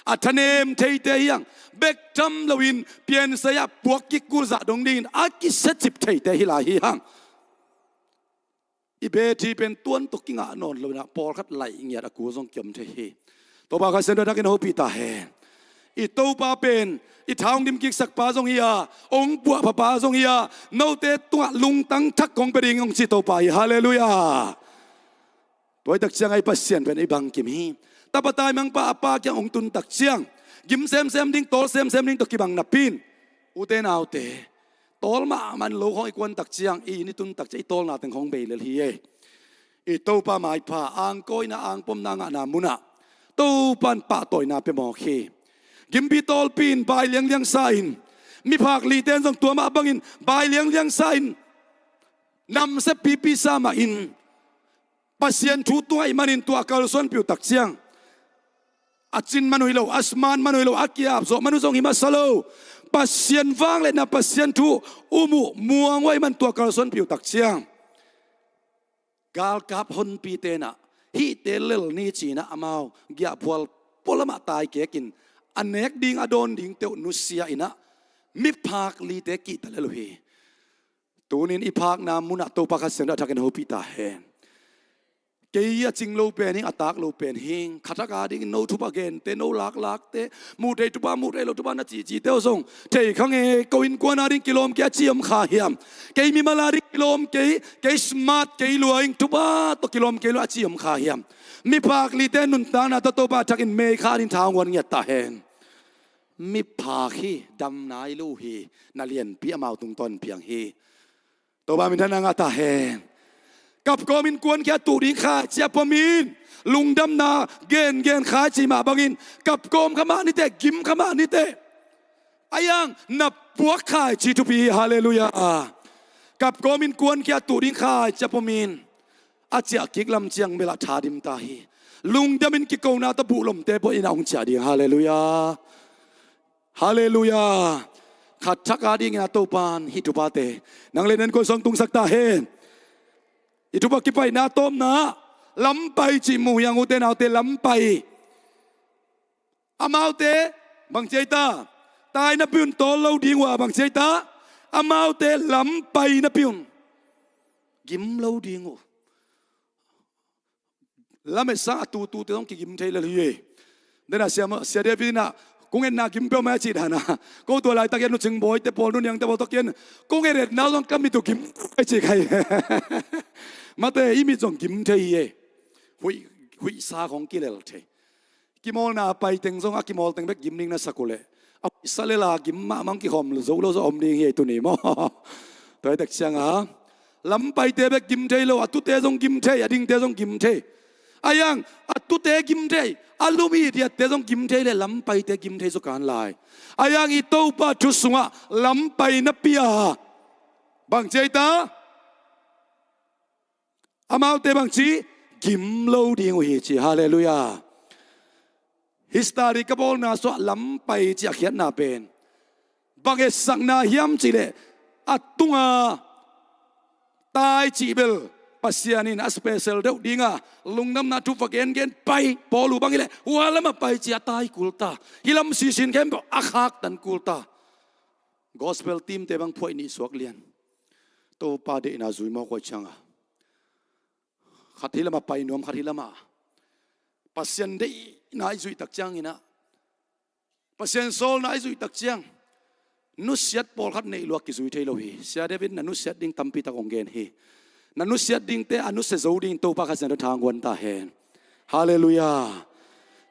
a thanem theite hi hang. Bek tham loin piansai-ah puak kik kul zah dong dingin a kisiacip theite hi lai hi hang. I battery pen tuan tawh kingah nawn lo inah pawlkhat laih ngiat a kul zong kiom thei hi. Topa Kha Siangtho in a thakin hopih ta hen. I Topa pen i thau hong dimkiksak pa zong hi a, hong puahpha pa zong hi a, note tungah lungtang thak kong pia ding hong ci Topa hi. Halleluiah. Tua hi takciang ei Pasian pen i bangkim hi. Tapa taimangpa a pa kiang hong tun takciang gim semsem ding, tawl semsem ding tawh kibang napi-in, ute naute, tawl mahmah in lo khawng i kuan takciang, i inn i tun takciang i tawlna teng khawng bei lel hi e. I Topa maipha, angkawina, angpomna ngahna munah Topa in pahtawina pia mawk hi. Gimpi tawlpi in bai liangliang sa-in, miphak lite in zong tua mah bangin bai liangliang sa-in, namsia pipi sa mahin, Pasian thu tung ahih manin tua a kalsuanpih uh takciang, a cin man uh hi lo, a smat man uh hi lo, a kiapzawh man uh zong hi masa lo. Pasian vangliatna, Pasian thu um uh, muang uh ahih man tua kalsuanpih uh takciang, galkap honpite inah hihte lel ni ci-inah amau giahphual pualamah taikekin a nek ding a dawn dingte uh nusia inah miphak lite kihta lel uh hi. Tunin i phakna munah Topa Kha Siangtho in a thakin hopih ta hen. Kei a cing lo pen hing, a tak lo pen hing, khathak adingin no thupha gente, no laklakte, muh thei thupha, muh thei lo thupha na cihcihte uh zong thei kha nge. Ko innkuan ading kilawm kei a ci om kha hiam? Kei mimal ading kilawm kei, kei smat kei lua ing, thupha tawh kilawm kei lua a ci om kha hiam? Miphak lite nuntakna tawh Topa thakin mei kha ading thau hong guan ngiat ta hen. Miphak hi, dam nai lo hi, na lianpi amau tungtawn piang hi. Topa minthanna ngah ta hen. Kapkawm innkuan kiang a tuh ding khaici a pom in, lungdamna gengen khaici mah bangin kapkawm kha mah ni teh, gim kha mah ni teh. Ahi hang na puak khaici thupi hi. Halleluiah. Kapkawm innkuan kiang a tuh ding khaici a pom in, a ciah kik lam ciang bel a tha dim ta hi. Lungdamin kikona tawh buhlomte pawh inn ah hong ciah ding. Halleluiah. Halleluiah. Khat thak adingin a Topa in hih thuphate nang le nang koi sawng tungsak ta hen. I thupha kipaina a tawpna, lampai cih mu hi hang, ute naute, lampai. Amaute bang ci ei ta? Tai napi un, tawl lo ding uh a, bang ci ei ta? Amaute lampai napi un gim lo ding uh. Lamet sang a tutute zong kigim thei lel hi e. Dena Sia, Sia David in ah, kong etna gim peuhmah a cih dana, ko tua laitak i a Nu Cing Bawite pawl, Nu Niangte pawl tawh ki-en, kong etetna zong ka mit uh gim a cih kha hi. Mate, i mit zong gim thei hi e. Huih, huihsa khong kilel thei. Kimawlna a pai teng zong a kimawl teng bek gim ding na sak uh leh, a huihsa lela gim mahmah hong kikhawm zo lo zong om ding hi ei tuni maw? Tua hi tek cianga lampaite bek gim thei lo, a tute zong gim thei, a dingte zong gim thei. Ahi hang a tute gim thei, a lum i diatte zong gim thei leh lampaite gim thei zaw kan lai. Ahi hang i Topa thu sungah lampai na pia, bang ci ei ta? Amaute bangci gim lo ding uh hi ci. Halleluiah. Hih study ka bawlna sungah lampai cih a khiatna pen bang etsakna hiam cihleh, a tunga tai cih bel Pasian in a special deuh dinga lungdamna thu va gengen pai, Paul uh bang hileh hua lamah pai cih a tai kulta, hih lam sisin khempeuh a khaktan kulta. Gospel team te bang phuaih nih suak lian. Topa deihna zui mawk uh cianga khat hih lamah pai nuam, khat hih lamah. Pasian deihna i zuih tak cianginah, Pasian sawlna i zuih tak ciang nusiat pawlkhat neih lua kizui thei lo hi. Sia David na nusiat ding tampi tak hong gen hi. Na nusiat dingte a nusia zo dingin Topa Kha Siangtho thanghuan ta hen. Halleluiah.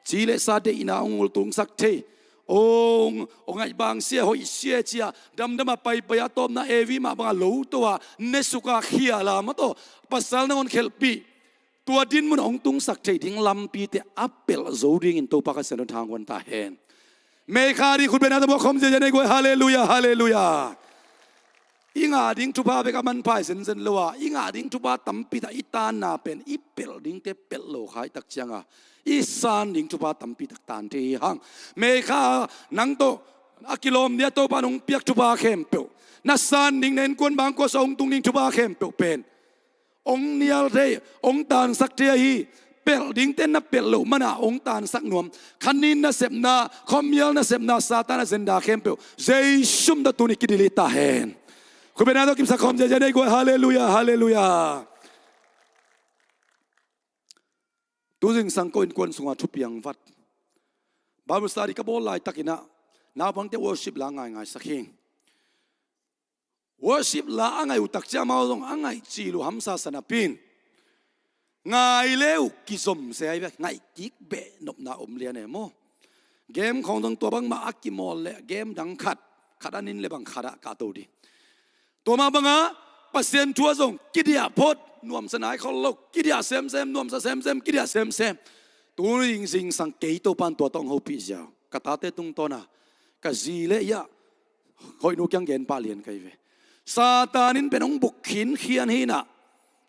Ci le sa deihna hong ultungsak thei, hong, hong ngaih bang sia, hoih sia cia, damdam a paipai a tawpna Evi mah banga lo to a, nesuka khiala mah tawh pasal nangawn khelhpih, tua dinmun hong tungsak thei ding lampite a pelh zo dingin Topa Kha Siangtho thanghuan ta hen. Mei kha ding khutbetna tawh muak khawm ziazia nei guai. Halleluiah, halleluiah. I ngah ding thupha bek a manpha hi zenzen lo a, i ngah ding thupha tampi tak i tanna pen i pelh dingte pelh lo kha i tak cianga, i san ding thupha tampi tak tan thei hi hang. Mei kha nang tawh a kilawm dia Topa nong piak thupha khempeuh, na san ding, na innkuan bangkua sungah hong tung ding thupha khempeuh pen hong nial thei, hong tansak thei ahi. Pelh dingte na pelh loh mana hong tansak nuam. Khanin nasepna, khuamial nasepna, Satan agenda khempeuh Jesu min tawh tuni kidilit ta hen. Khutbetna tawh kipsak khawm ziazia nei guai. Halleluiah, halleluiah. Tu zingsang ko innkuan sunga thupiang vat Bible study ka bawl laitakinah naupangte worship la ngaingaisak hi. Worship la a ngaih uh tak ciang amau zong a ngaih cil uh hamsa sa napi in, ngai le uh kizom se ahi ve, ngaih kik beh nopna om lian e maw. Game khawng zong tua bangmah a kimawl leh game dang khat, khat a nin le bang khat ah kahto ding. Tua mah bangah Pasian thu ah zong kidiah phot, nuamsa nai khol lo, kidiah semsem, nuamsa semsem, kidiah semsem. Tu zingsang kei Topan tua tawh hong hopih ziau. Ka tate tungtawna ka zi le i ah hoih nu kiang gen pah lian ka hi ve. Satan in pen hong buk khinkhian hi inah,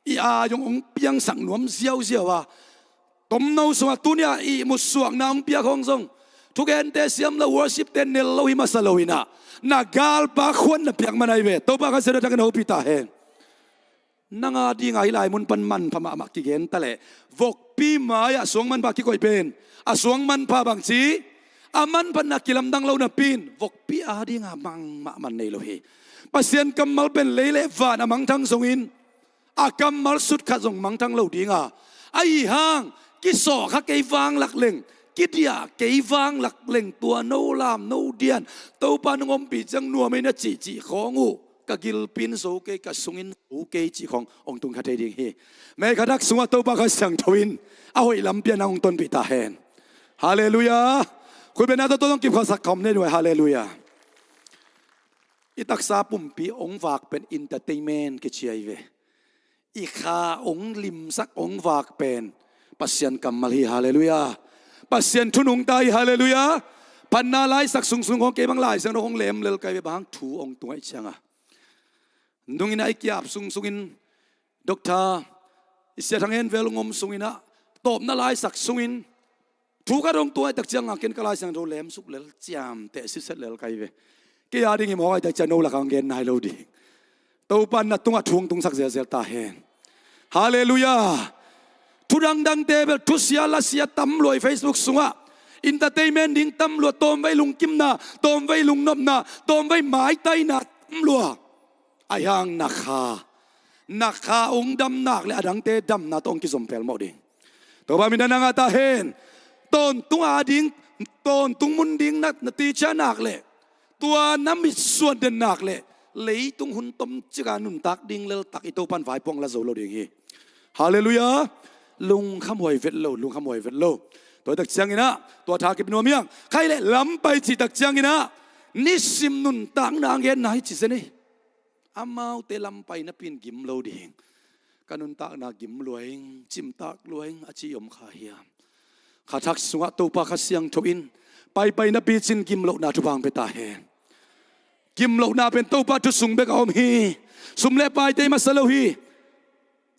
i aa zong hong piangsak nuam ziauziau a, tomno sungah tuni-ah ihmut suakna hong piak hong zong, thugente siam lo, worship te nel lo hi masa lo inah, na galpa khuan na piak man ahi ve. Topa Kha Siangtho thakin hopih ta hen. Nang a dinga hih lai mun pan manpha mahmah kigen ta leh, vokpi mai-ah suang manpha kikoih pen, a suang manpha bangci, a manphatna kilamdang lo napi in vokpi a dinga bangmah man nei lo hi. Pasian kammal pen lei le van a mangthang zongin, a kammal sutkhat zong mangthang lo dinga, ahi hang kisawhkha kei vanglak leng, kidiah kei vanglak leng, tua no lam no dian, Topa nong ompih ciang nuam ei na cihcih khawng uh ka gilpi in zo kei, ka sungin zo kei cih khawng hong tungkha thei ding hi. Mei kha thak sungah Topa Kha Siangtho in a hoih lampi ah nang hong tonpih ta hen. Halleluiah. Khutbetna tawh tua zong kipkhasak khawm nei nuai. Halleluiah. I taksa pumpi hong vak pen entertainment kici ahi ve. I kha hong limsak, hong vak pen Pasian kammal hi. Halleluiah. Pasian thunung ta hi. Halleluiah. Phatna laisak sungsung khawng kei bang Lai Siangtho hong lem lel ka hi ve, bang hang thu hong tung ahih cianga. Nungin a i kiap sungsungin, Doctor i Sia Thang Hen vel hong om sunginah tawpna laisak sungin thu ka dong tua ahih tak cianga ken ka Lai Siangtho lemsuk lel, ciamteh sitset lel ka hi ve. Kei a ding hi mawk ahih tak ciang no lakah hong gen nai lo ding. Topa in na tungah thu hong tungsak zelzel ta hen. Halleluiah. Thu dangdangte bel thusia lasia tam lua hi Facebook sungah. Entertainment ding tam lua, tawmvei lungkimna, tawmvei lungnopna, tawmvei maitaina tam lua. Ahi hang na kha, na kha hong dam nak le adangte damna tawh hong kizom pelmawh ding. Topa min a na ngah ta hen. Tawntung a ding, tawntung mun ding na, na teacher nak le, tua na mitsuan den nak le, leitung hun tom cika nuntak ding leltak i Topan vaipuak la zo lo ding hi. Halleluiah. Lungkham huai vet lo, lungkham huai vet lo. Tua tak cianginah tua tha kip nuam hiang. Khaih le lampai cih tak cianginah nisim nuntakna a genna hi ci zen hi. Amaute lampai napi in gim lo ding. Ka nuntakna gim lua ing, cimtak lua ing a ci i om kha hiam? Kha thak sungah Topa Kha Siangtho in paipai napi cin gim lohna thupha hong pia ta hen. Gim lohna pen Topa thu sung bek a om hi. Sum le paite masa lo hi.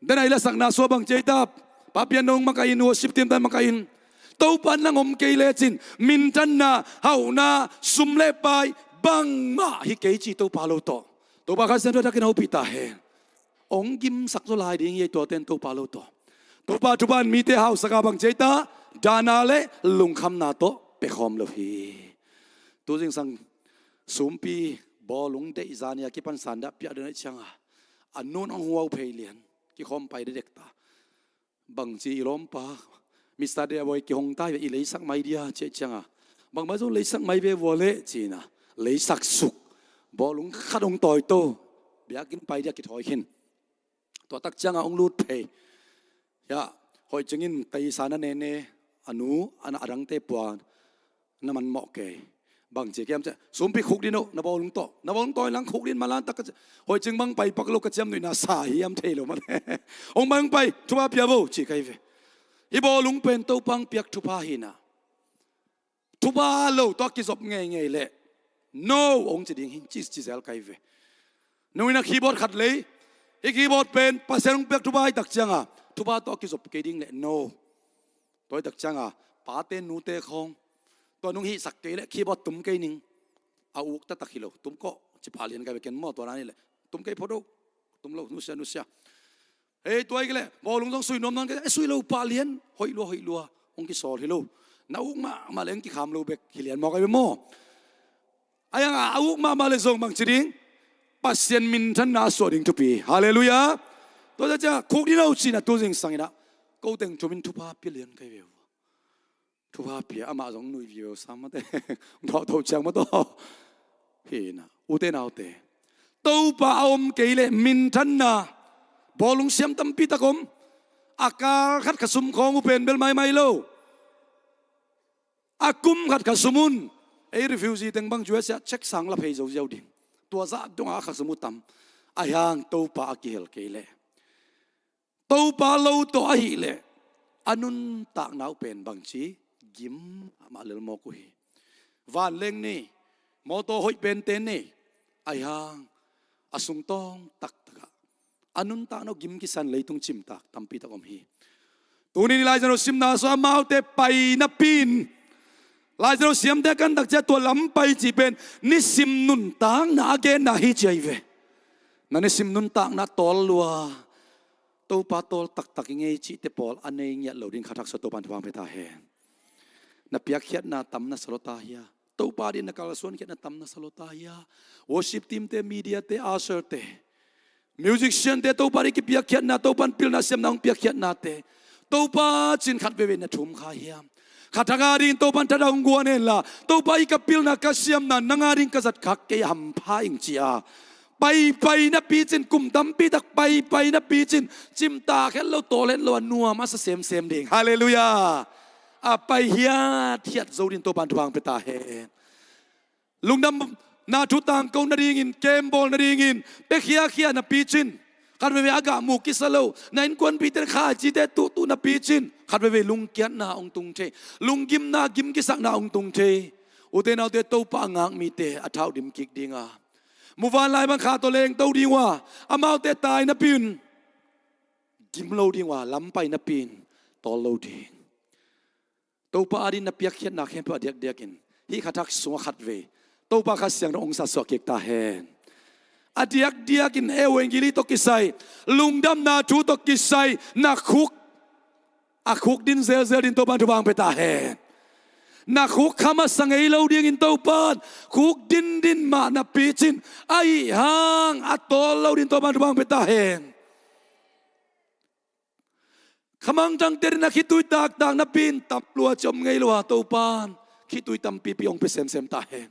Denai la sakna sua bang ci ei ta. Pa pian nong makaih in, worship team tan makaih in. Topa nang om kei lecin minthanna, hauhna, sum le pai bangmah hi kei ci Topa lo tawh. Topa Kha Siangtho takin hopih ta hen. Ong gimsak zaw lai ding hi ei tuate in Topa lo tawh. Topa thupha in mite hausak a bang ci ei ta. Dahna le lungkhamna tawh pekhawm lo hi. Tu zingsang sumpi bawlung deih zani a kipan sandah piak den ahih cianga a nun ong huau phei lian kikhawm pai dekdek ta. Bangci i lawmpa Mister Deh a voi kihong tai ve, i leisak mai dia ci ahih cianga bangmah zong leisak mai ve vua leh ci-in a leisak suk. Bawlung khat ong tawi to. Biakinn pai dia kithawi khin. Tua tak cianga ong lut phei. Ya, hoih cingin taisa na nene a nu a na a dangte pua na man mawh kei. Bang ci kiam ci a, sumpi khuk din oh, na bawlung tawh, na bawlung tawh in lang khuk din malan tak ka ci. Hoih cing bang pai pak lo ka ciam nuihna sa hiam thei lo mah. Ong bang pai, thupha pia bo ci kai ve. Hih bawlung pen Topa ong piak thupha hi na. Thupha lo tawh kizop ngeingei leh no ong ci ding hi ci, ci zel kai ve. Nong in a keyboard khat lei, hih keyboard pen Pasian ong piak thupha hi tak cianga thupha tawh kizop kei ding leh no. Tua hi tak cianga pate nute khawng tua nong hihsak kei leh keyboard tum kei ning. A uk taktak hi lo, tum kawh ci pah lian kai ve ken maw, tua dan hi leh tum kei phot oh. Tum lo, nusia, nusia. Hei, tua hi kei leh bawlung zong sui nuam nawn kei, eh, sui lo pah lian, hoih lua, hoih lua, ong kisawl hi lo. Na uk mahmah leh ong kikham lo bek hi lian maw kai ve maw. Ahi hanga a uk mahmah leh zong bang ci ding, Pasian minthanna a suah ding thupi. Halleluiah. Tua ciang khuk din oh ci-in a tu zingsang in a ko teng thum in thupha pia lian kai ve uh. Thupha pia, amah zong nui viau sam mate. Thawh tho ciang mataw. Hi na, ute naute, Topa a om kei leh minthanna, bawlung siam tampi tak om. A kal khat kha sum khawng uh pen bel maimai lo. A kum khat kha sum un. Ei refugee teng bang U S A check sang la phei zoziau ding. Tua zah dongah a kha sum uh tam. Ahi hang Topa a kihel kei leh, Topa lo tawh ahih leh a nuntakna uh pen bangci gim amah lelmawk uh hi. Vanleng nei, mawtaw hoih pente nei, ahi hang a sungtawng taktakah a nuntakna uh gim kisan leitung cimtak tampi tak om hi. Tuni ni Lai Siangtho simna sua amaute pai napi in, Lai Siangtho siamte kan tak ciang tua lam pai cih pen nisim nuntakna a genna hi ci ahi ve. Na nisim nuntakna tawl lua, Topa tawl taktak i ngei cihte pawl a nei ngiat lo ding kha thak sua Topa in thupha pia ta hen. Na piakkhiatna tam na sa lua ta hia? Topa din na kalsuankhiatna tam na sa lua ta hia? Worship team te, media te, usher te, musician te, Topa din kipiakkhiatna, Topa in pilna siamna hong piakkhiatna te, Topa cin khat veivei na thum kha hiam? Kha thak a ding Topa in thada hong guan hen la, Topa i ka pilna ka siamna nang a ding ka zat khak kei a hampha ing ci a paipai napi cin, kum tampi tak paipai napi cin, cimtak het lo, tawl het lo a nuam a sa semsem ding. Halleluiah. A pai hiathiat zo din Topa in thupha pia ta hen. Lungdamna thu tangko nadingin, kem bawl nadingin pia khiakhia napi cin, khat veivei a gah mu kisa lo, na innkuanpihte in khaicite tuhtuh napi cin, khat veivei lungkiatna hong tung thei, lunggimna gim kisakna hong tung thei. Ute naute, Topa a ngak mite a thau dim kik dinga, muvanlai bang kha tawh lengto ding uh a, amaute tai napi in gim lo ding uh a, lam pai napi in tawl lo ding. Topa a din na piakkhiatna khempeuh a diakdiakin hih kha thak sungah khat vei Topa Kha Siangtho hong sasuah kik ta hen. A diakdiakin evangeli tawh kisai, lungdamna thu tawh kisai na khuk, a khuk din zelzel din Topa in thupha pia ta hen. Na khuk kha masa ngei lo dingin Topa in khuk dindin mah napi cin, ahih hang a tawl lo din Topa in thupha pia ta hen. Khamangthangte din a khitui taktak napi in tam lua ci om ngei lo a, Topa in khitui tampipi hong pia semsem ta hen.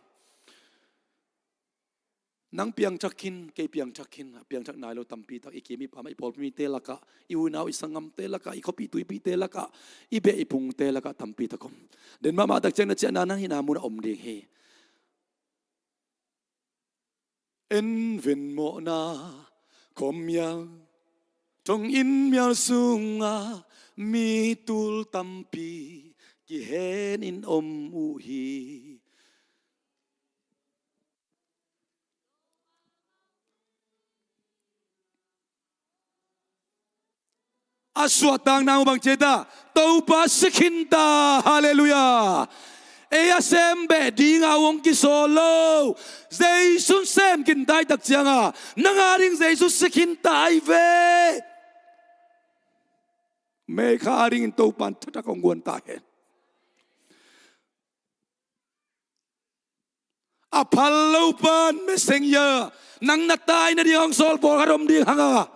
Nang piangthak khin, kei piangthak khin, a piangthak nai lo tampi tak i kim i pam ah, i pawlpi mite lakah, i unau i sanggamte lakah, i khuapi tuipite lakah, i beh i phungte lakah tampi tak om. Den mahmah tak ciang na ciahna nang hihna munah om ding hi. En ven mawhna khuamial, thong inn mial sungah mi tul tampi kihen in om uh hi. A suahtakna uh bang ci hiam? Topa si khin ta. Halleluiah. Ei a sem beh ding a hong kisawl lo. Jesu sem khin ta i tak ciangin nang a ding Jesu si khin ta hi ve. Mei kha a dingin Topa in thutak hong guan ta hen. A phal lo pan messenger, nang na tai nading hong sawl pawlkhat om ding hang a,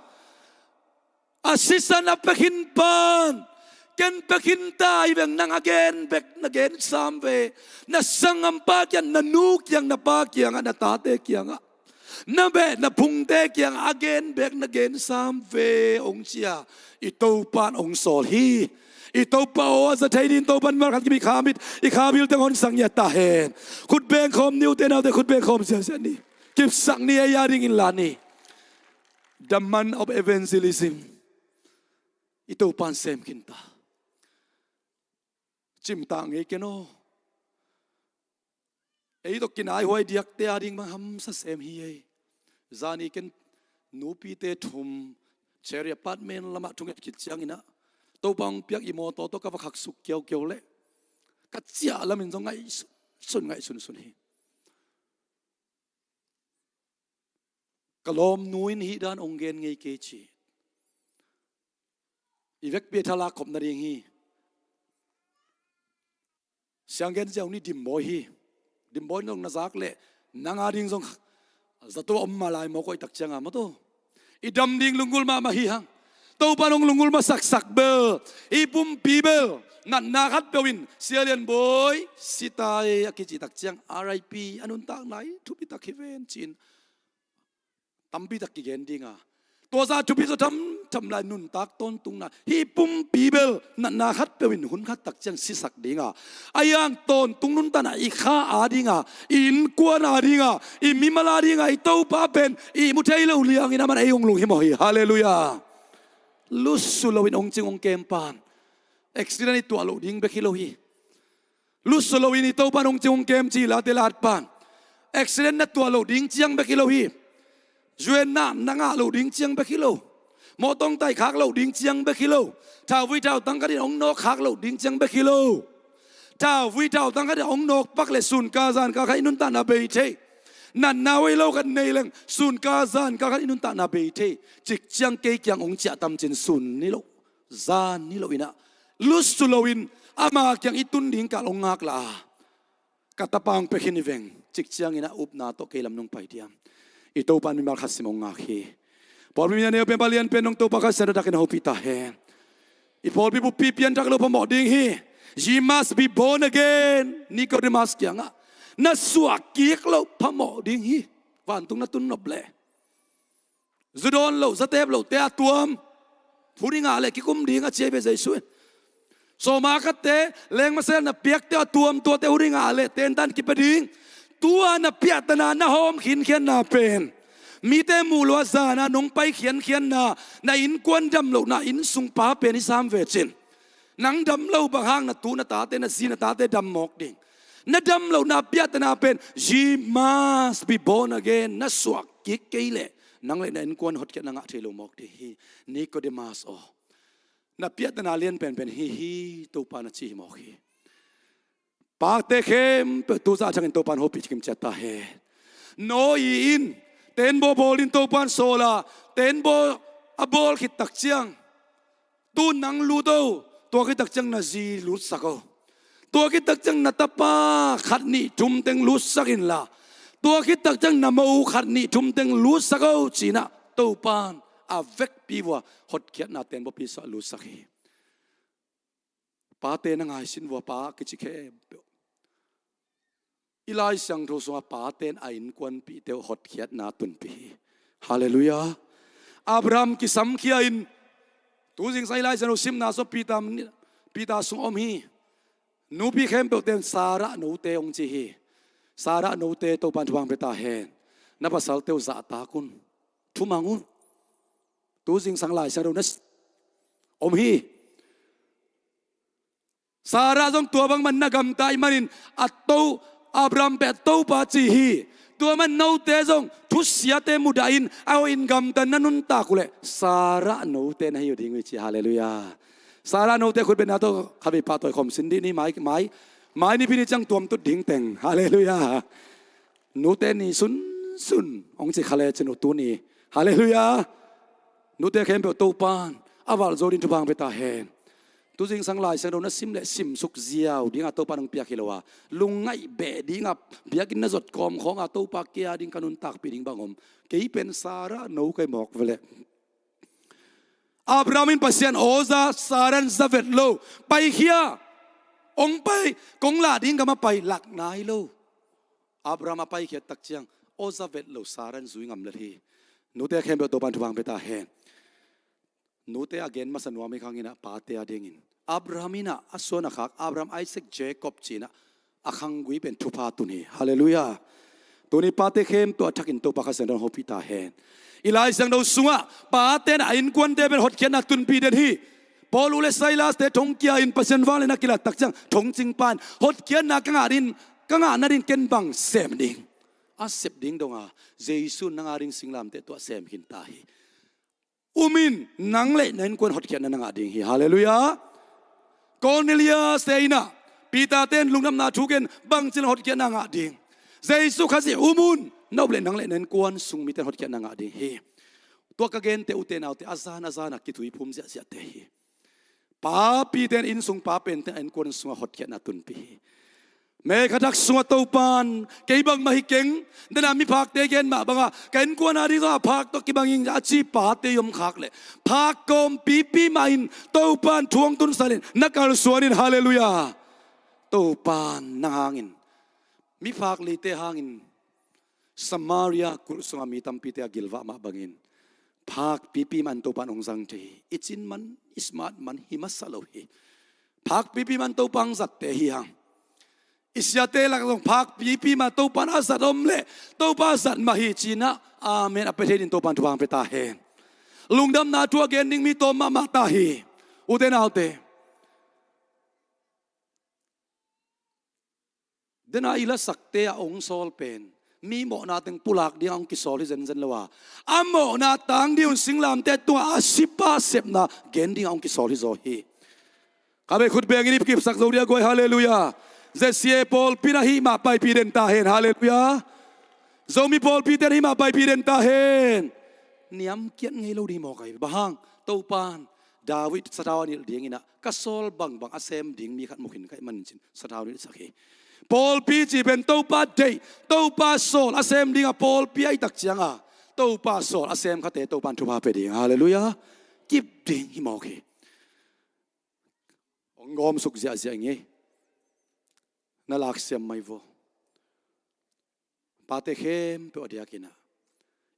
a sisan a pia khin pan, ken pia khin ta hi veng, nang a gen bek na gen sam ve. Na sanggampa kiang, na nu kiang, na pa kiangah, na tate kiangah, na beh na phungte kiangah a gen bek na gen sam ve hong ci a, i Topa in hong sawl hi. I Topa aw a za thei dingin Topa in mimal khat kim i kha mit, i kha bil teng hong sang ngiat ta hen. Khut beng khawm ni, ute naute, khut beng khawm ziahziah ni. Kipsak ni, ei a dingin la ni. The month of evangelism. I Topa in sem khin ta. Cimtak ngei ken aw. Ei tawh kinaihuai diakte a ding bang hamsa sem hi ei. Zani ken nupite thum cherry apartment lamah thunget khit ciangin ah, Topa hong piak i mawtaw tawh ka va khaksuk kiaukiau leh, ka ciah lamin zong ngaihsun, ngaihsunsun hi. Ka lawmnu in hih dan hong gen ngei kei ci. I vekpi a thalak khop nading hi. Sianggen ziau ni, Dimbawi hi. Dimbawi in zong na zak leh, nang a ding zong zato a om mah lai maw, koih tak ciangin maw, to i dam ding lunggulh mahmah hi hang. Topa in hong lunggulh masaksak bel, i pumpi bel, natna khat peuh in, Sia Lian Bawi si ta e a kici tak ciang, R I P, a nuntakna hi thupi tak hi ven ci-in tampi tak kigen ding a, tua zah thupi zaw thamtham lai nuntak tawntungna, hih pumpi bel natna khat peuh in hun khat tak ciang sisak ding a, a hiang tawntung nuntakna i kha a ding a, i innkuan a ding a, i mimal a ding a, i Topa pen i mu thei lo liangin aman ei hong lunghimawh hi. Halleluiah. Lusu loin hong cing hong kem pan accident i tuah loh ding bek hi lo hi. Lusu loin i Topa in hong cing hong kem ci late lat pan accident na tuah loh ding ciang bek hi lo hi. Zuenna na ngah loh ding ciang bek hi lo. Mawtaw hong tai khak loh ding ciang bek hi lo. Thauvui thautang khat in hong nawk khak loh ding ciang bek hi lo. Thauvui thautang khat in hong nawk pak leh sunkal zankal khat i nuntakna bei thei. Natna hoih lo khat nei leng sunkal zankal khat i nuntakna bei thei. Cik ciang kei kiang hong ciah tam cin, sun ni lo, zan ni lo in ah, lusu loin ama kiang i tun ding kal hong ngak la a, ka tapa hong pia khin hi veng, cik ciangin ah upna tawh kei lam nong pai diam? I Topa in mimal khat sim hong ngak hi. Pawlpi mi a neu pen, palian pen, nong Topa Kha Siangtho takin hopih ta hen. I pawlpi buppi pianthak loh phamawh ding hi. Ye must be born again. Nicodemus kiangah na suah kik loh phamawh ding hi. Vantung na tun nop leh, zu dawn loh, za tep lohte a tuam, hun i ngah leh kikum ding a ci hi ve Jesu in. Sawma khatte, lengmasial na piakte a tuam, tuate hun i ngah leh tentan kipia ding. Tua na piahtana, na hawm khinkhianna pen, mite muh loh a zana nong pai khiankhianna, na innkuan dam lohna, innsung pa pen i sam ve cin. Nang dam lo bang hang na tu na tate, na zi na tate dam mawk ding? Na dam lohna piahtana pen, ye must be born again. Na suah kik kei leh nang leh na innkuan hotkhiatna ngah thei lo mawk ding hi. Nicodemus aw, na piahtana lian penpen hi hi, Topa in a ci hi mawk hi. Pate khempeuh tu zah thangin Topa in hopih kim ciat ta hen. Noah in tenbaw bawl in Topa in sawl a, tenbaw a bawl khit tak ciang, tu nang lut o, tua khit tak ciang na zi lutsak o. Tua khit tak ciang na tapa khat nih thum teng lutsak inla, tua khit tak ciang na mo khat nih thum teng lutsak o, ci-in ah Topa in a vekpi vua hotkhiatna tenbawpi sungah lutsak hi. Pate na ngaisin vua, pa kici khempeuh. I Lai Siangtho sungah pate in a innkuanpihte uh hotkhiatna tunpih hi. Halleluiah. Abraham kisamkhia in, tu zingsang i Lai Siangtho simna sungah Peter, Peter sung om hi. Nupi khempeuhte in Sarah note hong ci hi. Sarah note, Topa in thupha pia ta hen. Na pasalte uh zahtak un, thumang un. Tu zingsang Lai Siangtho na s-, om hi. Sarah zong tua bangmah na gamta ahih manin a to, Abraham pen a topa ci hi. Tua man note zong thusiate mudahin a hoihin gamta na nuntak uh leh Sarah note na hi uh ding uh hi ci. Halleluiah. Sarah note khutbetna tawh khatvei pahtawi khawm sin dih ni. Mai, mai, mai nipi ni ciang tuamtut ding teng. Halleluiah. Nute ni sunsun hong ci kha lecin uh tuni. Halleluiah. Nute khempeuh Topan a valzo ding thupha hong pia ta hen. Tu zingsang Lai Siangtho na sim leh simsuk ziau dinga Topan hong piak hi lo a, lungngaih beh dinga biakinn na zot kawm khawnga Topa kei a ding ka nuntakpih ding bang om. Kei pen Sarah no ka hi mawk veleh. Abraham in Pasian aw za, Sarah in za vet lo. Paikhia, hong pai, kong lah ding gam ah pai, lak nai lo. Abraham a paikhiat tak ciang aw za vet lo Sarah in zui ngam lel hi. Nute khempeuh Topan thupha hong pia ta hen. Nute a gen masa nuam hi khang inah pate a dingin Abraham inah a suan a khak Abraham, Isaac, Jacob ci-inah a khanggui pen thupha tun hi. Halleluiah. Tuni pate khempeuh a thakin Topa Kha Siangtho in hopih ta hen. I Lai Siangtho sungah pate inah a innkuante pen hotkhiatna tunpih den hi. Paul uh le Silas te thongkia in Pasian vangliatna kilat tak ciang thongcingpa in hotkhiatna ka ngah ding, ka ngah nading ken bang sem ding. A sep ding donga Jesu in nang a ding singlamteh tuah sem khin ta hi. Um in, nang le na innkuan hotkhiatna na ngah ding hi. Halleluiah. Cornelius te inah Peter ten lungdamna thu ken bangci-in hotkhiatna ngah ding. Jesu Khazih um un, na up le nang le na innkuan sung mite in hotkhiatna ngah ding hi. Tua ka gente ute naute a zan a zana kithuiphum ziahziahte hi. Papi ten innsung pa pente a innkuan sungah hotkhiatna tunpih hi. Mei khathak sungah Topan kei bangmah hi keng, dena miphakte gen mah banga ka innkuan a ding zong a phak tawh kibang ing a ci pate i om khak leh phak kawm pipi mah in Topan thu hong tunsanin na kalsuan in. Halleluiah. Topan nang hangin, miphak lite hangin Samaria kulh sunga mi tampite a gilvah mah bangin phak pipi man Topan hong zang thei hi. I cin man, i smart man hi masa lo hi. Phak pipi man Topan hong zatte hi hang. I siate lak zong phak pipi man Topan a zat om leh Topa a zat mah hi ci-inah amen a pia thei ding Topan thupha hong pia ta hen. Lungdamna thu a gen ding mi tawm mahmah ta hi. Ute naute, dena i lasakte a hong sawl pen mi mawhna teng pulak dinga hong kisawl hi zenzen lo a, a mawhna tang ding un singlamteh tungah a sipa sepna gen dinga hong kisawl hi zaw hi. Khatvei khut bengin i kipsak zo dia guai. Halleluiah. Z C A pawlpi in ahih mah paipih den ta hen. Halleluiah. Zomi pawlpite in ahih mah paipih den ta hen. Niamkiat ngei lo ding hi mawk ahi. Bang hang? Topan David sathau a nilh dinginah ka sawl bangbang a sem ding mi khat mu khin ka hih manin cin sathau nilhsak hi. Pawlpi cih pen Topa deih, Topa sawl a sem dinga pawlpi ahih tak cianga Topa sawl a sem khate Topan thupha pia ding. Halleluiah. Kip ding hi mawk hi. Hong gawmsuk ziahziah ing ei. Na laksiam mai vaw. Pate khempeuh a diakinah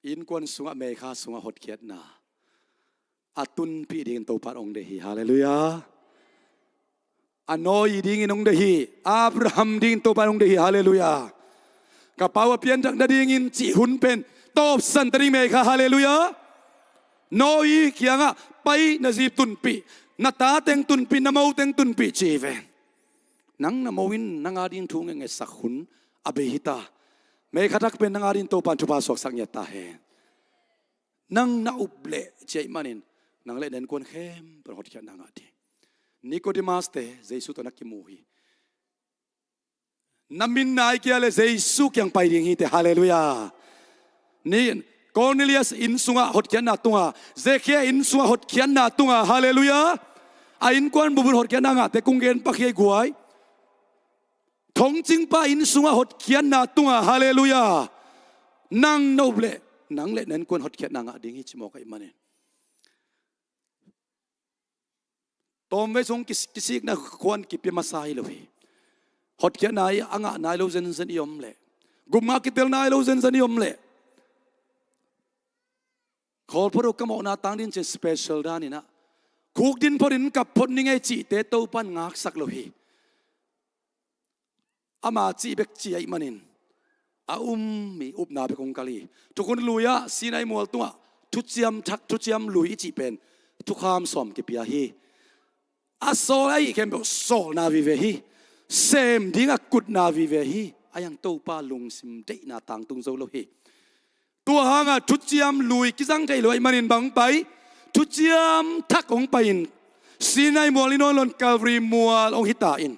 innkuan sungah, meikha sungah hotkhiatna a tunpih dingin Topan hong deih hi. Halleluiah. A Noah dingin hong deih hi. Abraham dingin Topan hong deih hi. Halleluiah. Ka pau a pianthak nadingin cih hun pen tawpsan ta ding meikha. Halleluiah. Noah kiangah pai, na zi tunpih, na ta teng tunpih, na mo teng tunpih ci hi ve. Nang na mo in nang a ding thu ngetngetsak hun a bei hi ta. Meikhathak pen nang a ding Topan thupha suaksak ngiat ta hen. Nang na up leh ci ahih manin nang le na innkuan khempeuh in hotkhiatna ngah ding. Nicodemus te Jesu tawh na kimu hi. Na min nai kia leh Jesu kiang pai ding hi te. Halleluiah. Ni Cornelius inn sungah hotkhiatna tunga, Zacchaeus inn sungah hotkhiatna tunga. Halleluiah. A innkuan bupun hotkhiatna ngahte kong gen pak hi guai. Thongcingpa inn sungah hotkhiatna tunga. Halleluiah. Nang na up leh nang le na innkuan hotkhiatna ngah ding hi ci mawk ahih manin. Tawmvei sung kis-, kisikna khuan kipia masa hi lo hi. Hotkhiatna i a ngah nai lo zenzen i om leh, gupna kitel nai lo zenzen i om leh, khawl phot uh, ka mawhna tang ding cin special daninah khuk din phot in kap phot ning ei cihte Topan ngaksak lo hi. Ama cih bek ci ahih manin a um mi upna bek hong kal hi. Thukhun Lui-ah Sinai mual tungah thuciam thak, thuciam lui i cih pen thukham sawm kipia hi. A sawl ahih khempeuh sawlna vive hi. Sem ding a kutna vive hi. A hiang Topa lungsim deihna tangtung zo lo hi. Tua hangah thuciam lui kizang thei lo ahih manin bang pai, thuciam thak hong pai-in Sinai mual hi nawn loin Calvary mual hong hita in,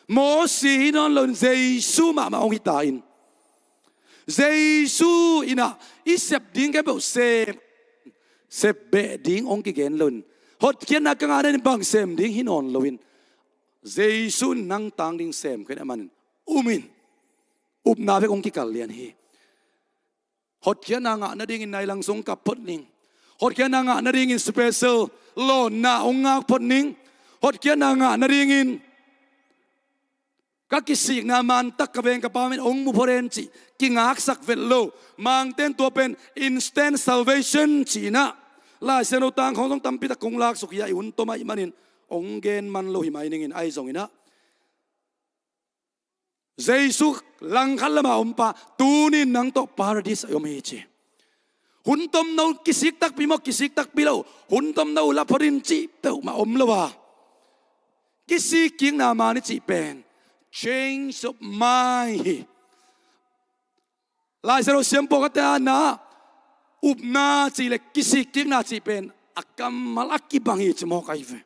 Mosi hi nawn loin Jesu mahmah hong hita in, Jesu in ah i sep ding khempeuh sem, sep beh ding hong kigen loin, hotkhiatna ka ngah nading bang sem ding hi nawn loin, Jesu in nang tang ding sem khin ahih manin um in, upna bek hong kikal lian hi. Hotkhiatna ngah nadingin nai lang sung kap phot ning. Hotkhiatna ngah nadingin special lawnna hong ngak phot ning. Hotkhiatna ngah nadingin ka kisikna man tak ka veng ka pa min hong mu phot hen cih kingaksak vet lo. Mangte in tua pen instant salvation ci-in ah Lai Siangtho tang khawng zong tampi tak kong laksuk hi a, i hun tom ahih manin hong gen man lo hi mai ning in, ahi zongin ah Jesu langkhat lamah om pa tuni-in nang tawh Paradis ah i om hi ci. Hun tom no kisik takpi maw, kisik takpi lo, hun tom no la phot in cih peuhmah om lo a, kisikkikna man i cih pen change of mind hi. Lai Siangtho siam pawlkhatte a na upna cih le kisikkikna cih pen a kammal a kibang hi ci mawk ahi ve.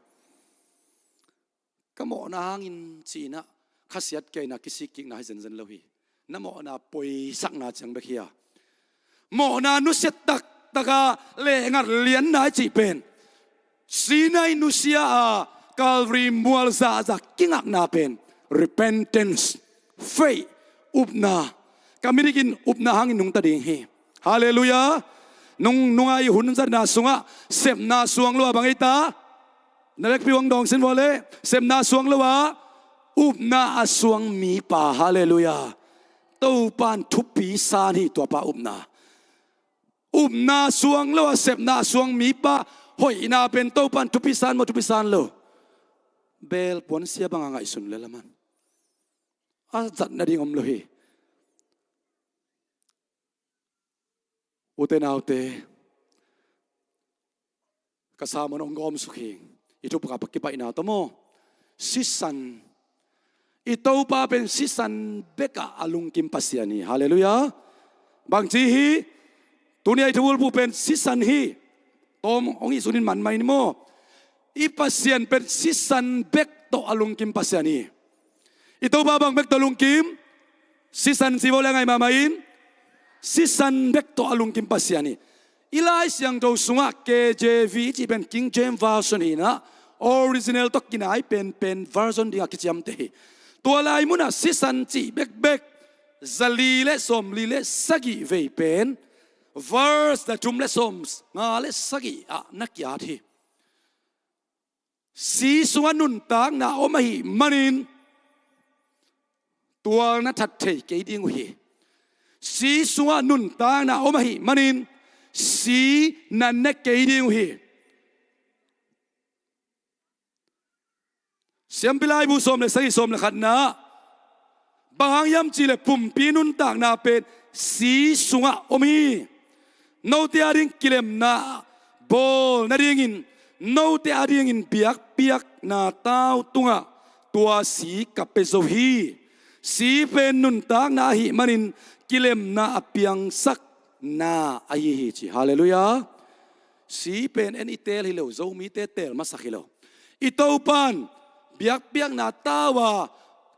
Ka mawhna hangin ci-in ah khasiat kei na kisikkikna hi zenzen lo hi. Na mawhna poisakna ciang bek hi a, mawhna nusia taktak a lehngat lianna i cih pen Sinai nusia a Calvary mual zahzah kingakna pen repentance, faith, upna. Ka minikin upna hangin nungta ding hi. Halleluiah. Nung, nunga i hun zatna sungah sepna suang lo a bang ei ta? Na vekpi hong dawng sin vua le. Sepna suang lo a upna a suang mipa. Halleluiah. Topan thupi san hi tuapa upna. Upna suang lo a sepna suang mipa hoihna pen Topan thupi san maw, thupi san lo? Beel puansia banga ngaihsun le laman a zat nading om lo hi. Ute naute, ka sermon hong gawm suk hi. I thupha kipaihna tawh maw, sisan, i Topa pen sisan bekah a lungkim Pasian hi. Halleluiah. Bangci hi? Tuni a i thubulphuh pen sisan hi. Tawm hong ihsun in man mai ni maw. I Pasian pen sisan bek tawh a lungkim Pasian hi. I Topa bang bek tawh lungkim? Sisan ci vo le, a ngai mahmah in. Sisan bek tawh a lungkim Pasian hi. I Lai Siangtho sungah K J V cih pen King James Version hi-in ah, original tawh kinai penpen version dingah kiciamteh hi. Tua lai munah sisan cih bekbek zali le sawmli le sagih vei pen verse za thum le sawmnga le sagih ah na ki-at hi. Si sungah nuntakna om ahih manin tual na that thei kei ding uh hi. Si sungah nuntakna om ahih manin si na ne kei ding uh hi. Siampi Laibu sawm le sagih, sawm le khatna, bang hang hiam cih leh pumpi nuntakna pen si sungah om hi. Note ading kilemna bawl nadingin note adingin biakpiakna tau tungah tua si ka pia zo hi. Si pen nuntakna ahih manin kilemna a piangsak na ahi hi ci. Halleluiah. Si pen en i teel hi lo, Zomite teel masak hi lo. I Topan biakpiakna tau a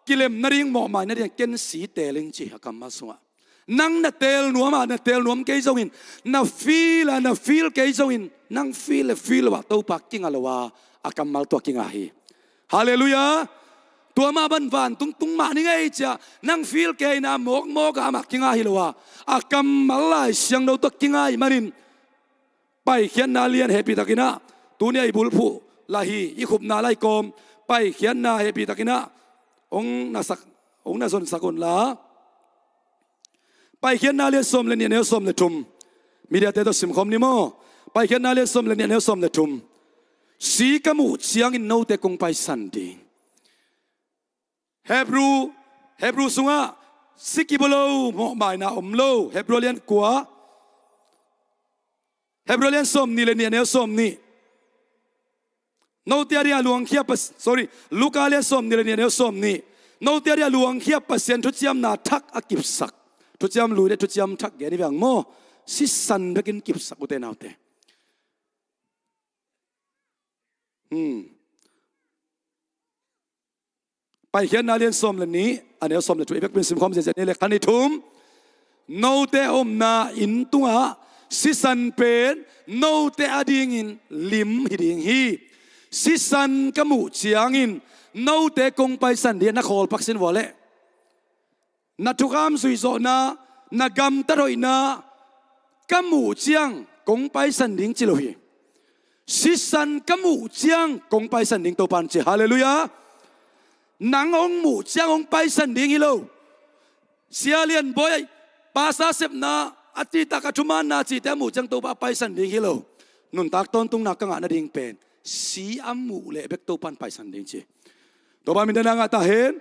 kilem nading, mawhmai nading ken si teel ing ci a kammal sungah. Nang na teel nuam a na teel nuam kei zongin, na feel a na feel kei zongin, nang feel le feel lo ah Topa kinga lo a, a kammal tua kinga hi. Halleluiah. Tua mah ban vantung tung mah ni ngei cia nang feel kei na mawkmawk a amah kinga hi lo a, a kammal Lai Siangtho tua kinga ahih manin Paikhiatna lian hehpihtakin ah, tuni a i bulphuh lai hi, i khupna lai kawm, Paikhiatna hehpihtakin ah hong na sak, hong na zonsak unla. Paikhiatna lian sawm le nih, a neu sawm le thum. Mediate tawh simkhawm ni maw. Paikhiatna lian sawm le nih, a neu sawm le thum. Si ka muh ciangin note kong paisan ding. Hebrew, Hebrew sungah si kibawl lo, mawhmaina om lo. Hebrew lian kua, Hebrew lian sawm nih le nih, a neu sawm nih. Note a ding a luangkhia pas, sorry, Luka lian sawm nih le nih, a neu sawm nih. Note a dia luangkhia Pasian thuciamna thak a kipsak. Thuciam lui le thuciam thak gen hi veng maw. Sisan bekin kipsak ute naute. Hmm. Paikhiatna lian sawm le nih, a neu sawm le thum, i vekpi in simkhawm ziahziah ni le khan i thum. Note a omna inn tungah sisan pen note adingin lim hi ding hi. Sisan ka muh ciangin note kong paisan ding, na khawl pak sin vua leh. Na thukham zuihzawhna, na gamtat hoihna ka muh ciang kong paisan ding ci lo hi. Sisan ka muh ciang kong paisan ding, Topan ci. Halleluiah. Nang hong muh ciang hong paisan ding hi lo. Sia Lian Bawi, pasa sepna a citak, a thumaanna cihte a muh ciang Topa a paisan ding hi lo. Nuntak tawntungna ka ngah nading pen si a muh leh bek Topan paisan ding ci. Topa min thang ngah ta hen.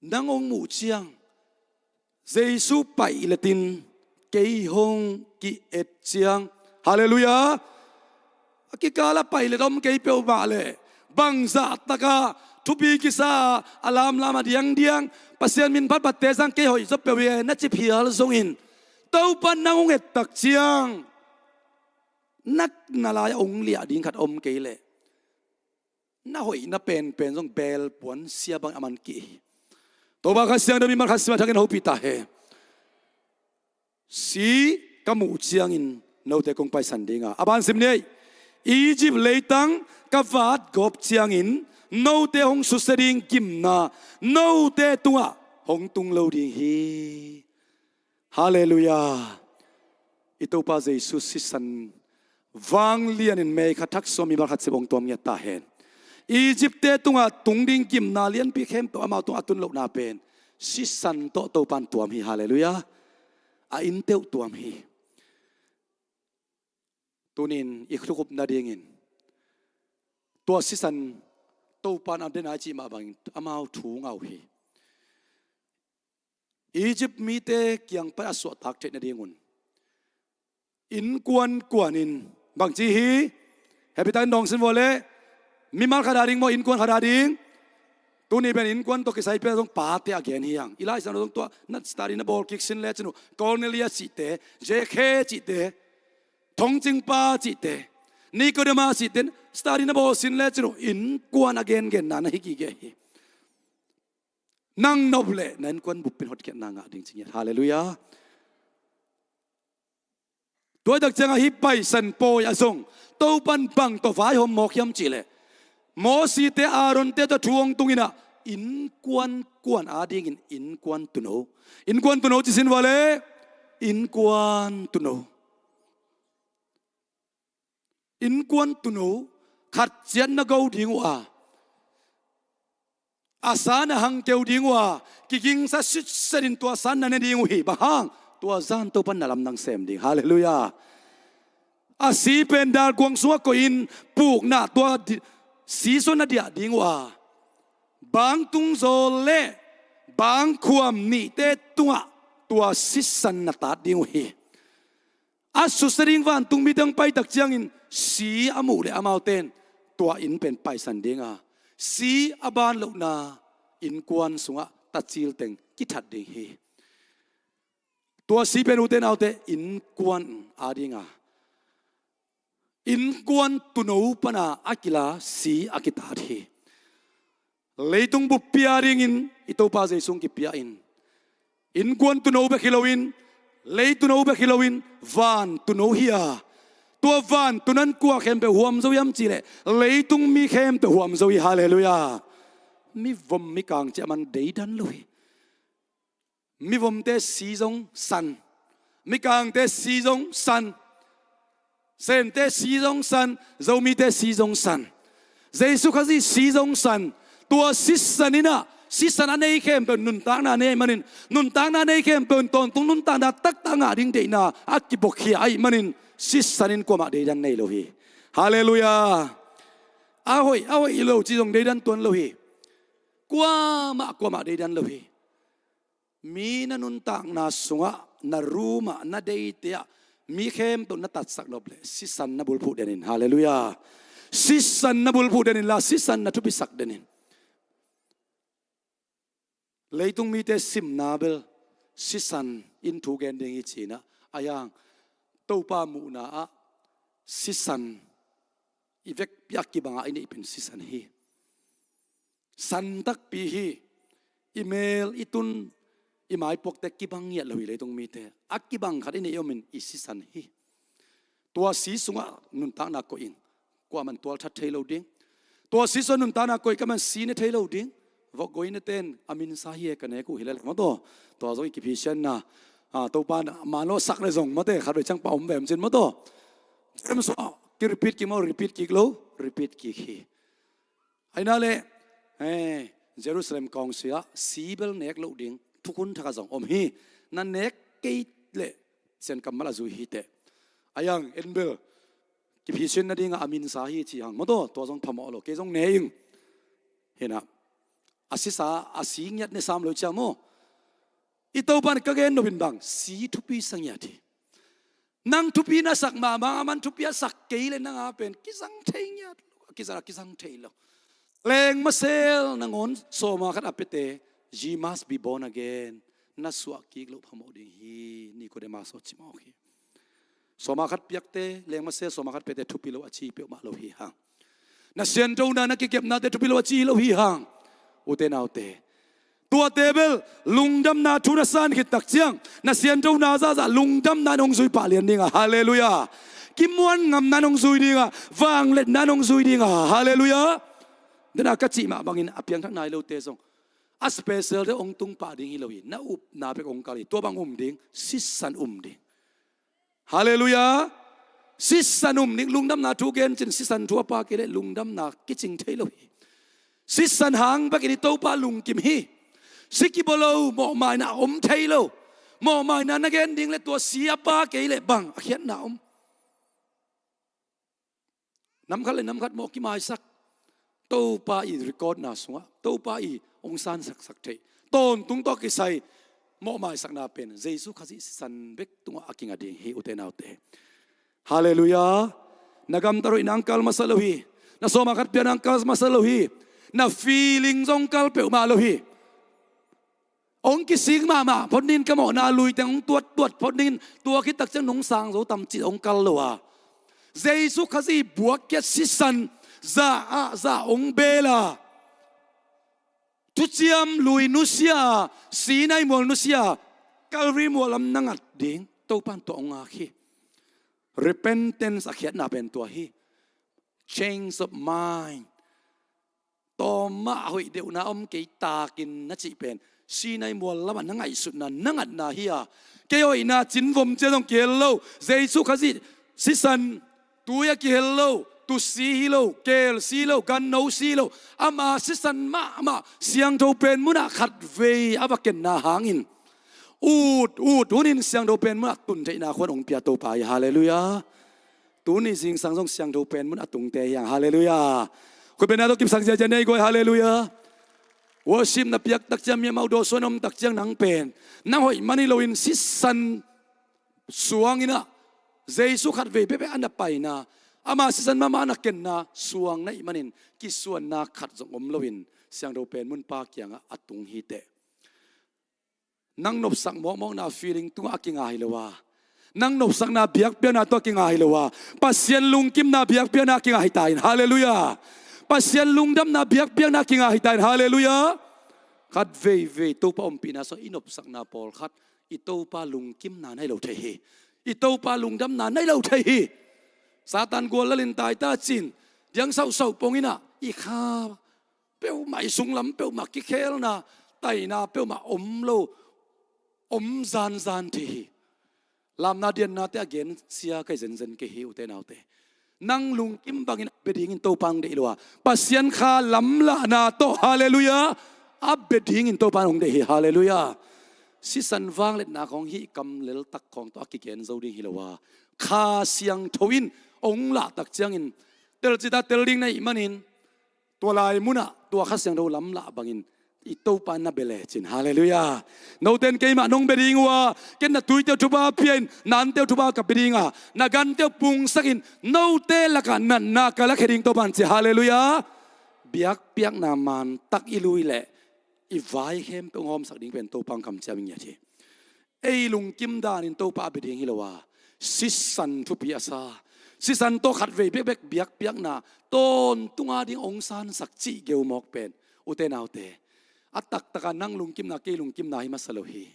Nang hong muh ciang Jesu paih letin kei hong ki-et ciang. Halleluiah. A kikal a paih let om kei peuhmah leh bangzah takah thupi kisa a lamlam a diangdiang Pasian min phatphatte zang kei hoih zaw peuh hi e na ci phial zongin, Topan nang hong et tak ciang na, na lai-ah hong liah ding khat om kei leh na hoihna penpen zong beel puan sia bang a man kih hi. Topa Kha Siangtho mimal khat sim a thakin hopih ta hen. Si ka muh ciangin note kong paisan ding a, a ban sim ni ei. Egypt leitang ka vat gawp ciangin note hong susia ding gimna note tungah hong tung lo ding hi. Halleluiah. I Topa Jesu sisan vanglianin meikha thak sawm mimal khat sim hong tuam ngiat ta hen. Egypt-te tungah tung ding gimna lianpi khempeuh amau tungah a tun lohna pen sisan tawh Topan tuam hi. Halleluiah. A innte uh tuam hi. Tunin i thukhup nadingin tua sisan Topan a den a i cih mah bangin amau thu ngah uh hi. Egypt mite kiang pan a suahtak theih nadingun innkuan kuanin bangci hi. Hehpihtakin dawng sin vua leh. Mimal khat a ding maw, innkuan khat a ding? Tuni pen innkuan tawh kisai pen zong pate a gen hi hang. I Lai Siangtho zong tua na study na bawl kik sin lecin uh, Cornelia cihte, Zakhe cihte, thongcingpa cihte, Nikodema cihte, study na bawl sin lecin uh innkuan a gengenna na hi gige hi. Nang nop leh na innkuan bup in hotkhiatna ngah ding ci ngiat. Halleluiah. Tua i tak ciangah hih paisan pawi ah zong Topan bang tawh vaihawm mawk hiam cih leh, Mosite, Aaronte tawh thu hong tung in ah innkuan kuan adingin innkuan tuuno. Innkuan tuuno ci sin vua leh. Innkuan tuuno. Innkuan tuuno khat ciat na go ding uh a, a san a hang keu ding uh a, kigingsa sitsetin tua san na ne ding uh hi. Bang hang? Tua zan Topan na lamdang sem ding. Halleluiah. A si pen dalkuang sungah koihin pukna tua di-, si sungah na diah ding uh a, bangtung zawl leh bangkhuam nihte tungah tua sisan na tat ding uh hi. A susia ding vantung mite hong paitak ciangin si a muh leh amaute in tua inn pen paisan ding a, si a ban lohna innkuan sungah tacil teng kithat ding hi. Tua si pen ute naute innkuan ading a, innkuan tuuno pan a a kila si a kitat hi. Leitung buppi adingin i Topa Jesu hong kipia in, innkuan tuuno bek hi loin, lei tuuno bek hi loin, van tuuno hi a, tua van tuuno'n kua khempeuh huam zo hiam cih leh, leitung mi khempeuh huam zo hi. Halleluiah. Mivom mikang cih a man deidan lo hi. Mivomte si zong san, mikangte si zong san, Sente si zong san, Zomite si zong san, Jesu Khazih si zong san. Tua sisan in ah, sisan a nei khempeuh nuntakna nei ahih manin, nuntakna nei khempeuh in tawntung nuntakna taktak ngah ding deihna a kibokkhia ahih manin sisan in kuamah deidan nei lo hi. Halleluiah. A hoih, a hoih lo cih zong deidan tuan lo hi. Kuamah, kuamah deidan lo hi. Mi na nuntakna sungah, na room ah, na deite ah mi khempeuh na tatsak nop leh sisan na bulphuh den in. Halleluiah. Sisan na bulphuh den inla, sisan na thupisak den in. Leitung mite simna bel sisan in thu gen ding hi cinah, a yang Topa muhna ah sisan i vekpi a kibangah i neih pen sisan hi. San takpi hi. I mel i tun, i maipuakte kibang ngiat lo hi leitung mite. A kibang khat i neih omin i sisan hi. Tua si sungah nuntakna koih ing. Kuaman tualthat thei lo ding. Tua si sungah nuntakna koih ka man si ne thei lo ding. Vok goi ne ten a minsa hi e ka nek uh hi lel maw taw. Tua zong i kiphisianna, ah, Topa na manawh sak le zong mawte khat vei ciang pa om vem cin maw taw. James sungah ki repeat kik maw, repeat kik lo, repeat kik hi. Aina le, eh, Jerusalem kawngsia si bel nek loh ding thukhun thak a zong om hi. Na nek kei le Sian kammal a zui hi teh. A yang en bel kiphisian nadinga a minsa hi ci hang maw taw, tua zong phamawh lo, kei zong ne ing. Hinah a sisa a si ngiat ne sam lo cia maw. I Topan ka gen nopin bang si thupi sa ngiat hi. Nang thupi na sak mahmah, a man thupi a sak kei le nang a pen kizang thei ngiat lo, kizang, kizang thei lo. Lengmasel nangawn sawma khat a piate, "You must be born again." Na suah kik loh phamawh ding hi, Nicodemus aw ci mawk hi. Sawma khat piakte, lengmasel sawma khat piate thupi lo a ci peuhmah lo hi hang. Na siantona, na kikepnate thupi lo a ci lo hi hang. Ute naute, tuate bel lungdamna thu na san khit tak ciang, na siantona zahzah lungdamna in hong zui pah lian dinga, halleluiah. Kimuan ngamna in hong zui dinga, vangliatna in hong zui dinga, halleluiah. Dena ka cih mah bangin a piangthak nai lote zong a special te hong tung pah ding hi lo hi. Na upna bek hong kal hi. Tua bang um ding, sisan um ding. Halleluiah. Sisan um ding, lungdamna thu gen cin sisan thu a pha kei leh lungdamna kicing thei lo hi. Sisan hang bekin i Topa lungkim hi. Si kibaw lo, mawhmaina a om thei lo. Mawhmaina na gen ding le tua si a pha kei leh bang a khiatna om? Namkhat le namkhat mawh kimaisak. Topa i recordna sungah Topa i hong sansaksak theih tawntung tawh kisai mawhmaisakna pen Jesu Khazih sisan bek tungah a kinga ding hi, ute naute. Halleluiah. Na gamtat hoihna hong kal masa lo hi. Na sawma khat piakna hong kal masa lo hi. Na feeling zong kal peuhmah lo hi. Hong kisik mahmah phot ning, ka mawhna lui teng hong tuattuat phot ning, tua khit tak ciang nong sang zo tam cih hong kal lo a. Jesu Khazih buakkhiat sisan zah ah zah hong beel a, Thuciam Lui nusia a, Sinai mual nusia a, Calvary mual lam na ngat ding Topan tua hong ngak hi. Repentance a khiatna pen tua hi. Change of mind. Tawmah hoih deuhna om kei takin na cih pen Sinai mual lamah na ngaihsutna, na ngatna hi a. Kei hoihna cinvom cia zong kihel lo. Jesu Khazih sisan tui a kihel lo, tusi hi lo, kelsi lo, ganno si lo. Ama sisan mahmah siangtho pen munah khatvei a va kenna hangin ut ut hunin siangtho pen munah tuntheihna khuan hong pia Topa hi. Halleluiah. Tuni zingsang zong siangtho pen mun a tungte hi hang. Halleluiah. Khuapi na tawh kipsak ziazia nei guai. Halleluiah. Worship na piak tak ciang, mi amau dawsuan om tak ciang nang pen nang hoih man hi loin sisan suang inah Jesu khatvei bekbek a na paina, ama sisan mahmah a na kenna suang na hih manin kisuanna khat zong om loin siangtho pen mun Pa kiangah a tung hi teh. Nang nopsak mawkmawkna feeling tungah a kinga hi lo a, nang nopsakna biakpiakna tawh a kinga hi lo a, Pasian lungkimna biakpiakna a kinga hi ta in. Halleluiah. Pasian lungdamna biakpiakna a kinga hi ta in. Halleluiah. Khat veivei Topa ompihna sungah i nopsakna pawlkhat i Topa lungkimna na hi lo thei hi. I Topa lungdamna na hi lo thei hi. Satan gual lalin tai ta cin, diang sauhsauh pong inah i kha peuhmah, i sunglam peuhmah kikhelna, taina peuhmah om lo, om zanzan thei hi. Lamna diannate a gensia kai zenzen kei hi, ute naute. Nang lungkim bangin a bia dingin Topa hong deih lo a, Pasian kha lamlahna tawh, halleluiah, a bia dingin Topa hong deih hi. Halleluiah. Sisan vangliatna khawng hih kam leltak khawng tawh a kigen zo ding hi lo a, Kha Siangtho in hong lahtak ciangin telcita tel ding na hih manin tua lai munah tua Kha Siangtho lamlah bangin i Topa na bia lecin. Halleluiah. Note in keimah nong bia ding uh a, ken na tuite uh thupha pia in, na ante uh thupha ka pia ding a, na gante uh pungsak in, note lakah natna ka lakhia ding Topa in ci. Halleluiah. Biakpiakna mantak i lui leh i vai khempeuh hong hawmsak ding pen Topa kamciam i ngiat hi. Ei lungkim danin Topa a bia ding hi lo a, sisan thupi a sa, sisan tawh khatvei bekbek biakpiakna tawntung a ding hong sansak cih geu mawk pen, ute naute, a taktak a nang lungkimna, kei lungkimna hi masa lo hi.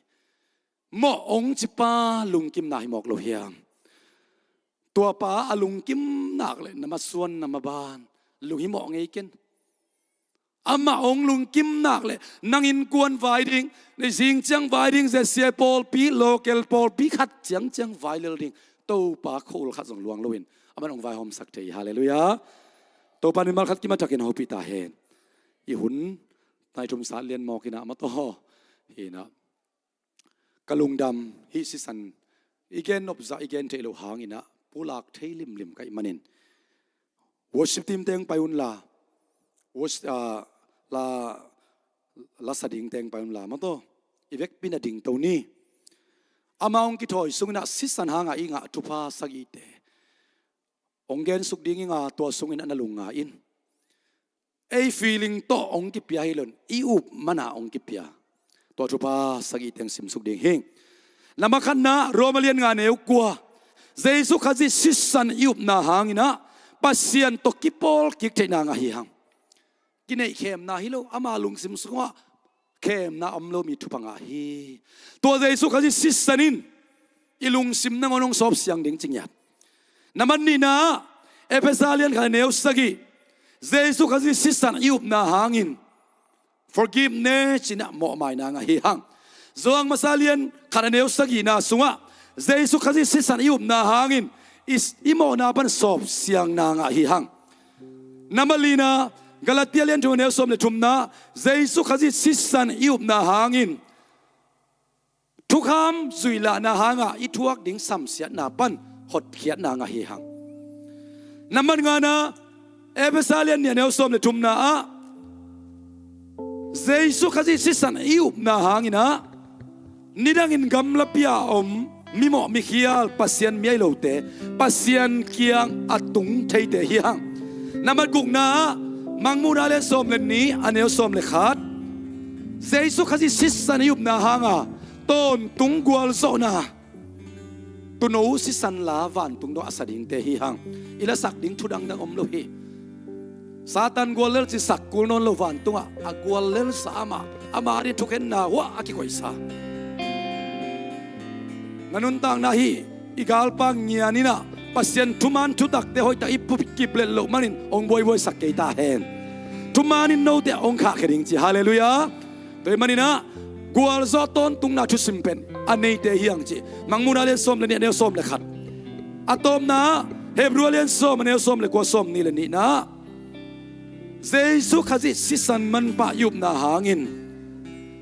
Mawh hong cipa lungkimna hi mawk lo hiam? Tuapa a lungkim nak leh na masuan, na maban lunghimawh ngei ken. Amah hong lungkim nak leh nang innkuan vai ding, na zing ciang vai ding, Z C A pawlpi, local pawlpi khat ciangciang vai lel ding. Topa khua-ul khat zong luang loin aman hong vaihawmsak thei hi. Halleluiah. Topa in mimal khat kim a thakin hopih ta hen. I hun nai thum sat lian mawk in ah, mataw, hi in ah, ka lungdam, hih sisan i gen nopzah, i gen theih loh hangin ah pulak thei limlim ka hih manin, worship team teng pai unla, worship, ah, la, la sa ding teng pai unla, mataw, i vekpi in ah dingto ni. Amah hong kithawi sungin ah sisan hanga i ngah thupha sagihte hong gensuk ding ing a, tua sungin ah na lungngai in. Ei feeling tawh hong kipia hi lo in, i up man a hong kipia, tua thupha sagih teng simsuk ding hi. Number khatna, Roma lian nga neu kua. Jesu Khazih sisan i upna hangin ah Pasian tawh kipawl kik theihna ngah hi hang. Kineih khemna hi lo, ama lungsim sungah khemna om lo mi thupha ngah hi. Tua Jesu Khazih sisan in i lungsim nangawn hong sawp siang ding ci ngiat. Number nihna, Efesa lian khat neu sagih. Jesu Khazih sisan i upna hangin forgiveness in ah mawhmaina ngah hi hang. Johan masa lian khat neu sagihna sungah Jesu Khazih sisan i upna hangin i, i mawhna pan sawp siangna ngah hi hang. Number lina, Galatia lian thum neu sawm le thumna, Jesu Khazih sisan i upna hangin thukham zuih lahna hanga i thuak ding samsiatna pan hotkhiatna ngah hi hang. Number ngana, Efesa lian nih neu sawm le thumna ah Jesu Khazih sisan i upna hangin ah nidangin gamlapi a om mimawh mikhial, Pasian mi ahi lote Pasian kiang a tung theite hi hang. Number gukna ah Mangmuhna lian sawm le nih a neu sawm le khat, Jesu Khazih sisan i upna hanga tawntung gualzawhna, tuuno sisan la vantung dong a sa dingte hi hang. I lasak ding thu dangdang om lo hi. Satan guallel ci sak kul nawn lo vantungah a guallelsa amah, ama ding thukhenna huah a kikoihsa. Na nuntakna hi, i galpa ngian in ah Pasian thuman thutakte hoihtak i pukip let loh manin hong buaibuaisak kei ta hen. Thuman in note hong khahkhia ding ci. Halleluiah. Tua ahih manin ah gualzawh tawntungna thusim pen a neite hi hang ci. Mangmuhna lian sawm le nih a neu sawm le khat. A tawpna ah Hebru lian sawm a neu sawm le kua, sawm nih le nihna ah Jesu Khazih sisan manpha i upna hangin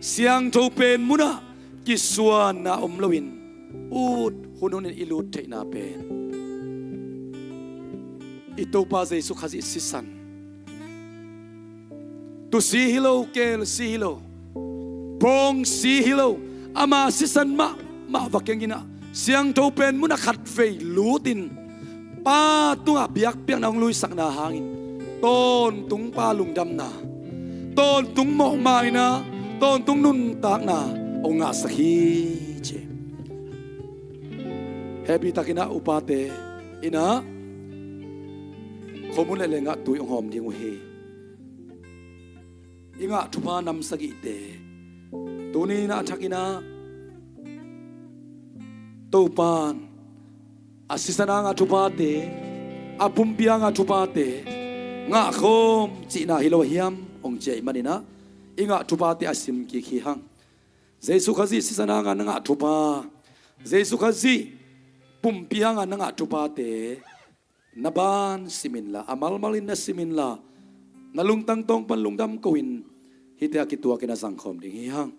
siangtho pen munah kisuanna om loin ut hunhunin i lut theihna pen i Topa Jesu Khazih sisan. Tuusi hi lo, kelsi hi lo, pawngsi hi lo, ama sisan mahmah va keng in ah siangtho pen munah khatvei lutin Pa tungah biakpiakna hong luisakna hangin tawntung Pa lungdamna, tawntung mawhmaina, tawntung nuntakna hong ngahsak hi ci. Hehpihtakin ah upate in ah khomun le lengah tui hong hawm ding uh hi. I ngah thupha nam sagihte tuni in ah a thakin ah Topan a sisan a ngah thuphate, a pumpi a ngah thuphate ngah khawm cihna hi lo a hiam hong ci ahih manin ah i ngah thuphate a sim kik hi hang. Jesu Khazih sisan a ngah na ngah thupha, Jesu Khazih pumpi a ngah na ngah thuphate na ban sim inla, a malmalin na sim inla, na lungtang tawng pan lungdam ko in hihte a kituakin a zangkhawm ding hi hang.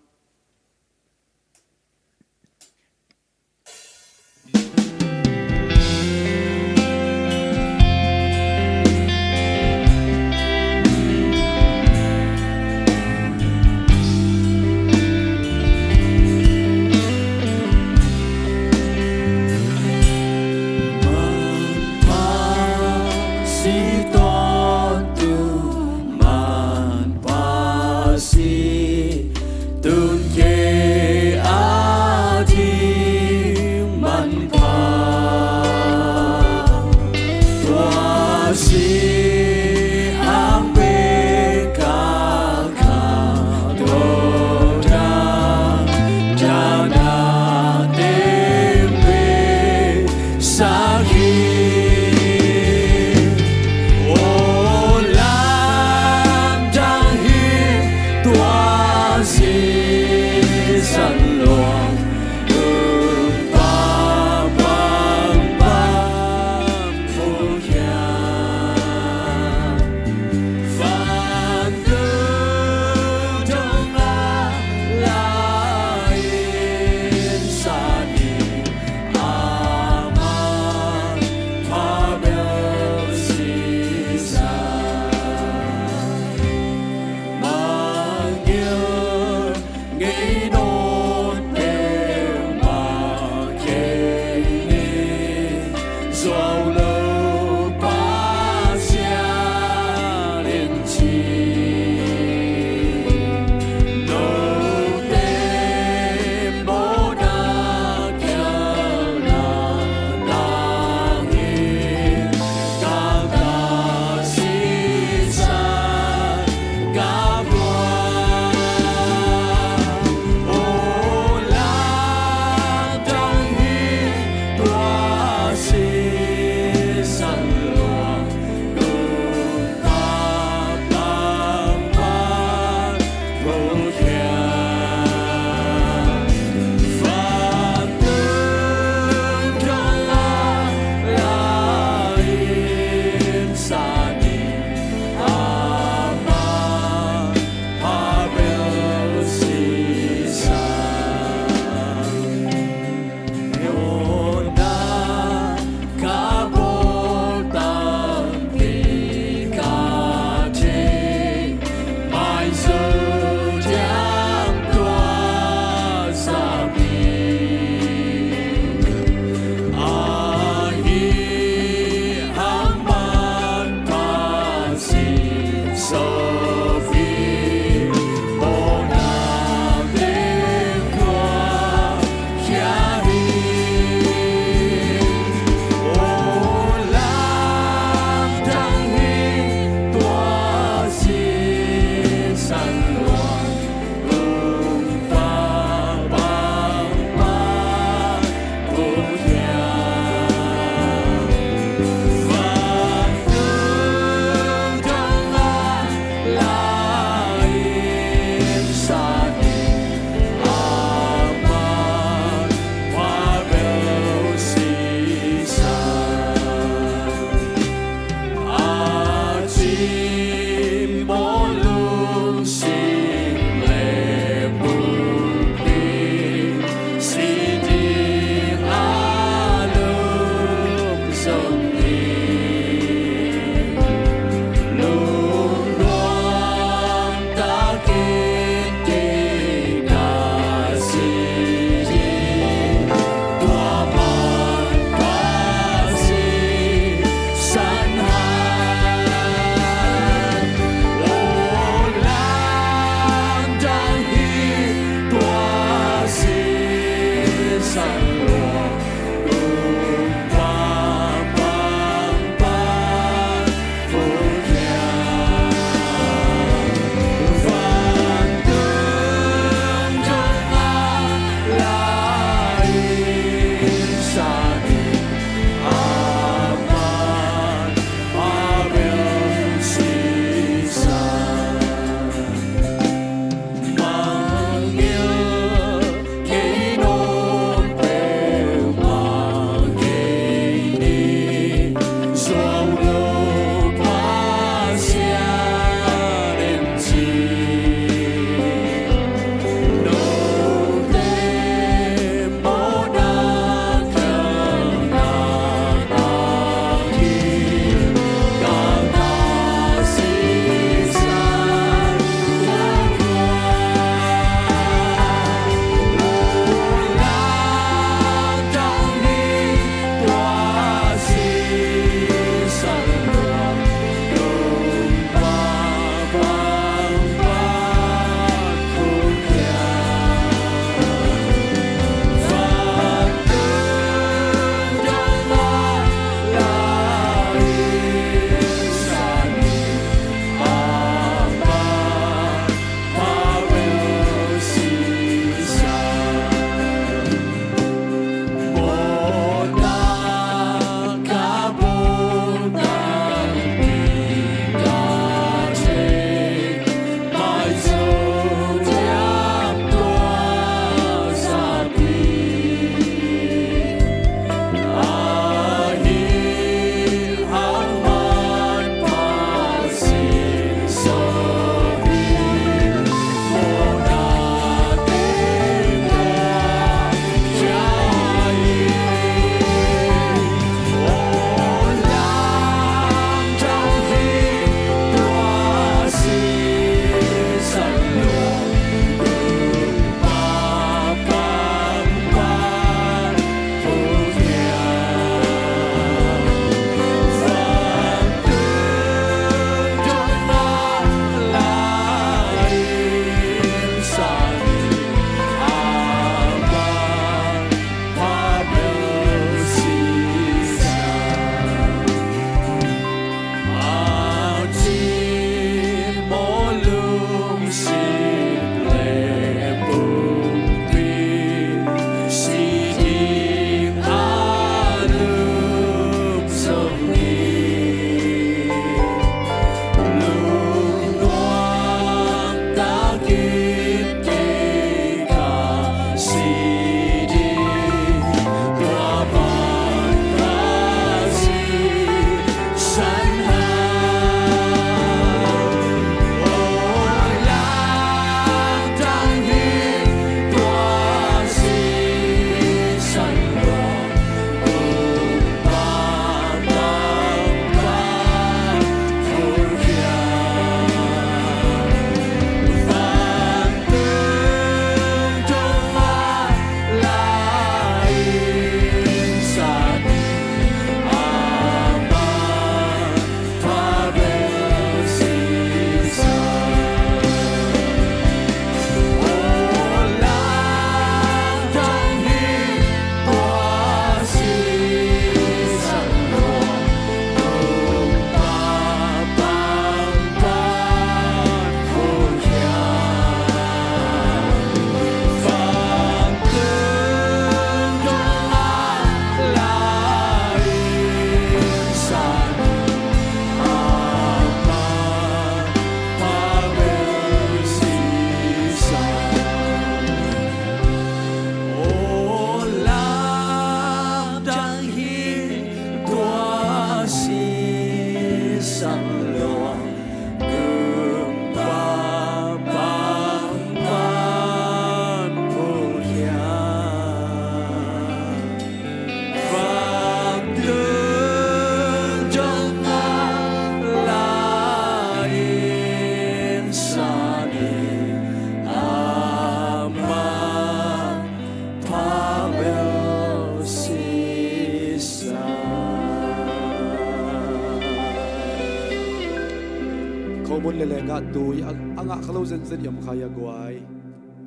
Khomun le lenggah tui a, a ngah kha lo zenzen i om kha hi a guai.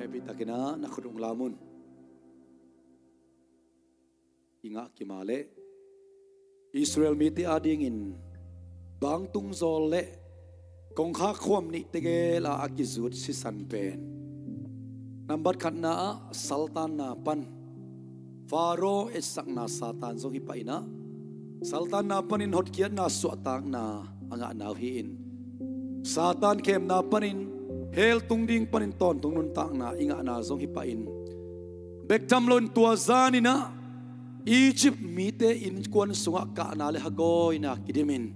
Hehpih takin ah na khut ung lam un. i ngah kima leh Israel mite adingin bangtung zawl le kongkhak khuam nih tegel a a kizut sisan pen nambat khatna ah saltanna pan Faro etsakna Satan zong hi pah in ah, saltanna panin hotkhiatna suahtakna a ngahna uh hi-in, Satan khemna panin hell tung ding panin tawntung nuntakna i ngahna zong hi pah in, bek tham loin tua zanin ah Egypt mite innkuan sungah kahna le hagawina kidimin,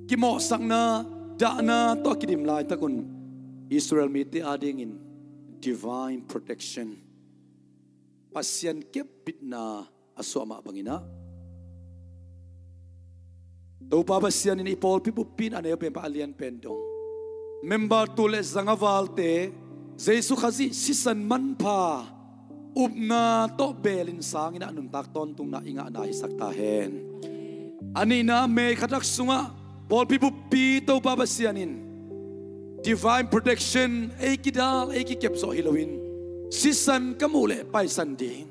kimawhsakna, dahna tawh a kidim laitakun Israel mite adingin divine protection, Pasian kepbitna a suah mah bangin ah, Topa Pasian in i pawlpi buppi in a neu pen pan a lian pen dong member tul le zang a valte Jesu Khazih sisan manpha upna tawh belin sangin ah nuntak tawntungna i ngahna hisak ta hen. A nihna, May kha thak sungah pawlpi buppi Topa Pasian in divine protection, ei kidal, ei kikep zawh hi loin, sisan ka muh leh paisan ding,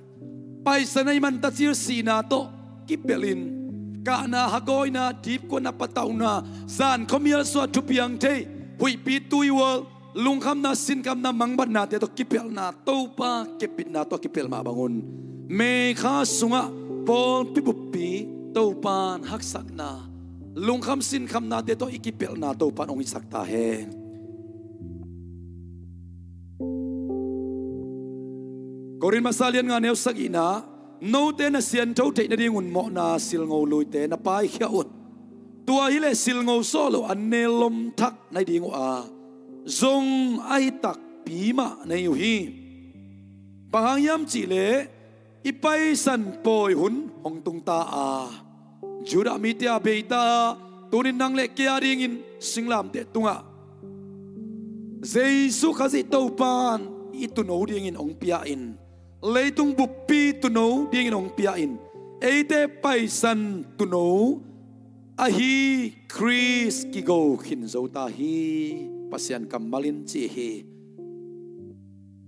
paisan a i manta cil sihna tawh kipelhin, kahna, hagawina, dipkuanna, patauhna, zan khuamial suah thupiang thei, huihpi, tuihual, lungkhamna, sinkhamna, mangbatnate tawh kipelhna, Topa kepbitna tawh kipelh mah bangun, May kha sungah pawlpi buppi Topan haksatna, lungkham sinkhamnate tawh i kipelhna Topan hong hisak ta hen. Korin masa lian nga neu sagihna, note na siantho theih nadingun mawhna silngo luite na paikhia un. Tua hileh silngo sawh lo an nelom thak na hi ding uh a, zong ahi takpi mah na hi uh hi. Bang hang hiam cihleh i paisan pawi hun hong tungta a, Judah mite a beita a, tunin nang le kei adingin singlamteh tungah Jesu Khazih Topan i tuuno dingin hong pia-in, leitung buppi tuuno dingin hong pia-in, eite paisan tuuno ahi Khrist kigo khin zo ta hi. Pasian kammal in ci hi.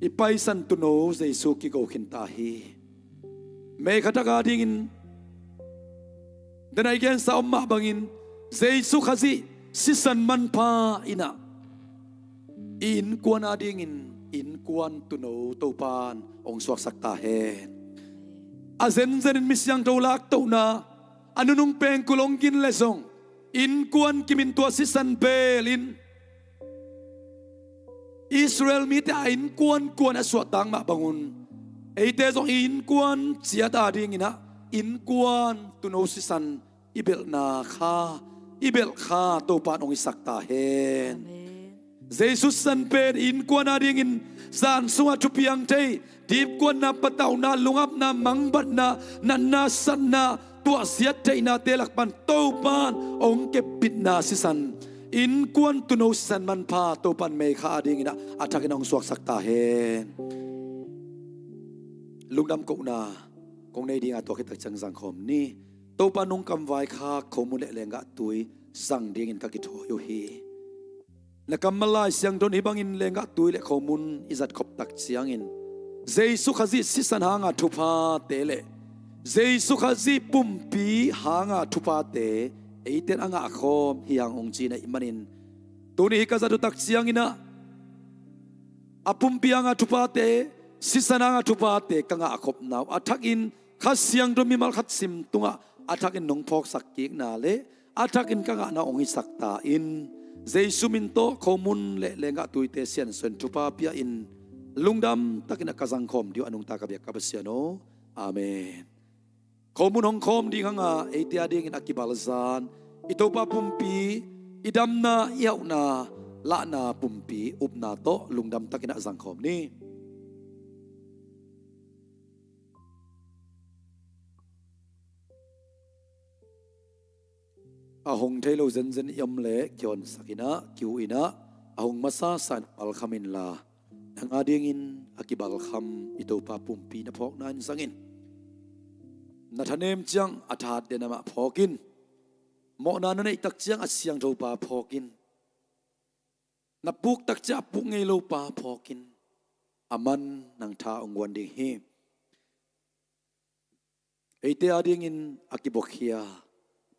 I paisan tuuno Jesu kigo khin ta hi. May kha thak adingin, dan a i gensa om mah bangin, Jesu Khazih sisan manpha in ah i innkuan adingin innkuan tuuno Topan hong suaksak ta hen. A zenzenin mi siangtho laktohna, a nunung pengkul hong gin leh zong, innkuan kimin tua sisan belin Israel mite a innkuan kuan a suahtak mah bangun, eite zong i innkuan ciat adingin ah innkuan tuuno sisan i belhna kha, i belh kha Topan hong hisak ta hen. Amen. Jesu sisan pen innkuan adingin zan sungah thupiang thei, dipkuanna, patauhna, lungapna, mangbatna, natna, satna, tuahsiat theihnate lak pan Topan hong kepbitna sisan, innkuan tuuno sisan manpha Topan May kha adingin ah a thakin hong suaksak ta hen. Lungdam kohna kong nei ding a, tua khit tak ciang zangkhawm ni. Topa nungkam vaikhak, khomun le lenggah tui zang dingin ka kithawi uh hi. Na kammal Lai Siangtho in hih bangin lenggah tui le khomun i zatkhop tak ciangin, Jesu Khazih sisan hanga thuphate le Jesu Khazih pumpi hanga thuphate eite in a ngahkhawm hi hang hong ci na hih manin, tuni hih ka zat uh tak ciangin ah a pumpi hanga thuphate, sisan hanga thuphate ka ngahkhopna uh a thakin Kha Siangtho mimal khat sim tungah a thakin nong phawksak kikna le a thakin ka ngahna hong hisak ta in, Jesu min tawh khomun le lenggah tuite siansuah in thupha pia in, lungdam takin a ka zangkhawm ding uh a nungta ka biak ka Pasian aw. Amen. Khomun hong khawm ding hanga eite adingin a kibalzan i Topa pumpi, i damna, i hauhna, lahna pumpi upna tawh lungdam takin a zangkhawm ni. A hong thei lo zenzen i om leh kihonsak in ah, ki-uh in ah, a hong masa sa in ah balkham inla, nang adingin a kibalkham i Topa pumpi na phawkna in zang in. Na thanem ciang a thahat den amah phawk in. Mawhna na neih tak ciang a siangthopa phawk in. Na puk tak ciang a puk ngei lopa phawk in. Aman nang tha hong guan ding hi. Eite adingin a kibuakhia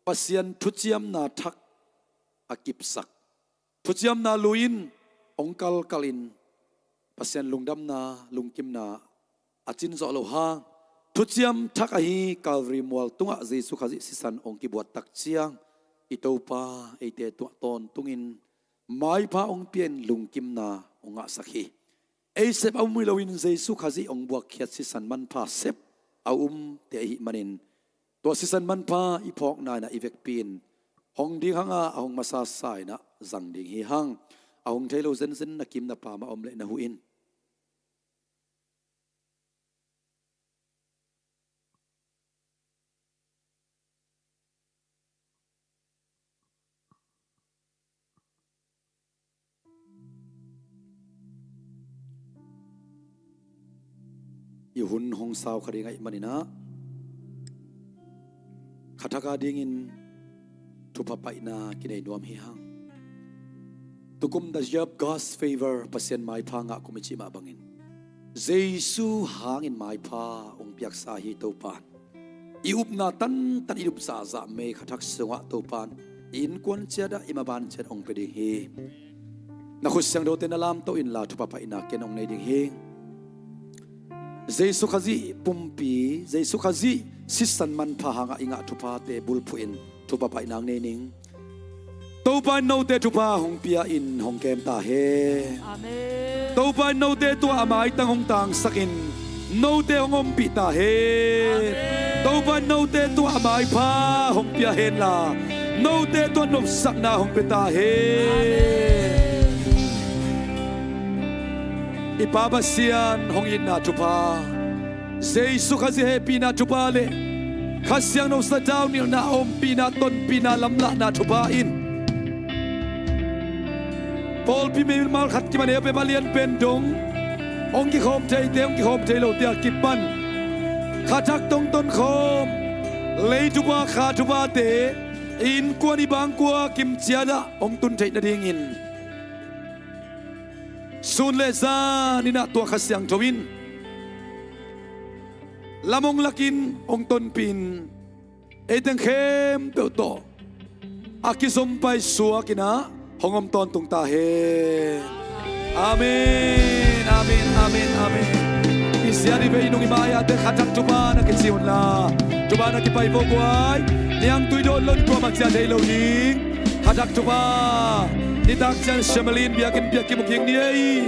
Pasian thuciamna thak a kipsak, thuciamna lui-in hong kalkalin Pasian lungdamna, lungkimna a cin zawh loh hang, thuciam thak ahi Calvary mual tungah Jesu Khazih sisan hong kibuat tak ciang, i Topa eite tungah tawntungin maipha hong pia-in lungkimna hong ngahsak hi. Ei sep a um hi loin Jesu Khazih hong buakkhiat sisan manpha sep a umte ahih manin, tua sisan manpha i phawkna inah i vekpi-in hong ding hanga, a hong masasa inah zang ding hi hang. A hong thei lo zenzen na kim na pam a om leh na huh in. I hun hong sau kha ding ahih maninah, khathak adingin thupha paihna kinei nuam hi hang. Tukum the year of God's favor, Pasian maipha ngah kum i cih mah bangin, Jesu hangin maipha hong piaksa hi Topan. I upna tantan i dup zahzah mei khathak sungah Topan i innkuan ciatah i maban ciat hong pia ding hi. Na khut siangthote na lamtoh inla thupha paihna ken hong nei ding hi. Jesu Khazih pumpi, Jesu Khazih sisan manpha hangah i ngah thuphate bulphuhin thupha paihna hong nei ning. Topa in note thupha hong pia-in hong kem ta hen. Amen. Topa in note tuah a maitang hong tangsakin note hong ompih ta hen. Amen. Topa in note tuah a maipha hong pia henla, note tuah nopsakna hong pia ta hen. Amen. I Pa Pasian hong itna thupha, Jesu Khazih hehpihna thupha le Kha Siangtho sathau nilhna, ompihna, tonpihna, lamlahna thupha in pawlpi mimal khat kiman heupi a lian pen dong hong kikhawm theite, hong kikhawm thei lote a kipan khathak tong tonkhawm, lei thupha, kha thuphate i innkuan i bangkua kim ciatah hong tun theih nadingin sun le zan inah tua Kha Siangtho in lam hong lakin hong tonpihin, ei teng khempeuh tawh a kizom paisuak inah hong om tawntung ta hen. Amen, amen, amen, amen. I siat i vei nung i mai-ate khathak thupha na kici unla, thupha na kipai vo guai. Niangtui dawn lo in kuamah ciah thei lo ding. Khathak thupha. Nitak ciang Shemalin biakinn piak kimu kik ni ei.